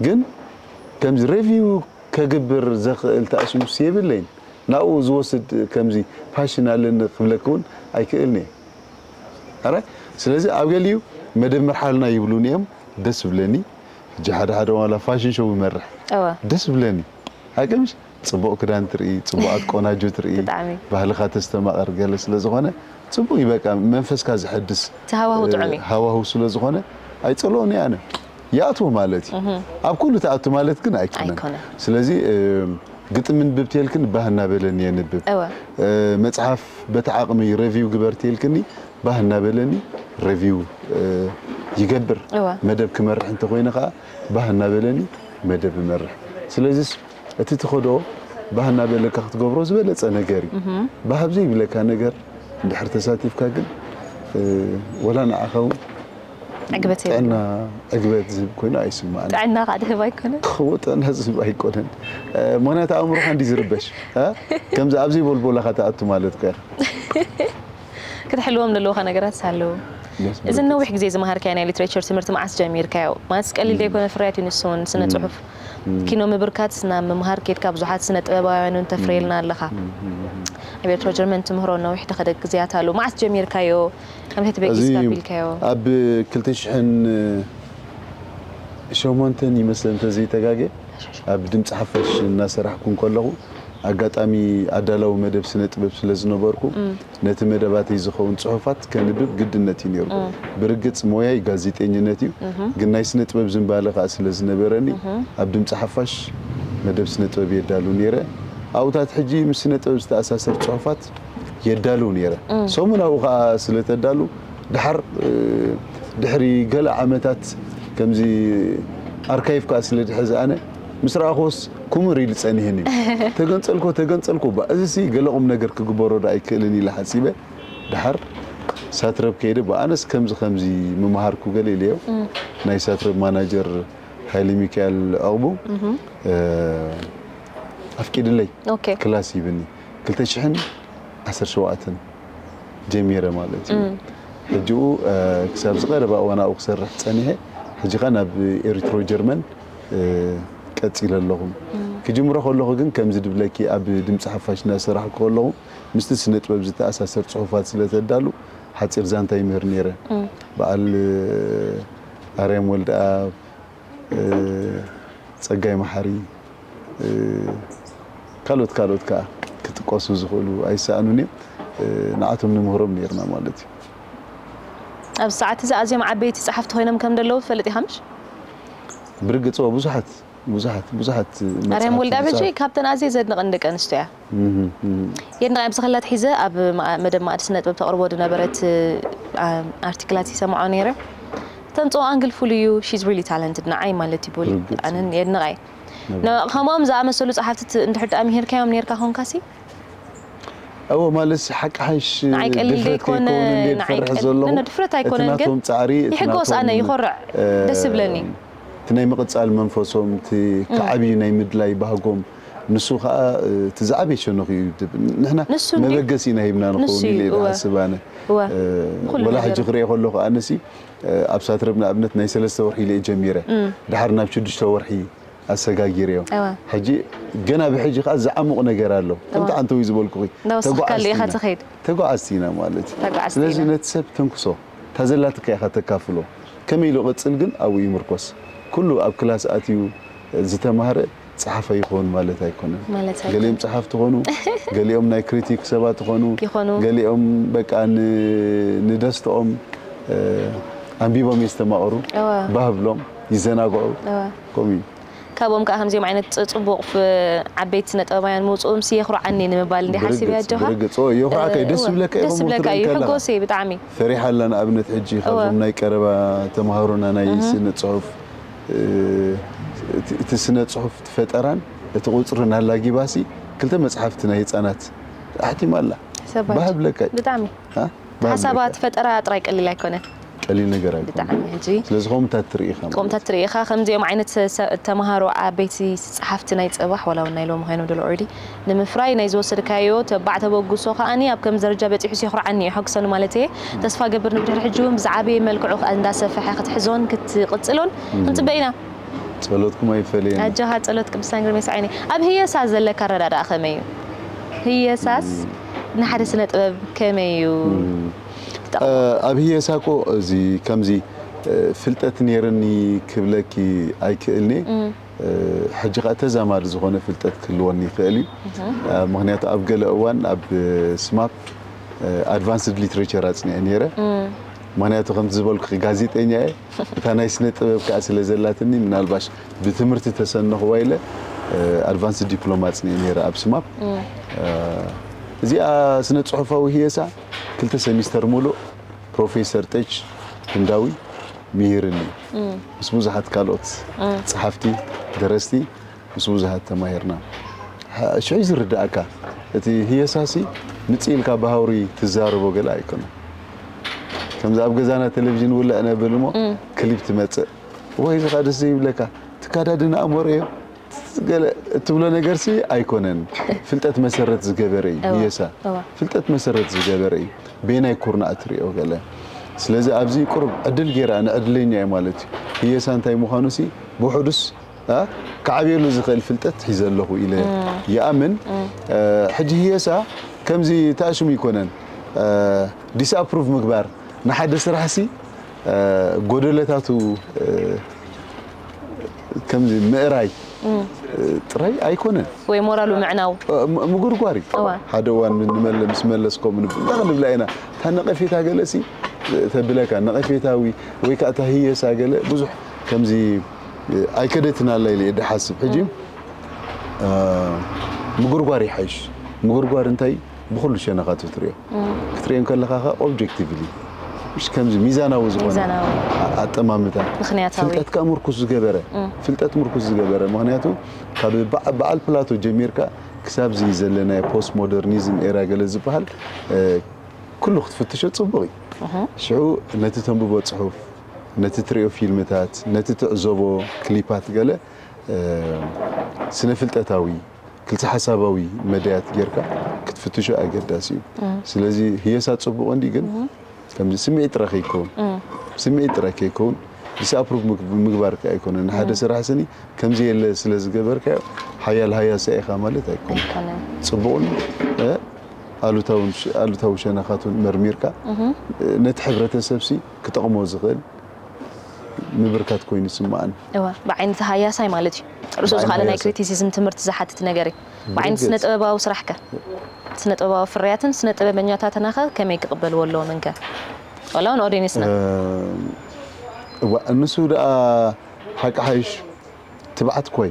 ግን ከምዚ ሬቪው ከግብር ዘኽእል ተኣስሙስ የብለይን ናብኡ ዝወስድ ከምዚ ፓሽን ኣለኒ ክብለክ እውን ኣይክእልን እየ ኣረ ስለዚ ኣብ ገሊኡ መደብ መርሓልና ይብሉን እዮም ደስ ብለኒ ሕጂ ሓደ ሓደ ዋላ ፋሽን ሾው ይመርሕ እወ ደስ ብለኒ ሓቂ ምሽ ፅቡቕ ክዳን ትርኢ ፅቡቓት ቆናጆ ትርኢ ብጣዕሚ ባህልኻ ተስተማቐር ገለ ስለ ዝኾነ ፅቡቕ እዩ በቃ መንፈስካ ዘሐድስ እቲ ሃዋሁ ጥዑም እዩ ሃዋሁ ስለ ዝኾነ ኣይፀልኦን እየ ኣነ ይኣትዎ ማለት እዩ ኣብ ኩሉ ትኣቱ ማለት ግን ኣይኮነን ኣይኮነን ስለዚ እ፣ ግጥሚ ንብብ ተልክን ባህ እናበለኒ የንብብ እወ እ፣ መፅሓፍ በቲ ዓቕሚ ሬቪው ግበር ተልክኒ ባህ እናበለኒ ሬቪው እ፣ ይገብር እወ መደብ ክመርሕ እንተኮይነ ከዓ ባህ እናበለኒ መደብ እመርሕ ስለዚስ እቲ ትኸዶ ባህ እናበለካ ክትገብሮ ዝበለፀ ነገር እዩ ባህ ኣብ ዘይብለካ ነገር እንድሕር ተሳቲፍካ ግን እ፣ ወላ ንዓኻ እውን ዕግበት የብሉ ጥዕና ዕግበት ዝህብ ኮይኑ ኣይስማዕን ጥዕና ከዓ ድህብ ኣይኮነን ክኸዎ ጥዕና ዝህብ ኣይኮነን እ፣ ምክንያቱ ኣእምሮኻ እንዲ ዝርበሽ እ? ከምዚ ኣብ ዘይቦልቦላኻ ትኣቱ ማለት እኮ ኢኻ ክትሕልዎም ዘለዎካ ነገራት ኣለዉ ደስ እዚ ዝብል። ነዊሕ ግዜ ዝመሃርካዮ ናይ ሊትሬቸር ትምህርቲ መዓስ ጀሚርካዮ ማለት ቀሊል ዘይኮነ ፍርያት እዩ ንሱ እውን ስነ ፅሑፍ ኪኖ ምብርካት ናብ ምምሃር ከድካ ብዙሓት ስነ ጥበባውያን እውን ተፍርየልና ኣለኻ ኣብ ኤርትሮ ጀርመን ትምህሮ ነዊሕ ተኸደ ግዜያት ኣለዉ መዓስ ጀሚርካዮ ከምታይ እዚ ተበጊስካ ኣቢልካዮ ኣብ ክልተ ሽሕን ሸሞንተን ይመስለ እንተዘይተጋገ ኣብ ድምፂ ሓፋሽ እናሰራሕኩ እንከለኹ ኣጋጣሚ ኣዳላዊ መደብ ስነ ጥበብ ስለ ዝነበርኩ ነቲ መደባተይ ዝኸውን ፅሑፋት ከንብብ ግድነት እዩ ነይሩ። ብርግፅ ሞያይ ጋዜጠኝነት እዩ፣ ግን ናይ ስነ ጥበብ ዝንባለ ከዓ ስለ ዝነበረኒ ኣብ ድምፂ ሓፋሽ መደብ ስነ ጥበብ የዳሉ ነይረ። ኣብኡታት ሕጂ ምስ ስነ ጥበብ ዝተኣሳሰር ፅሑፋት የዳሉ ነይረ። ሰሙናዊ ከዓ ስለ ተዳሉ ድሓር ድሕሪ ገለ ዓመታት ከምዚ ኣርካይቭ ከዓ ስለ ዝሕዝ ኣነ ምስ ረኣኽዎስ ክምር ኢሉ ፀኒህኒ እዩ። ተገንፀልኮ ተገንፀልኮ እባ እዚሲ ገለ ቁም ነገር ክግበሮ ዶ ኣይክእልን ኢለ ሓሲበ ድሓር ሳትረብ ከይደ እባ ኣነስ ከምዚ ከምዚ ምምሃርኩ ገለ ኢለዮ ናይ ሳትረብ ማናጀር ሃይለ ሚካኤል ዕቕቡ ኣፍቂድለይ ክላስ ሂብኒ ክልተ ሽሕን ዓሰርተ ሸውዓተን ጀሚረ ማለት እዩ። ሕጂኡ ክሳብ ዝቐረባ እዋን ኣብኡ ክሰርሕ ፀኒሐ ሕጂ ኸ ናብ ኤሪትሮ ጀርመን ቀፂለ ኣለኹ። ክጅምሮ ከለኹ ግን ከምዚ ድብለኪ ኣብ ድምፂ ሓፋሽ እናሰራሕኩ ከለኹ ምስቲ ስነ ጥበብ ዝተኣሳሰር ፅሑፋት ስለ ተዳሉ ሓፂር ዛንታ ይምህር ነይረ። በዓል ኣርያም ወልደኣብ፣ ፀጋይ መሓሪ፣ ካልኦት ካልኦት ከዓ ክጥቀሱ ዝኽእሉ ኣይሰኣኑን እዮም። ንዓቶም ንምህሮም ነይርና ማለት እዩ። ኣብዚ ሰዓት እዚ ኣዝዮም ዓበይቲ ጸሓፍቲ ኮይኖም ከም ዘለዉ ትፈልጥ ኢኻ ምሽ? ብርግጽ ብዙሓት ብዙሓት ብዙሓት ኣርያም መጽሓፍቲ ወልዳብ ሕጂ ዝጸሓፉ- ካብተን ኣዝየ ዘድንቐን ደቂ ኣንስትዮ እያ። እህ፣ እህ። የድንቓ ኣብዚ ከላ ኣትሒዘ ኣብ መ- መደብ ማእዲ ስነ ጥበብ ተቕርቦ ዝነበረት ኣ- ኣርቲክላት ይሰምዖ ነይረ። ተምፅኦ ኣንግል ፍሉይ እዩ። She's really talented ንዓይ ማለት እዩ ቦሊ ርግጽ። ኣነን የድንቓይ። ን- ከምኦም ዝኣመሰሉ ጸሓፍቲ ት- እንድሕር ደኣ ምሂርካዮም ነይርካ ኮንካሲ እዎ ማለት ሓቂ ሓይሽ ንዓይ ቀሊል ድፍረት ዘይኮነ ከይከውን እንዴ ንዓይ ዝፈርሕ ቀል- ዘለኹ ነ- ድፍረት እቲ ኣይኮነን ግን ናቶም ጻዕሪ እቲ ይሕጎስ ናቶም፣ ኣነ ይኾርዕ እ፣ ደስ ይብለኒ እቲ ናይ ምቕጻል መንፈሶም እቲ ክዓብዩ ናይ ምድላይ ባህጎም ንሱ ከዓ እ፣ እቲ ዝዓበየ ሸነኹ እዩ ዝብል ንሕና ንሱ እንዲ- መበገሲ ኢና ሂብና ንሱ ንኸውን እዩ፣ ኢለ እወ። ዝሓስብ ኣነ እወ እ፣ ብኩሉ ወላ ነገር ሕጂ ክሪኦ ከለኹ ኣነሲ እ፣ ኣብ ሳትረብ ንኣብነት ናይ ሰለስተ ወርሒ ኢለ እየ ጀሚረ ድሓር ናብ ሽዱሽተ ወርሒ ኣሰጋጊረዮ እወ። ሕጂ ገና ብሕጂ ከዓ ዝዓሙቕ ነገር ኣሎ ከምቲ እወ። ዓንተዊ ዝበልኩኺ እንዳወሰኽካሉ ኢኻ ተጓዓዝቲ ኢና። ትኸይድ ተጓዓዝቲ ኢና ማለት እዩ ተጓዓዝቲ ስለዚ ኢና። ነቲ ሰብ ተንክሶ እታ ዘላትካ ኢኻ ተካፍሎ ከመይ ኢሉ ቅፅል ግን ኣብኡ ይምርኮስ ኩሉ ኣብ ክላስ ኣትዩ ዝተማህረ ፀሓፋይ ይኸውን ማለት ኣይኮነን ማለት ኣይኮነን። ገሊኦም ፀሓፍቲ ኾኑ ገሊኦም ናይ ክሪቲክ ሰባት ኾኑ ይኾኑ። ገሊኦም በቃ ን- ንደስተኦም እ፣ ኣንቢቦም የስተማቕሩ እወ። ባህብሎም ይዘናግዑ እወ። ከምኡ እዩ ካብኦም ከዓ ከምዚኦም ዓይነት ፅ- ፅቡቕ ፍ- ዓበይቲ ስነ ጥበባውያን ምውፅኦም ሲ የኹርዓኒ ንምባል እንዲ ሓሲብ እያ ብርግፅ ኣጆኻ ብርግፅ ኦ፣ የኹርዓካ እዩ ደስ እወ፣ ዝብለካ ደስ ኢኹም ዝብለካ ክትርኢ እዩ ከለኻ ሕጎስ እዩ ብጣዕሚ ፈሪሓ ኣላ ንኣብነት ሕጂ ካብዞም ናይ ቀረባ ተምሃሮና ናይ ስነ ፅሑፍ እ፣ እቲ- እቲ ስነ ፅሑፍ እቲ ፈጠራን እቲ ቁፅርን ኣላጊባሲ ክልተ መፅሓፍቲ ናይ ህፃናት ኣሕቲማ ኣላ ሰባይ ባህብለካ እዩ ብጣዕሚ እ? ባህብለካ ሓሳባት እዩ። ፈጠራ ጥራይ ቀሊል ኣይኮነን ቀሊል ነገር ኣይኮነ ብጣዕሚ ሕጂ ስለዚ ከምኡ እንታይ ትርኢ ኢኻ ማለት ከምኡታት ትርኢ ኢኻ ከምዚኦም ዓይነት ሰ- ተምሃሮ ዓበይቲ ጸሓፍቲ ናይ ጽባሕ ዋላ እውን ናይ ሎሚ ኮይኖም ደሎ ኦልሬዲ ንምፍራይ ናይ ዝወሰድካዮ ተባዕ ተበግሶ ከዓኒ ኣብ ከም ደረጃ በጺሑ የኹርዓኒ እዩ የሐጉሰኒ ማለት እየ ተስፋ ገብር ንድሕሪ ሕጂ እውን ብዝዓበየ መልክዑ ከኣ እንዳሰፈሐ ክትሕዞን ክትቕጽሎን ክንጽበ ኢና ጸሎትኩም ኣይፈለየና ኣጆኻ ጸሎት ቅዱሳን ግርሜስ ዓይነይ ኣብ ህየሳ ዘለካ ኣረዳድኣ ከመይ እዩ ህየሳስ ንሓደ ስነ ጥበብ ከመይ እዩ ኣብ ህየሳ እኮ እዚ ከምዚ ፍልጠት ነይርኒ ክብለኪ ኣይክእልኒ ሕጂ ከዓ ተዛማዲ ዝኾነ ፍልጠት ክህልወኒ ይኽእል እዩ ምክንያቱ ኣብ ገለ እዋን ኣብ ስማፕ ኣድቫንስድ ሊትሬቸር ኣፅኒዐ ነይረ ምክንያቱ ከምቲ ዝበልኩ ጋዜጠኛ እየ እታ ናይ ስነ ጥበብ ከዓ ስለ ዘላትኒ ምናልባሽ ብትምህርቲ ተሰነኽዋ ኢለ ኣድቫንስድ ዲፕሎማ ኣፅኒዐ ነይረ ኣብ ስማፕ እዚኣ ስነ ፅሑፋዊ ህየሳ ክልተ ሰሚስተር ሙሉእ ፕሮፌሰር ጤች ህንዳዊ ምሂርኒ ምስ ብዙሓት ካልኦት ፀሓፍቲ ደረስቲ ምስ ብዙሓት ተማሂርና ሽዑ ዝርዳእካ እቲ ህየሳሲ ምፅእ ኢልካ ብሃውሪ ትዛረቦ ገለ ኣይኮነ ከምዚ ኣብ ገዛና ቴሌቪዥን ውልዕ ነብል እሞ ክሊፕ ትመፅእ ወይ ዝኻ ደስ ዘይብለካ ትካዳድን ኣእምሮ እዮ ገለ እትብሎ ነገርሲ ኣይኮነን ፍልጠት መሰረት ዝገበረ እዩ ህየሳ ፍልጠት መሰረት ዝገበረ እዩ ቤናይ ኩርናዕ ትሪኦ ገለ ስለዚ ኣብዚ ቁሩብ ዕድል ገይራ ንዕድለኛ እየ ማለት እዩ ህየሳ እንታይ ምዃኑሲ ብውሕዱስ ክዓብየሉ ዝኽእል ፍልጠት ሒዘ ኣለኹ ኢለ ይኣምን ሕጂ ህየሳ ከምዚ ተኣሽሙ ይኮነን ዲስኣፕሩቭ ምግባር ንሓደ ስራሕሲ ጎደለታቱ ከምዚ ምእራይ ጥራይ ኣይኮነን ወይ ሞራሉ ምዕናው ምጉርጓር እዩ ሓደ እዋን ምስ መለስ ከምኡ ንብል ንብላ ኢና እታ ነቐፌታ ገለሲ ተብለካ ነቐፌታዊ ወይ ከዓ እታ ህየሳ ገለ ብዙሕ ከምዚ ኣይከደትን ኣላ ኢለ እየ ድሓስብ ሕጂ ምጉርጓር ይሓይሽ ምጉርጓር እንታይ ብኩሉ ሸነኻቱ ትሪኦ ክትሪኦ ከለኻ ከ ኦብጀክቲቭሊ ምሽ ከምዚ ሚዛናዊ ዝኾነ ሚዛናዊ ኣጠማምታ ምኽንያታዊ ፍልጠት ከኣ ምርኩስ ዝገበረ ፍልጠት ምርኩስ ዝገበረ ምክንያቱ ካብ በዓ- በዓል ፕላቶ ጀሚርካ ክሳብ እዚ ዘለናዮ ፖስት ሞደርኒዝም ኤራ ገለ ዝበሃል እ፣ ኩሉ ክትፍትሾ ጽቡቕ እዩ ሽዑ ነቲ ተንብቦ ጽሑፍ ነቲ ትሪኦ ፊልምታት ነቲ ትዕዘቦ ክሊፓት ገለ እ፣ ስነ ፍልጠታዊ ክልተ ሓሳባዊ መዳያት ጌርካ ክትፍትሾ ኣገዳሲ እዩ ስለዚ ህየሳ ጽቡቕ እንዲ ግን ከምዚ ስምዒት ጥረ ከይከውን ስምዒት ጥረ ከይከውን ዲስኣፕሩቭ ምግባር ከ ኣይኮነን ንሓደ ስራሕ ስኒ ከምዚ የለ ስለ ዝገበርካዮ ሓያል ሃያሳ ኢኻ ማለት ኣይኮነን ኣይኮነን ጽቡቕን እ፣ ኣሉታውን ሽ- ኣሉታዊ ሸነኻቱን መርሚርካ እ፣ ነቲ ሕብረተሰብሲ ክጠቕሞ ዝኽእል ምብርካት ኮይኑ ይስምዓኒ እዋ ብዓይነቲ ሃያሳይ ማለት እዩ ርእሱ ዝኻለ ናይ ሃያሳይ። ክሪቲሲዝም ትምህርቲ ዝሓትት ነገር እዩ ብዓይነቲ ብርግጽ። ስነ ጥበባዊ ስራሕከ ስነ ጥበባዊ ፍርያትን ስነ ጥበበኛታትናኸ ከመይ ክቕበልዎ ኣለዎም እንከ ዋላ እውን ኦዲየንስና እዋ እንሱ ደኣ ሓቂ ሓይሽ ትብዓት ኮይ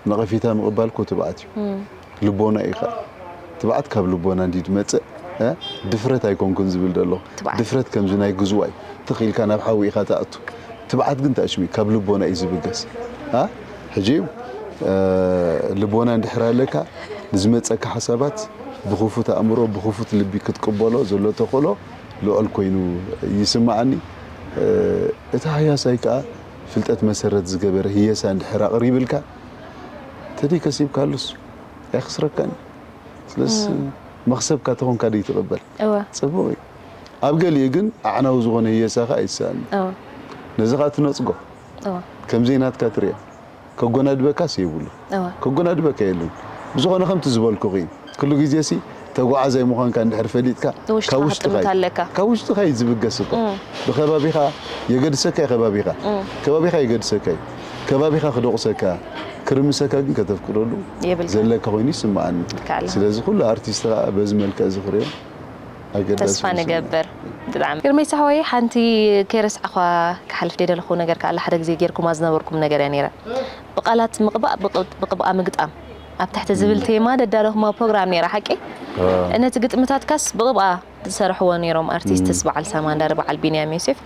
ነቐፊታ ምቕባል ኮ ትብዓት እዩ። ልቦና እዩ ኸኣ ትብዓት ካብ ልቦና እንዲ ዝመጽእ ድፍረት ኣይኮንኩን ዝብል ደሎ። ድፍረት ከምዚ ናይ ግዝዋይ ትኽኢልካ ናብ ሓዊ ኢኻ ትኣቱ። ትብዓት ግን ተኣሽሚ ካብ ልቦና እዩ ዝብገስ። ሕጂ ልቦና እንድሕር ኣለካ ንዝመጸካ ሓሳባት ብኽፉት ኣእምሮ ብኽፉት ልቢ ክትቅበሎ ዘሎ ተኽእሎ ልዑል ኮይኑ ይስምዓኒ። እቲ ሃያሳይ ከኣ ፍልጠት መሰረት ዝገበረ ህየሳ እንድሕር ኣቕሪብልካ ተደይ ከሲብካሉስ ኣይክስረካን። ስለዚ መኽሰብካ ተኾንካ ደይ ትቕበል እወ ጽቡቕ እዩ። ኣብ ገሊኡ ግን ኣዕናዊ ዝኾነ ህየሳ ከኣ ይሰኣን። እወ ነዚ ከኣ ትነጽጎ እወ ከም ዘይናትካ ትሪኦ ከጎናድበካስ የብሉ እወ ከጎናድበካ የለን። ብዝኾነ ከምቲ ዝበልኩኺ ኩሉ ግዜ ሲ ተጓዓዛይ ምዃንካ እንድሕር ፈሊጥካ ውሽጥኻ ካብ ውሽጥኻ ክትጥምት እዩ- ኣለካ። ካብ ውሽጥኻ እዩ ዝብገስ እኮ። ብከባቢኻ የገድሰካ እዩ። ከባቢኻ ከባቢኻ የገድሰካ እዩ። ከባቢኻ ክደቑሰካ ክርምሰካ ግን ከተፍቅደሉ የብልካ ዘለካ ኮይኑ ይስምዓኒ። ይከኣል። ስለዚ ኩሉ ኣርቲስት ከዓ በዚ መልክዕ ዝኽርዮ ኣገዳሲ ተስፋ እዩ። ንገብር። ብጣዕሚ ግርመይ ሳሕወይ፣ ሓንቲ ከይረስዕኳ ክሓልፍ ደይደለኹ ነገር ከኣላ ሓደ ግዜ ጌርኩማ ዝነበርኩም ነገር እያ ነይራ። ብቓላት ምቕባእ ብቕ- ብቕብኣ ምግጣም ኣብ ትሕቲ ዝብል ቴማ ደዳለኹማ ፕሮግራም ነይራ ሓቂ? ነቲ ግጥምታትካስ ብቕብኣ ዝሰርሕዎ ነይሮም ኣርቲስትስ በዓል ሳማንዳር በዓል ቢንያም ዮሴፍ።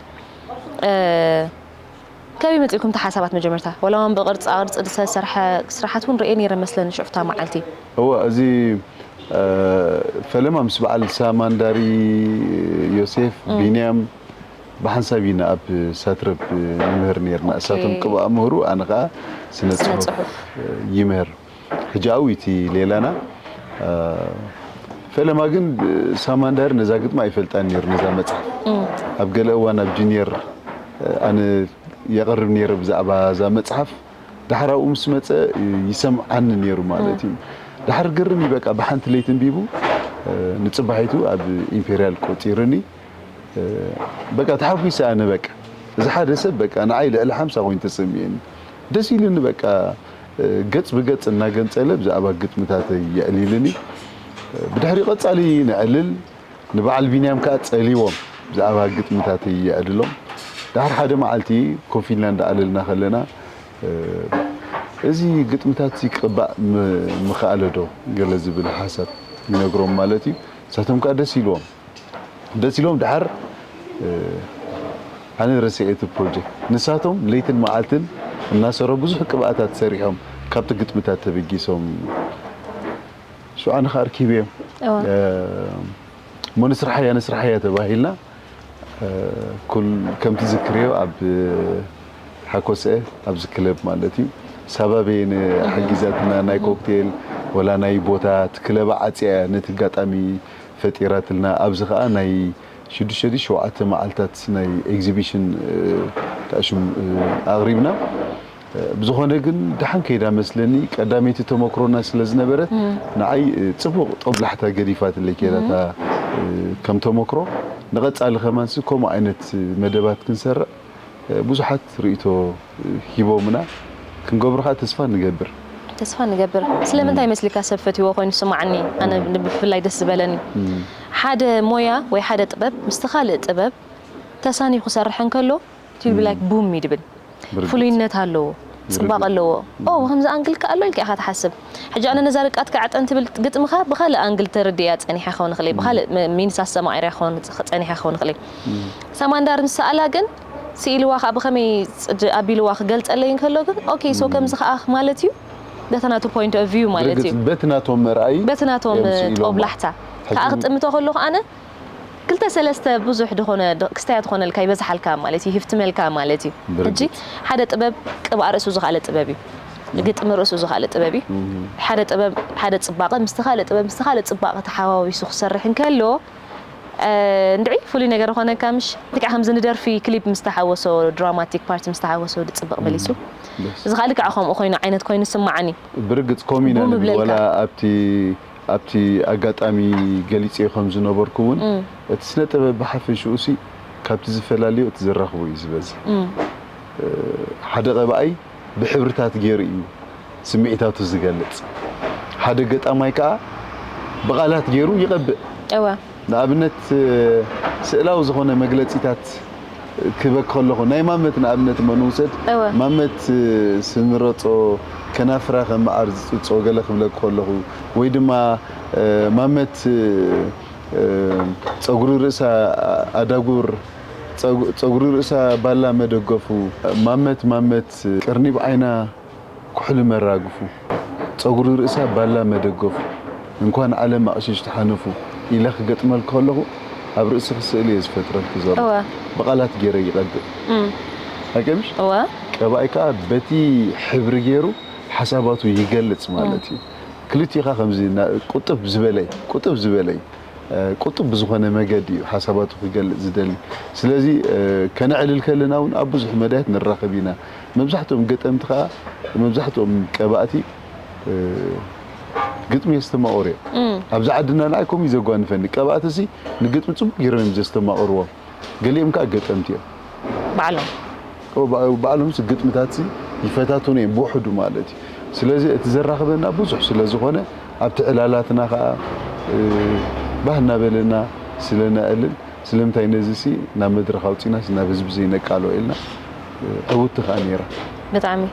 ከበይ መፂእኩም እቲ ሓሳባት መጀመርታ? ወላ እውን ብቕርፃ ቅርፂ ዝተሰርሐ ስራሓት እውን ርኤ ነይረ መስለኒ ሽዑፍታ መዓልቲ። እወ እዚ ፈለማ ምስ በዓል ሳማንዳሪ ዮሴፍ ቢንያም ብሓንሳብ ኢና ኣብ ሳትረብ ንምህር ነርና። እሳቶም ቅብኣ ምህሩ ኣነ ከዓ ስነ ስነ ፅሑፍ ፅሑፍ ይምህር። ሕጂ ኣዊቲ ሌላና ፈለማ ግን ሳማንዳሪ ነዛ ግጥሚ ኣይፈልጣን ነይሩ ነዛ መፅሓፍ ኣብ ገለ እዋን ኣብ ጁኒየር ኣነ የቕርብ ነይረ ብዛዕባ እዛ መፅሓፍ። ዳሕር ኣብኡ ምስ መፀ ይሰምዓኒ ነይሩ ማለት እዩ። ዳሕር ግርም እዩ በቃ ብሓንቲ ለይቲ እንቢቡ ንፅባሒቱ ኣብ ኢምፔርያል ቆፂርኒ። በቃ ተሓጒሰ ኣነ በቃ እዚ ሓደ ሰብ በቃ ንዓይ ልዕሊ ሓምሳ ኮይኑ ተሰሚዕኒ። ደስ ኢሉኒ በቃ ገፅ ብገፅ እናገንፀለ ብዛዕባ ግጥምታተይ የዕሊልኒ። ብድሕሪ ቀፃሊ ነዕልል ንበዓል ቢንያም ከኣ ጸሊዎም ብዛዕባ ግጥምታተይ የዕልሎም። ድሓር ሓደ መዓልቲ ኮፍ ኢልና እንዳኣለልና ከለና እዚ ግጥምታት እዚ ክቕባእ ምኸኣለ ዶ ገለ ዝብል ሓሳብ ይነግሮም ማለት እዩ። ንሳቶም ከኣ ደስ ኢልዎም ደስ ኢሎም ድሓር ኣነ ረሲዐ እቲ ፕሮጀክት ንሳቶም ለይትን መዓልትን እናሰረሑ ብዙሕ ቅብኣታት ሰሪሖም ካብቲ ግጥምታት ተበጊሶም ሽዑ ኣነ ከኣ ኣርኪበዮም እሞ ንስርሓያ ንስርሓያ ተባሂልና ኩል ከም ትዝክርዮ ኣብ ሓኮስዐ ኣብዚ ክለብ ማለት እዩ ሳባበየን ሓጊዛትና ናይ ኮክቴል ወላ ናይ ቦታ እቲ ክለባ ዓፅያ ነቲ ኣጋጣሚ ፈጢራትልና ኣብዚ ከዓ ናይ ሽዱሽተ ሸውዓተ መዓልታት ናይ ኤግዚቢሽን ተኣሽም ኣቕሪብና ብዝኾነ ግን ደሓን ከይዳ መስለኒ ቀዳመይቲ ተመክሮና ስለ ዝነበረት ንዓይ ፅቡቕ ጦብላሕታ ገዲፋትለይ ከይዳታ ከም ተመክሮ ንቐፃሊ ከማንሲ ከምኡ ዓይነት መደባት ክንሰርዕ ብዙሓት ርእይቶ ሂቦምና ክንገብሮ ከዓ ተስፋ ንገብር። ተስፋ ንገብር። ስለምንታይ መስልካ ሰብ ፈትዎ ኮይኑ ስማዓኒ ኣነ ብፍላይ ደስ ዝበለኒ ሓደ ሞያ ወይ ሓደ ጥበብ ምስቲ ካልእ ጥበብ ተሳኒዩ ክሰርሕ እንከሎ ቲልቢ ላይክ ቡም ይድብል ፍሉይነት ኣለዎ። ፅባቕ ኣለዎ ኦ ከምዚ ኣንግል ከ ኣሎ ኢልካ ኢኻ ትሓስብ ሕጂ ኣነ ነዛ ርቃት ከዓጠን ትብል ግጥምኻ ብኻልእ ኣንግል ተረዲእያ ፀኒሐ ክኸውን ይኽእል ብኻልእ ሚንስ ኣሰማዒርያ ክኸውን ፀኒሐ ክኸውን ይኽእል ሳማንዳር ምስ ሰኣላ ግን ስኢልዋ ከዓ ብኸመይ ፅድ ኣቢልዋ ክገልፀለይ እንከሎ ግን ኦኬ ሶ ከምዚ ከዓ ማለት እዩ በቲ ናቱ point of view ማለት እዩ በቲ ናቶም መርኣይ በቲ ናቶም ጦብላሕታ ከዓ ክጥምቶ ከለኹ ኣነ ክልተ ሰለስተ ብዙሕ ድኾነ ክስተያ ትኾነልካ ይበዝሓልካ ማለት እዩ ይህፍትመልካ ማለት እዩ ሕጂ ሓደ ጥበብ ቅብኣ ርእሱ ዝኽኣለ ጥበብ እዩ ግጥሚ ርእሱ ዝኽኣለ ጥበብ እዩ ሓደ ጥበብ ሓደ ፅባቐ ምስቲ ካልእ ጥበብ ምስቲ ካልእ ፅባቐ ተሓዋዊሱ ክሰርሕ እንከሎ እንድዒ ፍሉይ ነገር ኾነካ ምሽ ልክዕ ከምዚ ንደርፊ ክሊፕ ምስ ተሓወሶ ድራማቲክ ፓርት ምስ ተሓወሶ ድፅብቕ መሊሱ እዚ ከዓ ልክዕ ከምኡ ኮይኑ ዓይነት ኮይኑ ስማዓኒ ብርግፅ ኮም ኢና ንብል ወላ ኣብቲ ኣብቲ ኣጋጣሚ ገሊፀዮ ከም ዝነበርኩ እውን እቲ ስነ ጥበብ ብሓፈሽኡ ሲ ካብቲ ዝፈላልዮ እቲ ዘራኽቦ እዩ ዝበዝሕ ሓደ ቀባኣይ ብሕብርታት ገይሩ እዩ ስምዒታቱ ዝገልፅ ሓደ ገጣማይ ከዓ ብቓላት ገይሩ ይቐብእ እወ ንኣብነት ስእላዊ ዝኾነ መግለጺታት ክበክ ከለኹ፣ ናይ ማመት ንኣብነት እሞ ንውሰድ። እወ። ማመት ስምረጾ ከናፍራ ከም መዓር ዝጽጾ ገለ ክብለክ ከለኹ፣ ወይ ድማ ማመት ጸጉሪ ርእሳ ኣዳጉር፣ ጸጉሪ ርእሳ ባላ መደገፉ፣ ማመት ማመት ቅርኒብ ዓይና ኩሕሊ መራግፉ፣ ጸጉሪ ርእሳ ባላ መደገፉ፣ እንኳን ዓለም ኣቕሽሽ ተሓነፉ ኢለ ክገጥመልክ ከለኹ፣ ኣብ ርእስኺ ስእሊ እየ ዝፈጥረልኪ ዘሎ። እወ። ብቓላት ገይረ ይቐብእ። እም፣ ኣይቀምሽ? እወ። ቀባኢ ከኣ በቲ ሕብሪ ገይሩ ሓሳባቱ ይገልጽ ማለት እዩ። ክልቲኻ ከምዚ ና- ቁጥብ ዝበለይ፣ ቁጥብ ዝበለይ፣ እ፣ ቁጥብ ብዝኾነ መገዲ እዩ ሓሳባቱ ክገልጽ ዝደሊ። ስለዚ፣ እ፣ ከነዕልል ከለና እውን ኣብ ብዙሕ መዳያት ንራኸብ ኢና። መብዛሕትኦም ገጠምቲ ከኣ፣ መብዛሕትኦም ቀባእቲ፣ እ፣ ግጥሚ የስተማቕሩ እዮም። እም፣ ኣብዚ ዓድና ንዓይ ከምኡ እዩ ዘጓንፈኒ። ቀባእቲ ሲ ንግጥሚ ጽቡቅ ገይሮም እዮም ዘስተማቕርዎም። ገሊኦም ከኣ ገጠምቲ እዮም። ባዕሎም። ኦ፣ ባ- ባዕሎም ሲ ግጥምታት ሲ ይፈታተኑ እዮም ብውሕዱ ማለት እዩ። ስለዚ እቲ ዘራኽበና ብዙሕ ስለ ዝኾነ ኣብቲ ዕላላትና ከኣ፣ እ፣ ባህ እናበለና ስለ ነዕልል፣ ስለምንታይ ነዚ ሲ ናብ መድረኽ ኣውጺናስ ናብ ህዝቢ ዘይነቃልዖ ኢልና፣ እ፣ ዕውትቲ ከኣ ነይራ። ብጣዕሚ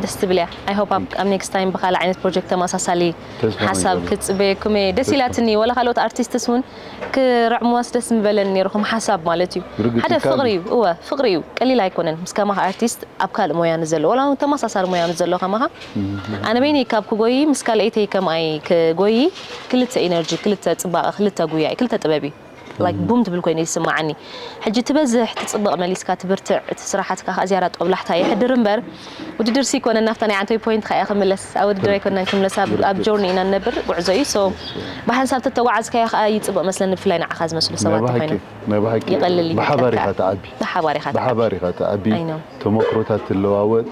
ደስ ትብል እያ። I hope ኣብ ኣብ next time ብኻልእ ዓይነት ፕሮጀክት ተመሳሳሊ ተስፋ ሓሳብ ንገብር። ክጽበየኩም እየ። ደስ ተስፋ። ኢላትኒ። ወላ ካልኦት ኣርቲስትስ እውን ክርዕምዋስ ደስ ምበለን ነይሩ፣ ከም ሓሳብ ማለት እዩ። ብርግጽ ሓደ ይከኣል ፍቕሪ እዩ። እዩ። እወ፣ ፍቕሪ እዩ። ቀሊል ኣይኮነን። ምስ ከማኻ ኣርቲስት ኣብ ካልእ ሞያ ንዘሎ፣ ወላ እውን ተመሳሳሊ ሞያ ንዘሎ ከማኻ። ኣነ በይነይ ካብ ክጎይ ምስ ካልኣይተይ ከምኣይ ክጎይ ክልተ ኢነርጂ፣ ክልተ ጽባቐ፣ ክልተ ጉያ እዩ፣ ክልተ ጥበብ እዩ። Like ቡም ትብል ኮይኑ ይስማዓኒ። ሕጂ ትበዝሕ፣ ትጽብቕ መሊስካ ትብርትዕ፣ እቲ ስራሓትካ ከኣ ዝያዳ ጦብላሕታ የሕድር እምበር፣ ውድድር ሲ ይኮነን፣ ናብታ ናይ ዓንቶይ ፖይንት ከኣ ክምለስ፣ ኣብ ውድድር ኣይኮነን ክምለስ፣ ኣብ ኣብ ጆርኒ ኢና ንነብር፣ ጉዕዞ እዩ። So ብሓንሳብ ተተጓዓዝካዮ ከኣ ይጽብቕ መስለኒ፣ ብፍላይ ንዓኻ ዝመስሉ ሰባት ናይ ብሓቂ፣ ይኾይኑ። ናይ ብሓቂ ይቐልል እዩ ብሓባር ኢኻ ይመስለካ። ትዓቢ። ብሓባር ኢኻ ብሓባር ኢኻ ትዓቢ። I know። ተመክሮታት ትለዋወጥ።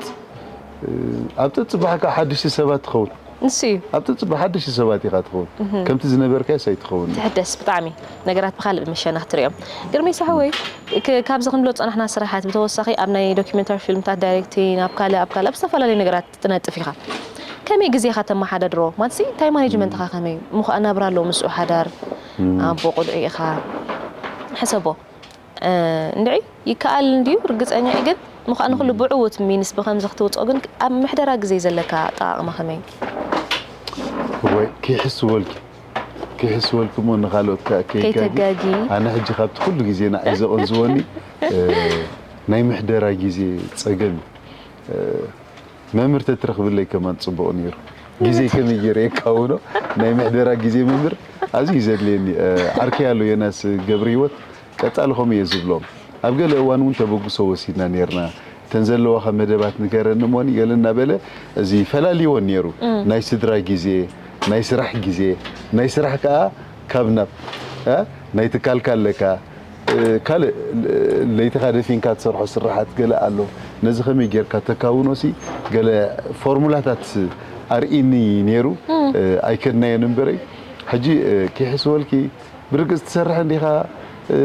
ኣብ ተጽባሕካ ሓድሽቲ ሰባት ትኸውን። ንሱ እዩ። ኣብ ተጽባሕ ሓድሽቲ ሰባት ኢኻ ትኸውን። ከምቲ ዝነበርካዮስ ኣይትኸውን። ትሕደስ ብጣዕሚ ነገራት ብኻልእ መሸና ክትሪኦም። ግርመይ ሳሕወይ፣ ክ- ካብዚ ክንብሎ ዝጸናሕና ስራሓት ብተወሳኺ ኣብ ናይ ዶኪመንታሪ ፊልምታት ዳይሬክቲንግ፣ ኣብ ካልእ ኣብ ካልእ ኣብ ዝተፈላለዩ ነገራት ትነጥፍ ኢኻ። ከመይ ግዜኻ ተመሓዳድሮ? ማለት ሲ ታይም ማኔጅመንትኻ ከመይ? ምዃ ናብራ ኣለዎ ምስኡ ሓዳር፣ ኣቦ ቆልዑ ኢኻ። ሕሰቦ። እ፣ እንድዒ ይከኣል እንድዩ፣ ርግጸኛ እየ፣ ግን ምዃኑ ኩሉ ብዕዉት ሚንስ ብኸምዚ ክትውጽኦ ግን ኣብ ምሕደራ ግዜ ዘለካ ኣጠቓቕማ ከመይ? ወይ ከይሕስወልኪ፣ ከይሕስወልኪ እሞ ንኻልኦት ከ- ከይጋጊ። ከይተጋጊ። ኣነ ሕጂ ካብቲ ኩሉ ግዜ ንዓይ ዘቐንዝወኒ፣ እ፣ ናይ ምሕደራ ግዜ ጸገም እዩ። እ፣ መምህር ተትረኽብለይ ከማን ጽቡቕ ነይሩ። ግዜ ከመይ ገይረ የካውኖ? ናይ ምሕደራ ግዜ መምህር ኣዝዩ እዩ ዘድልየኒ። እ፣ ዓርከይ ኣሎ ዮናስ ገብረ ህይወት፣ ቀጻሊ ከምኡ እየ ዝብሎም። ኣብ ገለ እዋን እውን ተበግሶ ወሲድና ነይርና። እተን ዘለዋኻ መደባት ንገረኒ እሞኒ ገለ እናበለ እዚ ፈላልይወን ነይሩ። ናይ ስድራ ግዜ፣ ናይ ስራሕ ግዜ፣ ናይ ስራሕ ከኣ ካብ ናብ፣ እ፣ ናይ ትካልካ ኣለካ፣ እ፣ ካልእ ለይትኻ ደፊንካ ትሰርሖ ስራሓት ገለ ኣሎ። ነዚ ከመይ ጌርካ ተካውኖሲ ገለ ፎርሙላታት ኣርኢኒ ነይሩ። እ፣ ኣይከድናዮን እምበረይ። ሕጂ፣ እ፣ ከይሕስወልኪ ብርግጽ ትሰርሕ እንዲኻ፣ እ፣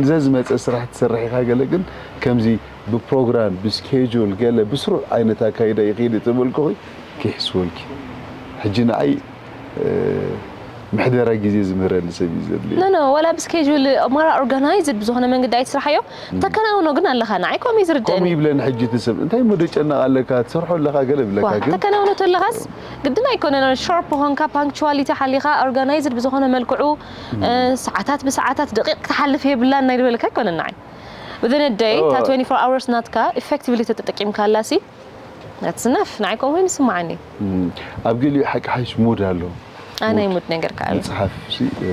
ንዘዝመጸ ስራሕ ትሰርሕ ኢኻ። ገለ ግን ከምዚ ብፕሮግራም፣ ብስኬጁል፣ ገለ ብስሩዕ ዓይነት ኣካይዳ ይኸይድ ተበልኩኺ ከይሕስወልኪ። ሕጂ ንዓይ፣ እ፣ ምሕደራ ግዜ ዝምህረኒ ሰብ እዩ ዘድልየ። ኖ፣ ኖ፣ ወላ ብስኬጁል ማራ ኦርጋናይዝድ ብዝኾነ መንገዲ ኣይትስራሓዮ። ተከናውኖ ግን ኣለኻ። ንዓይ ከምኡ እዩ ዝርድእኒ። ከምኡ ይብለኒ ሕጂ እቲ ሰብ። እንታይ እሞ ደጨነቕ ኣለካ? ትሰርሖ ኣለኻ ገለ ይብለካ። ዋ፣ ግን ተከናውኖ ተለኻስ ግድን ኣይኮነን። ሻርፕ ኾንካ፣ ፓንክቹዋሊቲ ሓሊኻ፣ ኦርጋናይዝድ ብዝኾነ መልክዑ፣ እ፣ ሰዓታት ብሰዓታት፣ ደቂቕ ትሓልፍ የብላን ናይ ዝበለካ ኣይኮነን። ንዓይ within a day፣ እታ እወ። ትዌንቲ ፎር ኣወርስ ናትካ ኢፌክቲቭሊ ተጠቂምካላሲ፣ that's enough። ንዓይ ከምኡ ኮይኑ ይስምዓኒ። እም፣ ኣብ ገሊኡ ሓቂ ሓይሽ ሙድ ኣሎ። ኣነ ሙድ ነገር ከኣ ኣሎ። ዝጸሓፍ ሲ፣ እ፣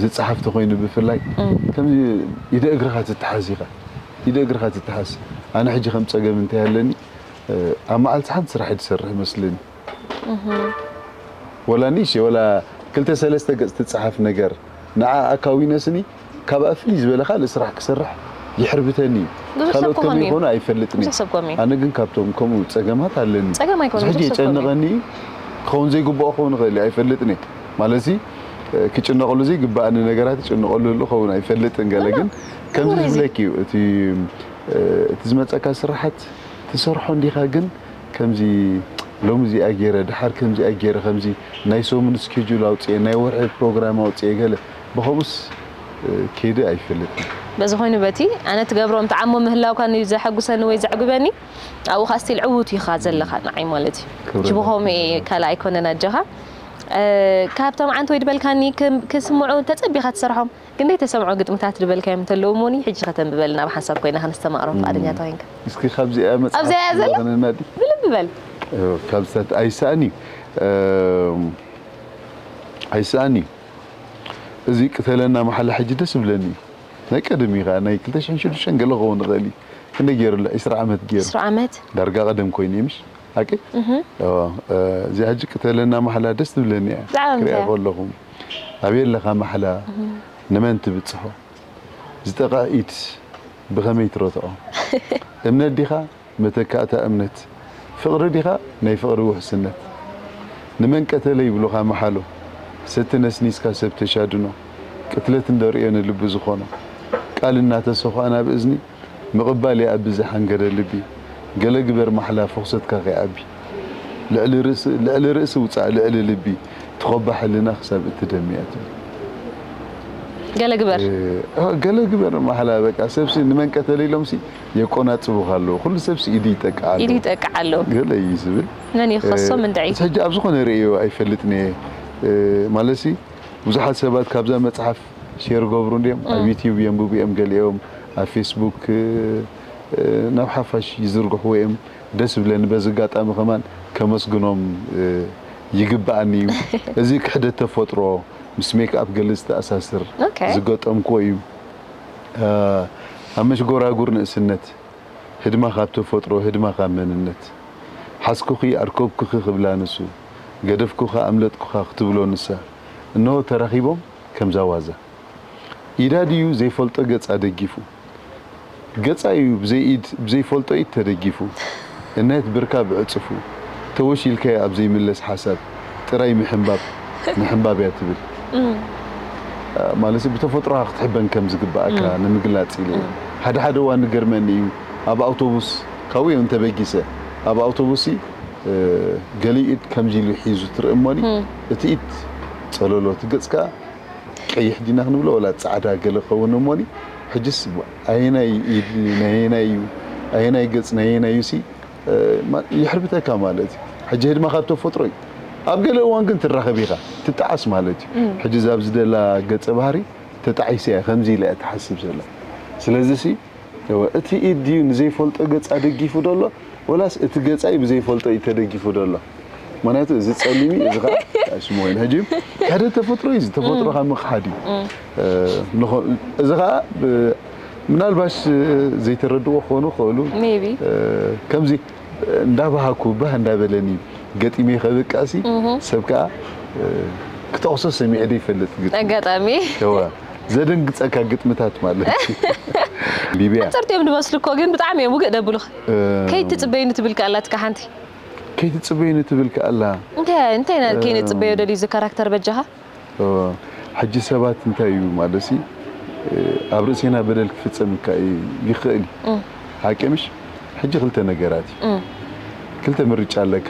ዝጸሓፍ ተኾይኑ ብፍላይ ከምዚ ኢደ እግርኻ ትተሓዝ ኢኻ። ኢደ እግርኻ ትተሓዝ። ኣነ ሕጂ ከም ጸገም እንታይ ኣለኒ፣ እ፣ ኣብ መዓልቲ ሓንቲ ስራሕ ድሰርሕ ይመስለኒ። ወላ ንእሽተይ፣ ወላ ክልተ ሰለስተ ገጽ ትጸሓፍ ነገር ንዓ ኣካዊነ ስኒ ካብኣ ፍልይ ዝበለ ካልእ ስራሕ ክሰርሕ ይሕርብተኒ እዩ። ብዙሕ ሰብ ካልኦት ከምኡ ከመይ እዩ። ይኾኑ ኣይፈልጥን እየ። ብዙሕ ሰብ ከምኡ እዩ። ኣነ ግን ካብቶም ከምኡ ጸገማት ኣለኒ። ጸገም ኣይኮነን፣ ሕጂ ብዙሕ ሰብ ከምኡ እዩ። የጨንቐኒ ክኸውን ዘይግብኦ ክኸውን ይኽእል እዩ፣ ኣይፈልጥን እየ። ማለት ሲ፣ እ፣ ክጭነቐሉ ዘይግብኣኒ ነገራት ይጭነቐሉ ህሉ ክኸውን ኣይፈልጥን። ገለ ግን ከምዚ ኖ፣ ዝብለኪ እዩ፣ እቲ፣ እ፣ እቲ ዝመጸካ ስራሓት ትሰርሖ እንዲኻ፣ ግን ከምዚ ሎሚ እዚኣ ገይረ፣ ድሓር ከምዚኣ ገይረ፣ ከምዚ ናይ ሰሙን ስኬጁል ኣውፅኤ፣ ናይ ወርሒ ፕሮግራም ኣውፅኤ፣ ገለ ብኸምኡስ ከይደ ኣይፈልጥን። በዚ ኮይኑ በቲ ኣነ ትገብሮም ተዓሞ ምህላውካ እዩ ዘሐጉሰኒ ወይ ዘዕግበኒ። ኣብኡ ኸዓ ስቲል ዕዉት ኢኻ ዘለኻ ንዓይ ማለት እዩ። ክብረት ጅብኾም ካልእ ኣይኮነን ኣጀኻ። እ፣ ካብቶም ዓንተ ወይ ድበልካኒ ክም- ክስምዑ ተጸቢኻ ትሰርሖም ግን ዘይተሰምዑ ግጥምታት ድበልካዮም እንተለዉ እሞኒ ሕጂ ከተንብበልና ኣብ ሓንሳብ ኮይና ከነስተማቕሮም ፍቓደኛ ተኮይንካ። እስኪ ካብዚኣ መጽሓፍ ኣብዚኣ እያ ዘላ? ዝኾነና ድዩ? ብልቢ በል። ካብታት ኣይሰኣን እዩ። እም፣ ኣይሰኣን እዩ። እዚ ቅተለና መሓላ ሕጂ ደስ ብለኒ እዩ። ናይ ቀደም እዩ ኸዓ፣ ናይ ክልተ ሽሕን ሽዱሽተን ገለ ክኸውን ይኽእል እዩ። ክንደይ ገይሩ ኣሎ? ዕስራ ዓመት ገይሩ። ዕስራ ዓመት። ዳርጋ ቀደም ኮይኑ እዩ፣ ምሽ? ሓቂ? እዋ፣ እ፣ እዚ ሕጂ ቅተለና መሓላ ደስ ትብለኒ እያ። ብዛዕባ ምንታይ ክሪኣ እያ? ከለኹ ኣበይ ኣለኻ መሓላ? ንመን ትብጽሖ? ዝጠቕዕ ኢድ ብኸመይ ትረትዖ? እምነት ዲኻ? መተካእታ እምነት። ፍቕሪ ዲኻ? ናይ ፍቕሪ ውሕስነት። ንመን ቀተለ ይብሉኻ መሓሎ? ሰቲ ነስኒስካ ሰብ ተሻድኖ። ቅትለት እንደርእዮ ንልቢ ዝኾኖ። ቃል እናተሰኾኣ ናብ እዝኒ ምቕባል ይኣቢ ዝሓንገደ ልቢ። ገለ ግበር ማሕላ ፍኹሰትካ ከይዓቢ። ልዕሊ ርእሲ ልዕሊ ርእሲ ውጻእ ልዕሊ ልቢ። ትኾባ ሕልና ክሳብ እትደሚ እያ ትብል። ገለ ግበር። እ፣ ገለ ግበር ማሕላ በቃ ሰብሲ ንመን ቀተለ ኢሎምሲ የቆናጽቡኻ ኣለዉ። ኩሉ ሰብሲ ኢዱ ይጠቅዓ ኣለዉ። ኢዱ ይጠቅዓ ኣለዉ። ገለ እዩ ዝብል። መን ይኸሶም እንድዒ? ሕጂ ኣብዚ ኮነ ርእዮ ኣይፈልጥን እየ። እ፣ ማለትሲ ብዙሓት ሰባት ካብዛ መጽሓፍ ሼር ገብሩ እንድዮም ኣብ ዩቲዩብ የንብቡ እዮም ገሊኦም ኣብ ፌስቡክ እ፣ እ፣ ናብ ሓፋሽ ይዝርግሕዎ እዮም። ደስ ብለኒ በዚ ኣጋጣሚ ከማን ከመስግኖም እ፣ ይግብኣኒ እዩ። እዚ ክሕደት ተፈጥሮ ምስ ሜክኣፕ ገለ ዝተኣሳስር ኦኬ። ዝገጠምክዎ እዩ። እ፣ ኣብ መሽጎራጉር ንእስነት ህድማ ካብ ተፈጥሮ ህድማ ካብ መንነት ሓዝኩኺ ኣርከብኩኺ ክብላ ንሱ ገደፍኩኻ ኣምለጥኩኻ ክትብሎ ንሳ እንሆ ተራኺቦም ከምዛ ዋዛ ኢዳ ድዩ ዘይፈልጦ ገጻ ደጊፉ ገጻ እዩ ብዘይ ኢድ ብዘይፈልጦ ኢድ ተደጊፉ እነት ብርካ ብዕጽፉ ተወሺልካዮ ኣብ ዘይምለስ ሓሳብ ጥራይ ምሕንባብ ምሕንባብ እያ ትብል። ማለት ብተፈጥሮኻ ክትሕበን ከም ዝግባኣካ ንምግላጽ ኢለ እየ። ሓደ ሓደ እዋን ንገርመኒ እዩ ኣብ ኣውቶቡስ ካብኡ እዮም ተበጊሰ ኣብ ኣውቶቡስ ገሊኡ ኢድ ከምዚ ኢሉ ሒዙ ትርኢ እሞኒ እቲ ኢድ ጸለሎ እቲ ገጽ ከኣ ቀይሕ ዲና ክንብሎ ወላ ጻዕዳ ገለ ክኸውን እሞኒ ሕጅስ ኣየናይ ኢድ ናየናይ እዩ ኣየናይ ገጽ ናየናይ እዩ ሲ ይሕርብተካ ማለት እዩ። ሕጂ ህድማ ካብ ተፈጥሮ እዩ። ኣብ ገለ እዋን ግን ትራኸብ ኢኻ ትጠዓስ ማለት እዩ። ሕጂ እዛ ኣብዚ ደላ ገጸ ባህሪ ተጣዒሰ እያ ከምዚ ኢላ እያ ትሓስብ ዘላ። ስለዚ ሲ እቲ ኢድ ድዩ ንዘይፈልጦ ገጻ ደጊፉ ደሎ ወላስ እቲ ገጻ እዩ ብዘይፈልጦ እዩ ተደጊፉ ደሎ? ምክንያቱ እዚ ጸሊም እዩ እዚ ከዓ ሽሞ ኮይኑ ሕጂ ሓደ ተፈጥሮ እዩ ተፈጥሮካ ምክሓድ እዩ። እዚ ከዓ ምናልባሽ ዘይተረድዎ ክኾኑ ክኽእሉ ሜቢ ከምዚ እንዳባሃኩ ባህ እንዳበለኒ ገጢመ ከብቃሲ ሰብ ከዓ ክተቕሶ ሰሚዐ ዘይፈልጥ ግጥሚ ኣጋጣሚ እዋ ዘደንግፀካ ግጥምታት ማለት እዩ። ቢብያ ሓፀርቲ እዮም ዝመስሉ እኮ ግን ብጣዕሚ እዮም ውግእ ደብሉኻ። ከይትፅበዩኒ ትብል ከኣላትካ ሓንቲ ከይትፅበዩኒ ትብል ከኣላ እንታይ እንታይ ከይንፅበዮ ደልዩ እዚ ካራክተር በጃኻ? ሕጂ ሰባት እንታይ እዩ ማለትሲ ኣብ ርእሴና በደል ክፍጸም ይካ- ይኽእል እዩ ሓቂ ምሽ ሕጂ ክልተ ነገራት እዩ ክልተ ምርጫ ኣለካ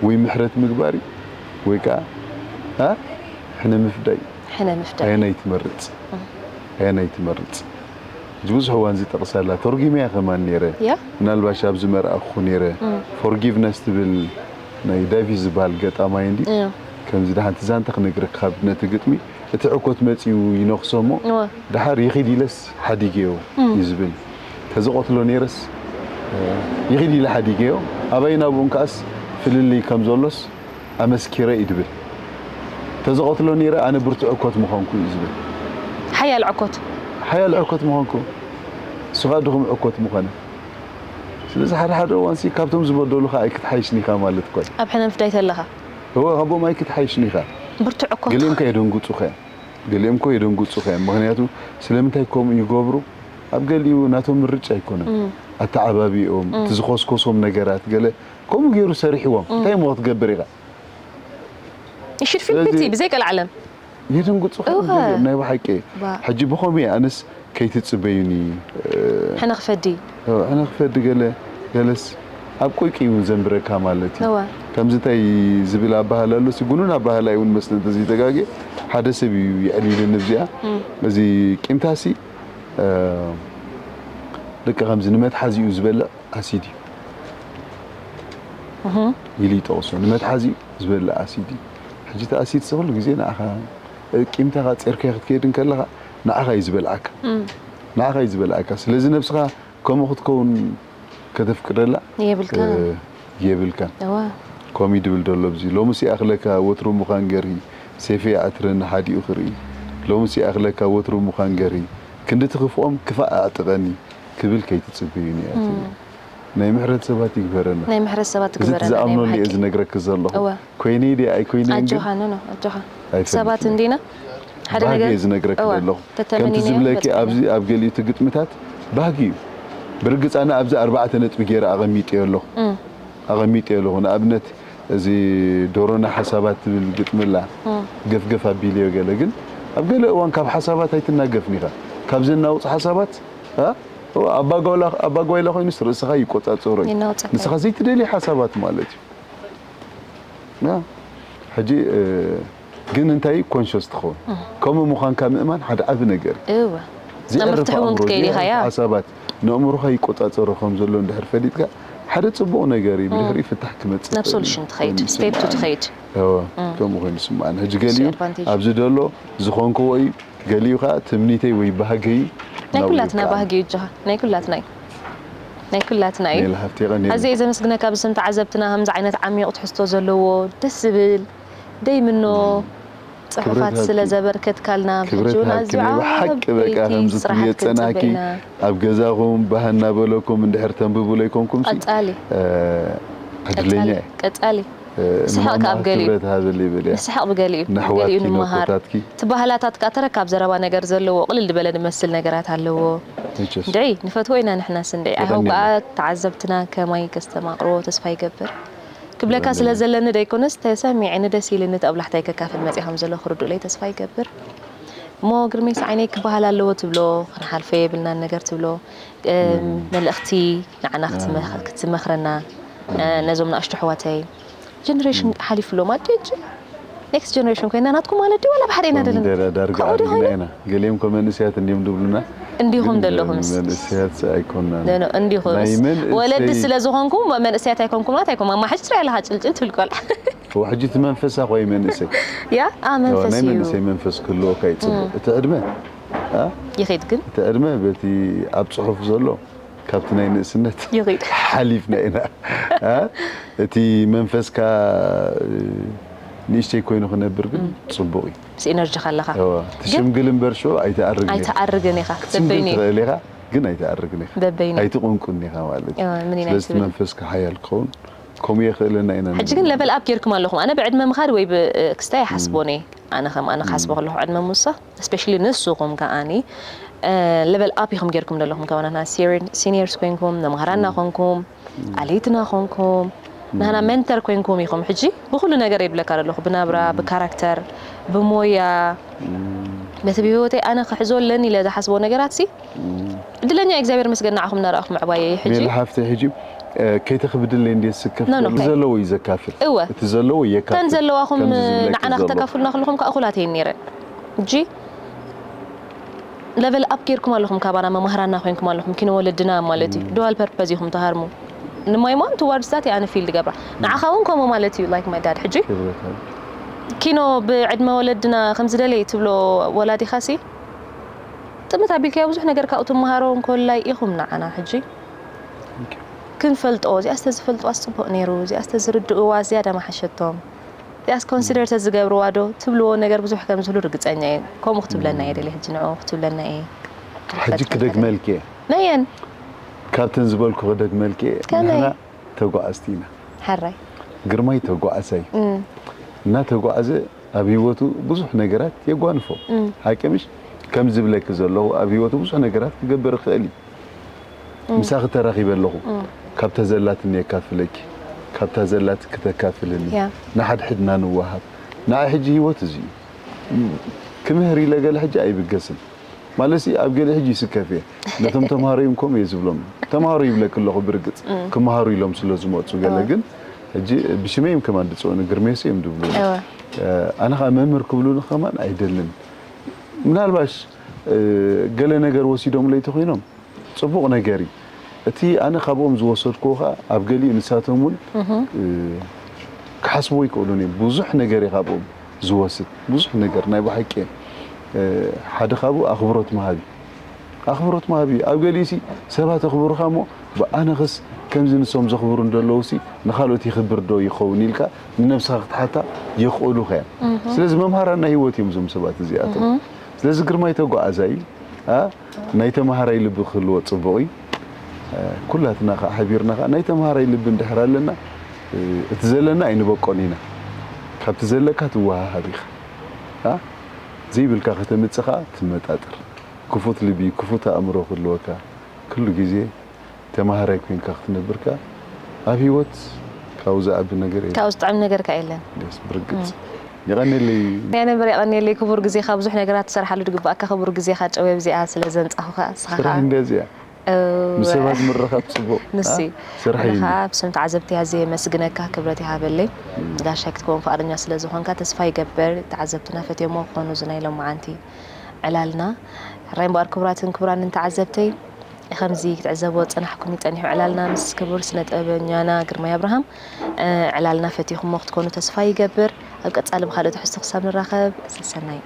ወይ ምሕረት ምግባር እዩ ወይ ከዓ ኣ? ሕነ ምፍዳይ ሕነ ምፍዳይ ኣየናይ ትመርጽ ኣየናይ ትመርጽ ብዙሕ እዋን ዝጠቕሰላ ተርጉመያ ከማን ነይረ ያ ምናልባሽ ኣብዚ መርኣኹ ነይረ ፎርጊቭነስ ትብል ናይ ዳቪድ ዝበሃል ገጣማይ እንዲ እያ። ከምዚ ደሓንቲ ዛንታ ክነግረካ ካብ ነቲ ግጥሚ እቲ ዕኮት መፂኡ ይነኽሶ እሞ እወ። ደሓር ይኺድ ኢለስ ሓዲገዮ እዩ ዝብል ተዝቐትሎ ነይረስ ይኺድ ኢለ ሓዲገዮ ኣበይ ናብኡን ከኣስ ፍልልይ ከም ዘሎስ ኣመስኪረ እዩ ዝብል ተዝቐትሎ ነይረ ኣነ ብርቱዕ ዕኮት ምኾንኩ እዩ ዝብል ሓያል ዕኮት ሓያል ዕኮት ምኾንኩ እሱ ከዓ ድኹም ዕኮት ምኾነ ስለዚ ሓደ ሓደ እዋን ሲ ካብቶም ዝበደሉኻ ኣይክትሓይሽን ኢኻ ማለት እኮ እዩ ኣብ ሕነ ምፍዳይ ተለኻ እወ ካብኦም ኣይክትሓይሽን ኢኻ ብርቱዕ ዕኮት ገሊኦም ከ የደንግፁኻ እዮም ገሊኦም እኮ የደንግፁኻ እዮም ምክንያቱ ስለምንታይ ከምኡ ይገብሩ ኣብ ገሊኡ ናቶም ምርጫ ኣይኮነን ኣተዓባቢኦም እቲ ዝኮስኮሶም ነገራት ገለ ከምኡ ገይሩ ሰሪሕዎም እንታይ እሞ ክትገብር ኢኻ ይሽድ ፊልም ፒቲ ብዘይ ቀልዓለም የደንግፁኻ እወ። ናይ ብሓቂ ባ- ሕጂ ብኸምኡ ኣነስ ከይትፅበዩኒ ሕነ ክፈዲ ሕነ ክፈዲ ገለ ገለስ ኣብ ቆይቂ እዩ ዘንብረካ ማለት እዩ እወ ከምዚ እንታይ ዝብል ኣባህላ ኣሎ፣ ሲ ጉኑን ኣባህላ እውን መስለ እንተዘይተጋግየ፣ ሓደ ሰብ እዩ የዕሊለኒ ኣብዚኣ። እዚ ቂምታሲ፣ እ፣ ደቂ ከምዚ ንመትሓዚኡ ዝበልዕ ኣሲድ እዩ ኢሉ ይጠቕሶ። ንመትሓዚኡ ዝበልዕ ኣሲድ እዩ። ሕጂ እቲ ኣሲድ ሲ ኩሉ ግዜ ንዓኻ፣ እ፣ ቂምታኻ ጼርካዮ ክትከይድ እንከለኻ ንዓኻ እዩ ዝበልዓካ። ንዓኻ እዩ ዝበልዓካ። ስለዚ ነብስኻ ከምኡ ክትከውን ከተፍቅደላ የብልካን። እ፣ የብልካን። እዋ። ከምኡ ድብል ደሎ ኣብዚ። ሎምሲ ኣኽለካ ወትሩ ምዃን ገርሂ፣ ሴፈይ ኣትረኒ ሓዲኡ ክርኢ። ሎምሲ ኣኽለካ ወትሩ ምዃን ገርሂ፣ ክንዲ ትኽፍኦም ክፋእ ኣዕጥቐኒ ክብል ከይትጽበዩኒ እያ ትብል። ናይ ምሕረት ሰባት ይግበረና። ናይ ምሕረት ሰባት እዚ ይግበረና፣ ናይ ዝኣምኖ እየ ብሓቂ። ዝነግረኪ ዘለኹ። እወ። ኮይነይ ድየ ኣይኮይነይን ግን ኣጆኻ፣ ኖ፣ ኖ፣ ኣጆኻ። ኣይፈልጥን ሰባት እየ። እንዲና፣ ሓደ ባህጊ ነገር እየ ዝነግረኪ እወ፣ ዘለኹ። ከምቲ ተተመኒናዮ ዝብለኪ በፂሕና። ኣብዚ ኣብ ገሊኡ እቲ ግጥምታት ባህጊ እዩ። ብርግፅ ኣነ ኣብዚ ኣርባዕተ ነጥቢ ገይረ ኣቐሚጠዮ ኣለኹ። እም። ኣቐሚጠዮ ኣለኹ። ንኣብነት እዚ ዶሮና ሓሳባት ትብል ግጥሚ ኣላ። እም። ገፍገፍ ኣቢለዮ ገለ። ግን ኣብ ገለ እዋን ካብ ሓሳባት ኣይትናገፍን ኢኻ። ካብ ዘናውፅ ሓሳባት፣ እ? ኣባጓላ-፣ ኣባጓይላ ኮይኑስ ርእስኻ ይቆጻጸሮ እዩ። ይናውጸካ እዩ። ንስኻ ዘይትደልዮ ሓሳባት ማለት እዩ። ያ፣ ሕጂ፣ እ፣ ግን እንታይ ኮንሽስ ትኸውን? እም። ከምኡ ምዃንካ ምእማን ሓደ ዓቢ ነገር እዩ። እወ። ናብ ዘዕርፍ መፍትሒ እውን ኣእምሮ፣ ክትከይድ ኢኻ፣ ዘዕርፍ ያ። ሓሳባት ንኣእምሮኻ ይቆጻጸሮ ከም ዘሎ እንድሕር ፈሊጥካ፣ ሓደ ጽቡቕ ነገር እዩ። እም። ብድሕሪኡ ፍታሕ ክመጽእ ናብ ይኽእል እዩ። ሶሉሽን ትኸይድ፣ ስቴፕ ቱ ይስምዓኒ። ትኸይድ። እወ፣ እም። ከምኡ ኮይኑ ይስምዓኒ። ሕጂ እሱ ገሊኡ ኣድቫንቴጅ። ኣብዚ ደሎ ዝኾንክዎ እዩ፣ ገሊኡ ኸኣ ትምኒተይ ወይ ባህገይ እዩ ናይ ናብኡ ኩላትና ይብቃዓኒ። ባህጊ እዩ፣ እጆኻ። ናይ ኩላትና እዩ። ናይ ኩላትና እዩ። ሜላ ሃብቴ፣ ቀኒልና። ኣዝየ እየ ዘመስግነካ፣ ብስም ተዓዘብትና ከምዚ ዓይነት ዓሚቕ ትሕዝቶ ዘለዎ፣ ደስ ዝብል፣ ደይምኖ እም። ጽሑፋት ክብረት ስለ ሃብቲ። ዘበርከትካልና፣ ክብረት ብሕጂ እውን ሃብቲ፣ ኣዝዩ ናይ ብሓቂ በቃ ዓበይቲ ከምዚ ስራሓት ትብሊ የጸናኪ። ክንጽበ ኢና። ኣብ ገዛኹም ባህ እናበለኩም እንድሕር ተንብቡለይ ኮንኩምሲ፣ ቀጻሊ። እ፣ ዕድለኛ ቀጻሊ፣ እየ። ቀጻሊ። እ፣ ንስሕቕ ንማማ ካብ ገሊኡ። ክብረት ሃበለይ በልያ። ንስሕቕ ብገሊኡ፣ ንኣሕዋትኪ ብገሊኡ ንምሃር። ነኮታትኪ። እቲ ባህላታት ከኣ ተረካብ ዘረባ ነገር ዘለዎ፣ ቅልል ዝበለ ንመስል ነገራት ኣለዎ። መቸስ። ድዒ፣ ንፈትዎ ኢና ንሕናስ እንድዒ። ኣይሆፕ የቐንየልና። ከኣ ተዓዘብትና ከማይ ከስተማቕርዎ ተስፋ ይገብር። ክብለካ ስለ የቐንየልና። ዘለኒ ደይኮነስ፣ ተሰሚዐኒ ደስ ኢልኒ፣ ተብላሕታይ ከካፍል መጺኣ ከም ዘለኹ ርዱእለይ ተስፋ ይገብር። እሞ ግርሜስ ዓይነይ ክበሃል ኣለዎ ትብሎ፣ ክንሓልፎ የብልናን ነገር ትብሎ፣ እ፣ እም። መልእኽቲ ንዓና ክትመ-፣ ኣሜን። ክትመኽረና፣ እ፣ ነዞም ንኣሽቱ ኣሕዋተይ፣ ጀነሬሽን እም። ሓሊፉሎም፣ ኣጆ፣ ኔክስት ጀነሬሽን ኮይና ናትኩም ማለት ድዩ? ዋላ ብሓደ ኢና ከምኡ ዘለና? ደረ-፣ ዳርጋ ከምኡ ድዩ ኣድግና ኮይና? ኢና። ገሊኦም እኮ መንእሰያት እንዲዮም ድብሉና። እንዲኹም ግን ዘለኹምስ? መንእሰያት ኣይኮንናን። ኖ፣ ኖ፣ እንዲኹምስ? ናይ መንእሰይ ወለዲ ስለ ዝኾንኩም፣ መንእሰያት ኣይኮንኩም ማለት ኣይኮን። ማማ፣ ሕጂ ትሪኣ ኣለኻ፣ ጭልጭል ትብል ቆልዓ። እዋ፣ ሕጂ እቲ መንፈሳ እኮ እዩ መንእሰይ። ያ? ኣ፣ እዋ፣ መንፈስ ናይ እዩ። መንእሰይ መንፈስ ክህልወካ እዩ ጽቡቕ። እም። እቲ ዕድመ፣ ኣ? ይኸይድ ግን? እቲ ዕድመ በቲ ኣብ ጽሑፍ ዘሎ ካብቲ ናይ ንእስነት ይኺድ። ሓሊፍና ኢና። እ? እቲ መንፈስካ፣ እ፣ ንእሽተይ ኮይኑ ክነብር ግን እም። ጽቡቕ እዩ። ምስ ኤነርጂኻ ኣለኻ። እዋ፣ እቲ ግን ሽምግል እምበር ሽዑ ኣይትኣርግን ኢኻ። ኣይትኣርግን ኢኻ። ክትሽምግል በበይኑ እዩ። ትኽእል ኢኻ፣ ግን ኣይትኣርግን ኢኻ። በበይኑ እዩ። ኣይትቕንቁን ኢኻ ማለት እዩ። እዋ፣ ምን ኢና ስለዚ እቲ ይብል? መንፈስካ ሓያል ክኸውን ከምኡ የኽእለና ኢና ሕጂ ንብል። ግን ለቨል ኣፕ ጌርኩም ኣለኹም። ኣነ ብዕድመ ምኻድ ወይ ብ-፣ ክስታይ ኣይሓስቦን እየ። ኣነ ከም ኣነ ክሓስቦ እም። ከለኹ ዕድመ ምውሳኽ፣ ስፔሻሊ ንስኹም ከኣኒ፣ እ፣ ለቨል ኣፕ ኢኹም ጌርኩም ዘለኹም። ከማና ንሕና ሲር-፣ ሲኒየርስ ኮንኩም፣ መምሃራና እም። ኮንኩም፣ እም። ኣሌትና ኮንኩም፣ ንሕና እም። ሜንተር ኮንኩም ኢኹም። ሕጂ ብኹሉ ነገር የብለካ ዘለኹ፣ ብናብራ፣ እም። ብካራክተር፣ ብሞያ፣ እም። በቲ ብህይወተይ ኣነ ክሕዞ ኣለኒ ኢለ ዝሓስቦ ነገራት ሲ፣ እም። ዕድለኛ እየ፣ እግዚኣብሔር ይመስገን ንዓኹም እናረኣኹ ምዕባየይ። ሕጂ ሜላ ሓፍተይ፣ ሕጂ፣ እ፣ ከይተኽብድለይ እንዴ ስከፍ ኖ፣ ኖ፣ እቲ ከይ- ዘለዎ እዩ ዘካፍል። እወ። እቲ ዘለዎ የካፍል። እተን ዘለዋኹም ከምዚ ዝብለኪ ንዓና ዘለኹ። ከተካፍሉና ከለኹም ከኣ እኹላት እየን ነይረን። ሕጂ ለቨል ኣፕ ጌርኩም ኣለኹም፣ ካባና መማህራና ኮይንኩም ኣለኹም፣ ኪኖ ወለድና ማለት እዩ። እም። ዱዋል ፐርፐዝ ኢኹም ትሃርሙ። ንማይ ማን ቱዋርድስ ዛት ኣነ ፊልድ ገብራ። እም። ንዓኻ እውን ከምኡ ማለት እዩ፣ ላይክ ማይ ዳድ። ሕጂ ክብረት ሃብ። ኪኖ ብዕድመ ወለድና ከም ዝደለየ ትብሎ ወላዲኻሲ፣ ጥምት ኣቢልካዮ ብዙሕ ነገር ካብኡ ትመሃሮ እንኮላይ ኢኹም ንዓና ሕጂ። ክንፈልጦ፣ እዚኣስ ተዝፈልጥዋስ ጽቡቕ ነይሩ፣ እዚኣስ ተዝርድእዋ ዝያዳ ምሓሸቶም፣ እዚኣስ ኮንሲደር ተዝገብርዋ ዶ ትብልዎ ነገር ብዙሕ ከም ዝህሉ ርግጸኛ እየ። ከምኡ ክትብለና እየ ደልየ፣ ሕጂ ንዕኡ ክትብለና እየ። ሕጂ ክደግመልኪ እየ። ነየን። ካብተን ዝበልኩ ክደግመልኪ እየ። ከመይ? ንሕና ተጓዓዝቲ ኢና። ሕራይ። ግርማይ ተጓዓዛይ እዩ። እም። እናተጓዓዘ ኣብ ህይወቱ ብዙሕ ነገራት የጓንፎ። እም። ሓቂ ምሽ? ከም ዝብለኪ ዘለኹ ኣብ ህይወቱ ብዙሕ ነገራት ክገብር ይኽእል እዩ። እም። ምሳኺ ተራኺበ ኣለኹ። እም። ካብታ ዘላትኒ የካፍለኪ፣ ካብታ ዘላትኪ ተካፍልኒ። ያ። ንሓድሕድና ንወሃብ። ንዓይ ሕጂ ህይወት እዚ እዩ። እም፣ ክምህር ኢለ ገለ ሕጂ ኣይብገስን። ማለትሲ ኣብ ገለ ሕጂ ይስከፍ እየ። ነቶም ተምሃሮይ እውን ከምኡ እየ ዝብሎም። ተምሃሮ ይብለኪ ኣለኹ ብርግጽ። እም። ክመሃሩ ኢሎም ስለ ዝመጹ ገለ እም። ግን ሕጂ ብሽመይ እዮም ከማን ዝፅውዑኒ፣ ግርሜስ እዮም ዝብሉ። እወ። ኣነ ከዓ መምህር ክብሉኒ ከማን ኣይደልን። ምናልባሽ ገለ ነገር ወሲዶምለይ ተኮይኖም ፅቡቕ ነገር እዩ። እቲ ኣነ ካብኦም ዝወሰድክዎ ከዓ ኣብ ገሊኡ ንሳቶም እውን ክሓስብዎ ይክእሉን እዮም። ብዙሕ ነገር እዩ ካብኦም ዝወስድ፣ ብዙሕ ነገር ናይ ብሓቂ። ሓደ ካብኡ ኣኽብሮት ምሃብ እዩ። ኣኽብሮት ምሃብ እዩ። ኣብ ገሊኡ ሲ ሰባት ኣኽብሩኻ እሞ ብኣነኽስ ከምዚ ንሶም ዘኽብሩ እንደለዉ ሲ ንኻልኦት ይኽብር ዶ ይኸውን ኢልካ ንነብስኻ ክትሓታ የኽእሉኻ እዮም። ስለዚ መምሃራን ናይ ህይወት እዮም እዞም ሰባት እዚኣቶም። ስለዚ ግርማይ ተጓዓዛይ፣ ኣ፣ ናይ ተማሃራይ ልቢ ክህልዎ ጽቡቕ እዩ። ኩላትና ከዓ ሓቢርና ከዓ ናይ ተማሃራይ ልቢ እንድሕር ኣለና፣ እቲ ዘለና ኣይንበቆን ኢና። ካብቲ ዘለካ ትወሃሃብ ኢኻ። ኣ፣ ዘይብልካ ከተምጽእ ከዓ ትመጣጠር። ክፉት ልቢ፣ ክፉት ኣእምሮ ክህልወካ፣ ኩሉ ግዜ ተማሃራይ ኮይንካ ክትነብርካ ኣብ ህይወት ካብኡ ዝዓቢ ነገር የለን። ካብኡ ዝጥዕም ነገር ከ የለን። ደስ ብርግጽ። የቐንየለይ። ናይ ነበር የቐንየለይ ክቡር ግዜኻ፣ ብዙሕ ነገራት ትሰርሓሉ ዝግባኣካ ክቡር ግዜኻ ጨውየ ብዚኣ ስለ ዘንጻኹኻ ንስኻ ስራሕ ከዓ። እንደ እዚኣ እወ። ምስ ሰባት ምርኻብ ጽቡቕ። ንሱ ኣ? ስራሕ እዩ። ንኻ ብስም ተዓዘብቲ ኣዝየ የመስግነካ፣ ክብረት ይሃበለይ። ጋሻይ ክትከውን ፍቓደኛ ስለ ዝኾንካ ተስፋ ይገብር። ተዓዘብትና ፈትዮሞ ክኾኑ እዚ ናይ ሎማዓንቲ ዕላልና። ሕራይ እምበኣር ክቡራትን ክቡራንን ተዓዘብተይ፣ ከምዚ ክትዕዘብዎ ዝጸናሕኩም እዩ ጸኒሑ ዕላልና ምስ ክቡር ስነ ጥበበኛና ግርማይ ኣብርሃም። እ፣ ዕላልና ፈቲኹሞ ክትኮኑ ተስፋ ይገብር። ኣብ ቀጻሊ ብኻልእ ትሕዝቶ ክሳብ ንራኸብ፣ ሰሰናዩ።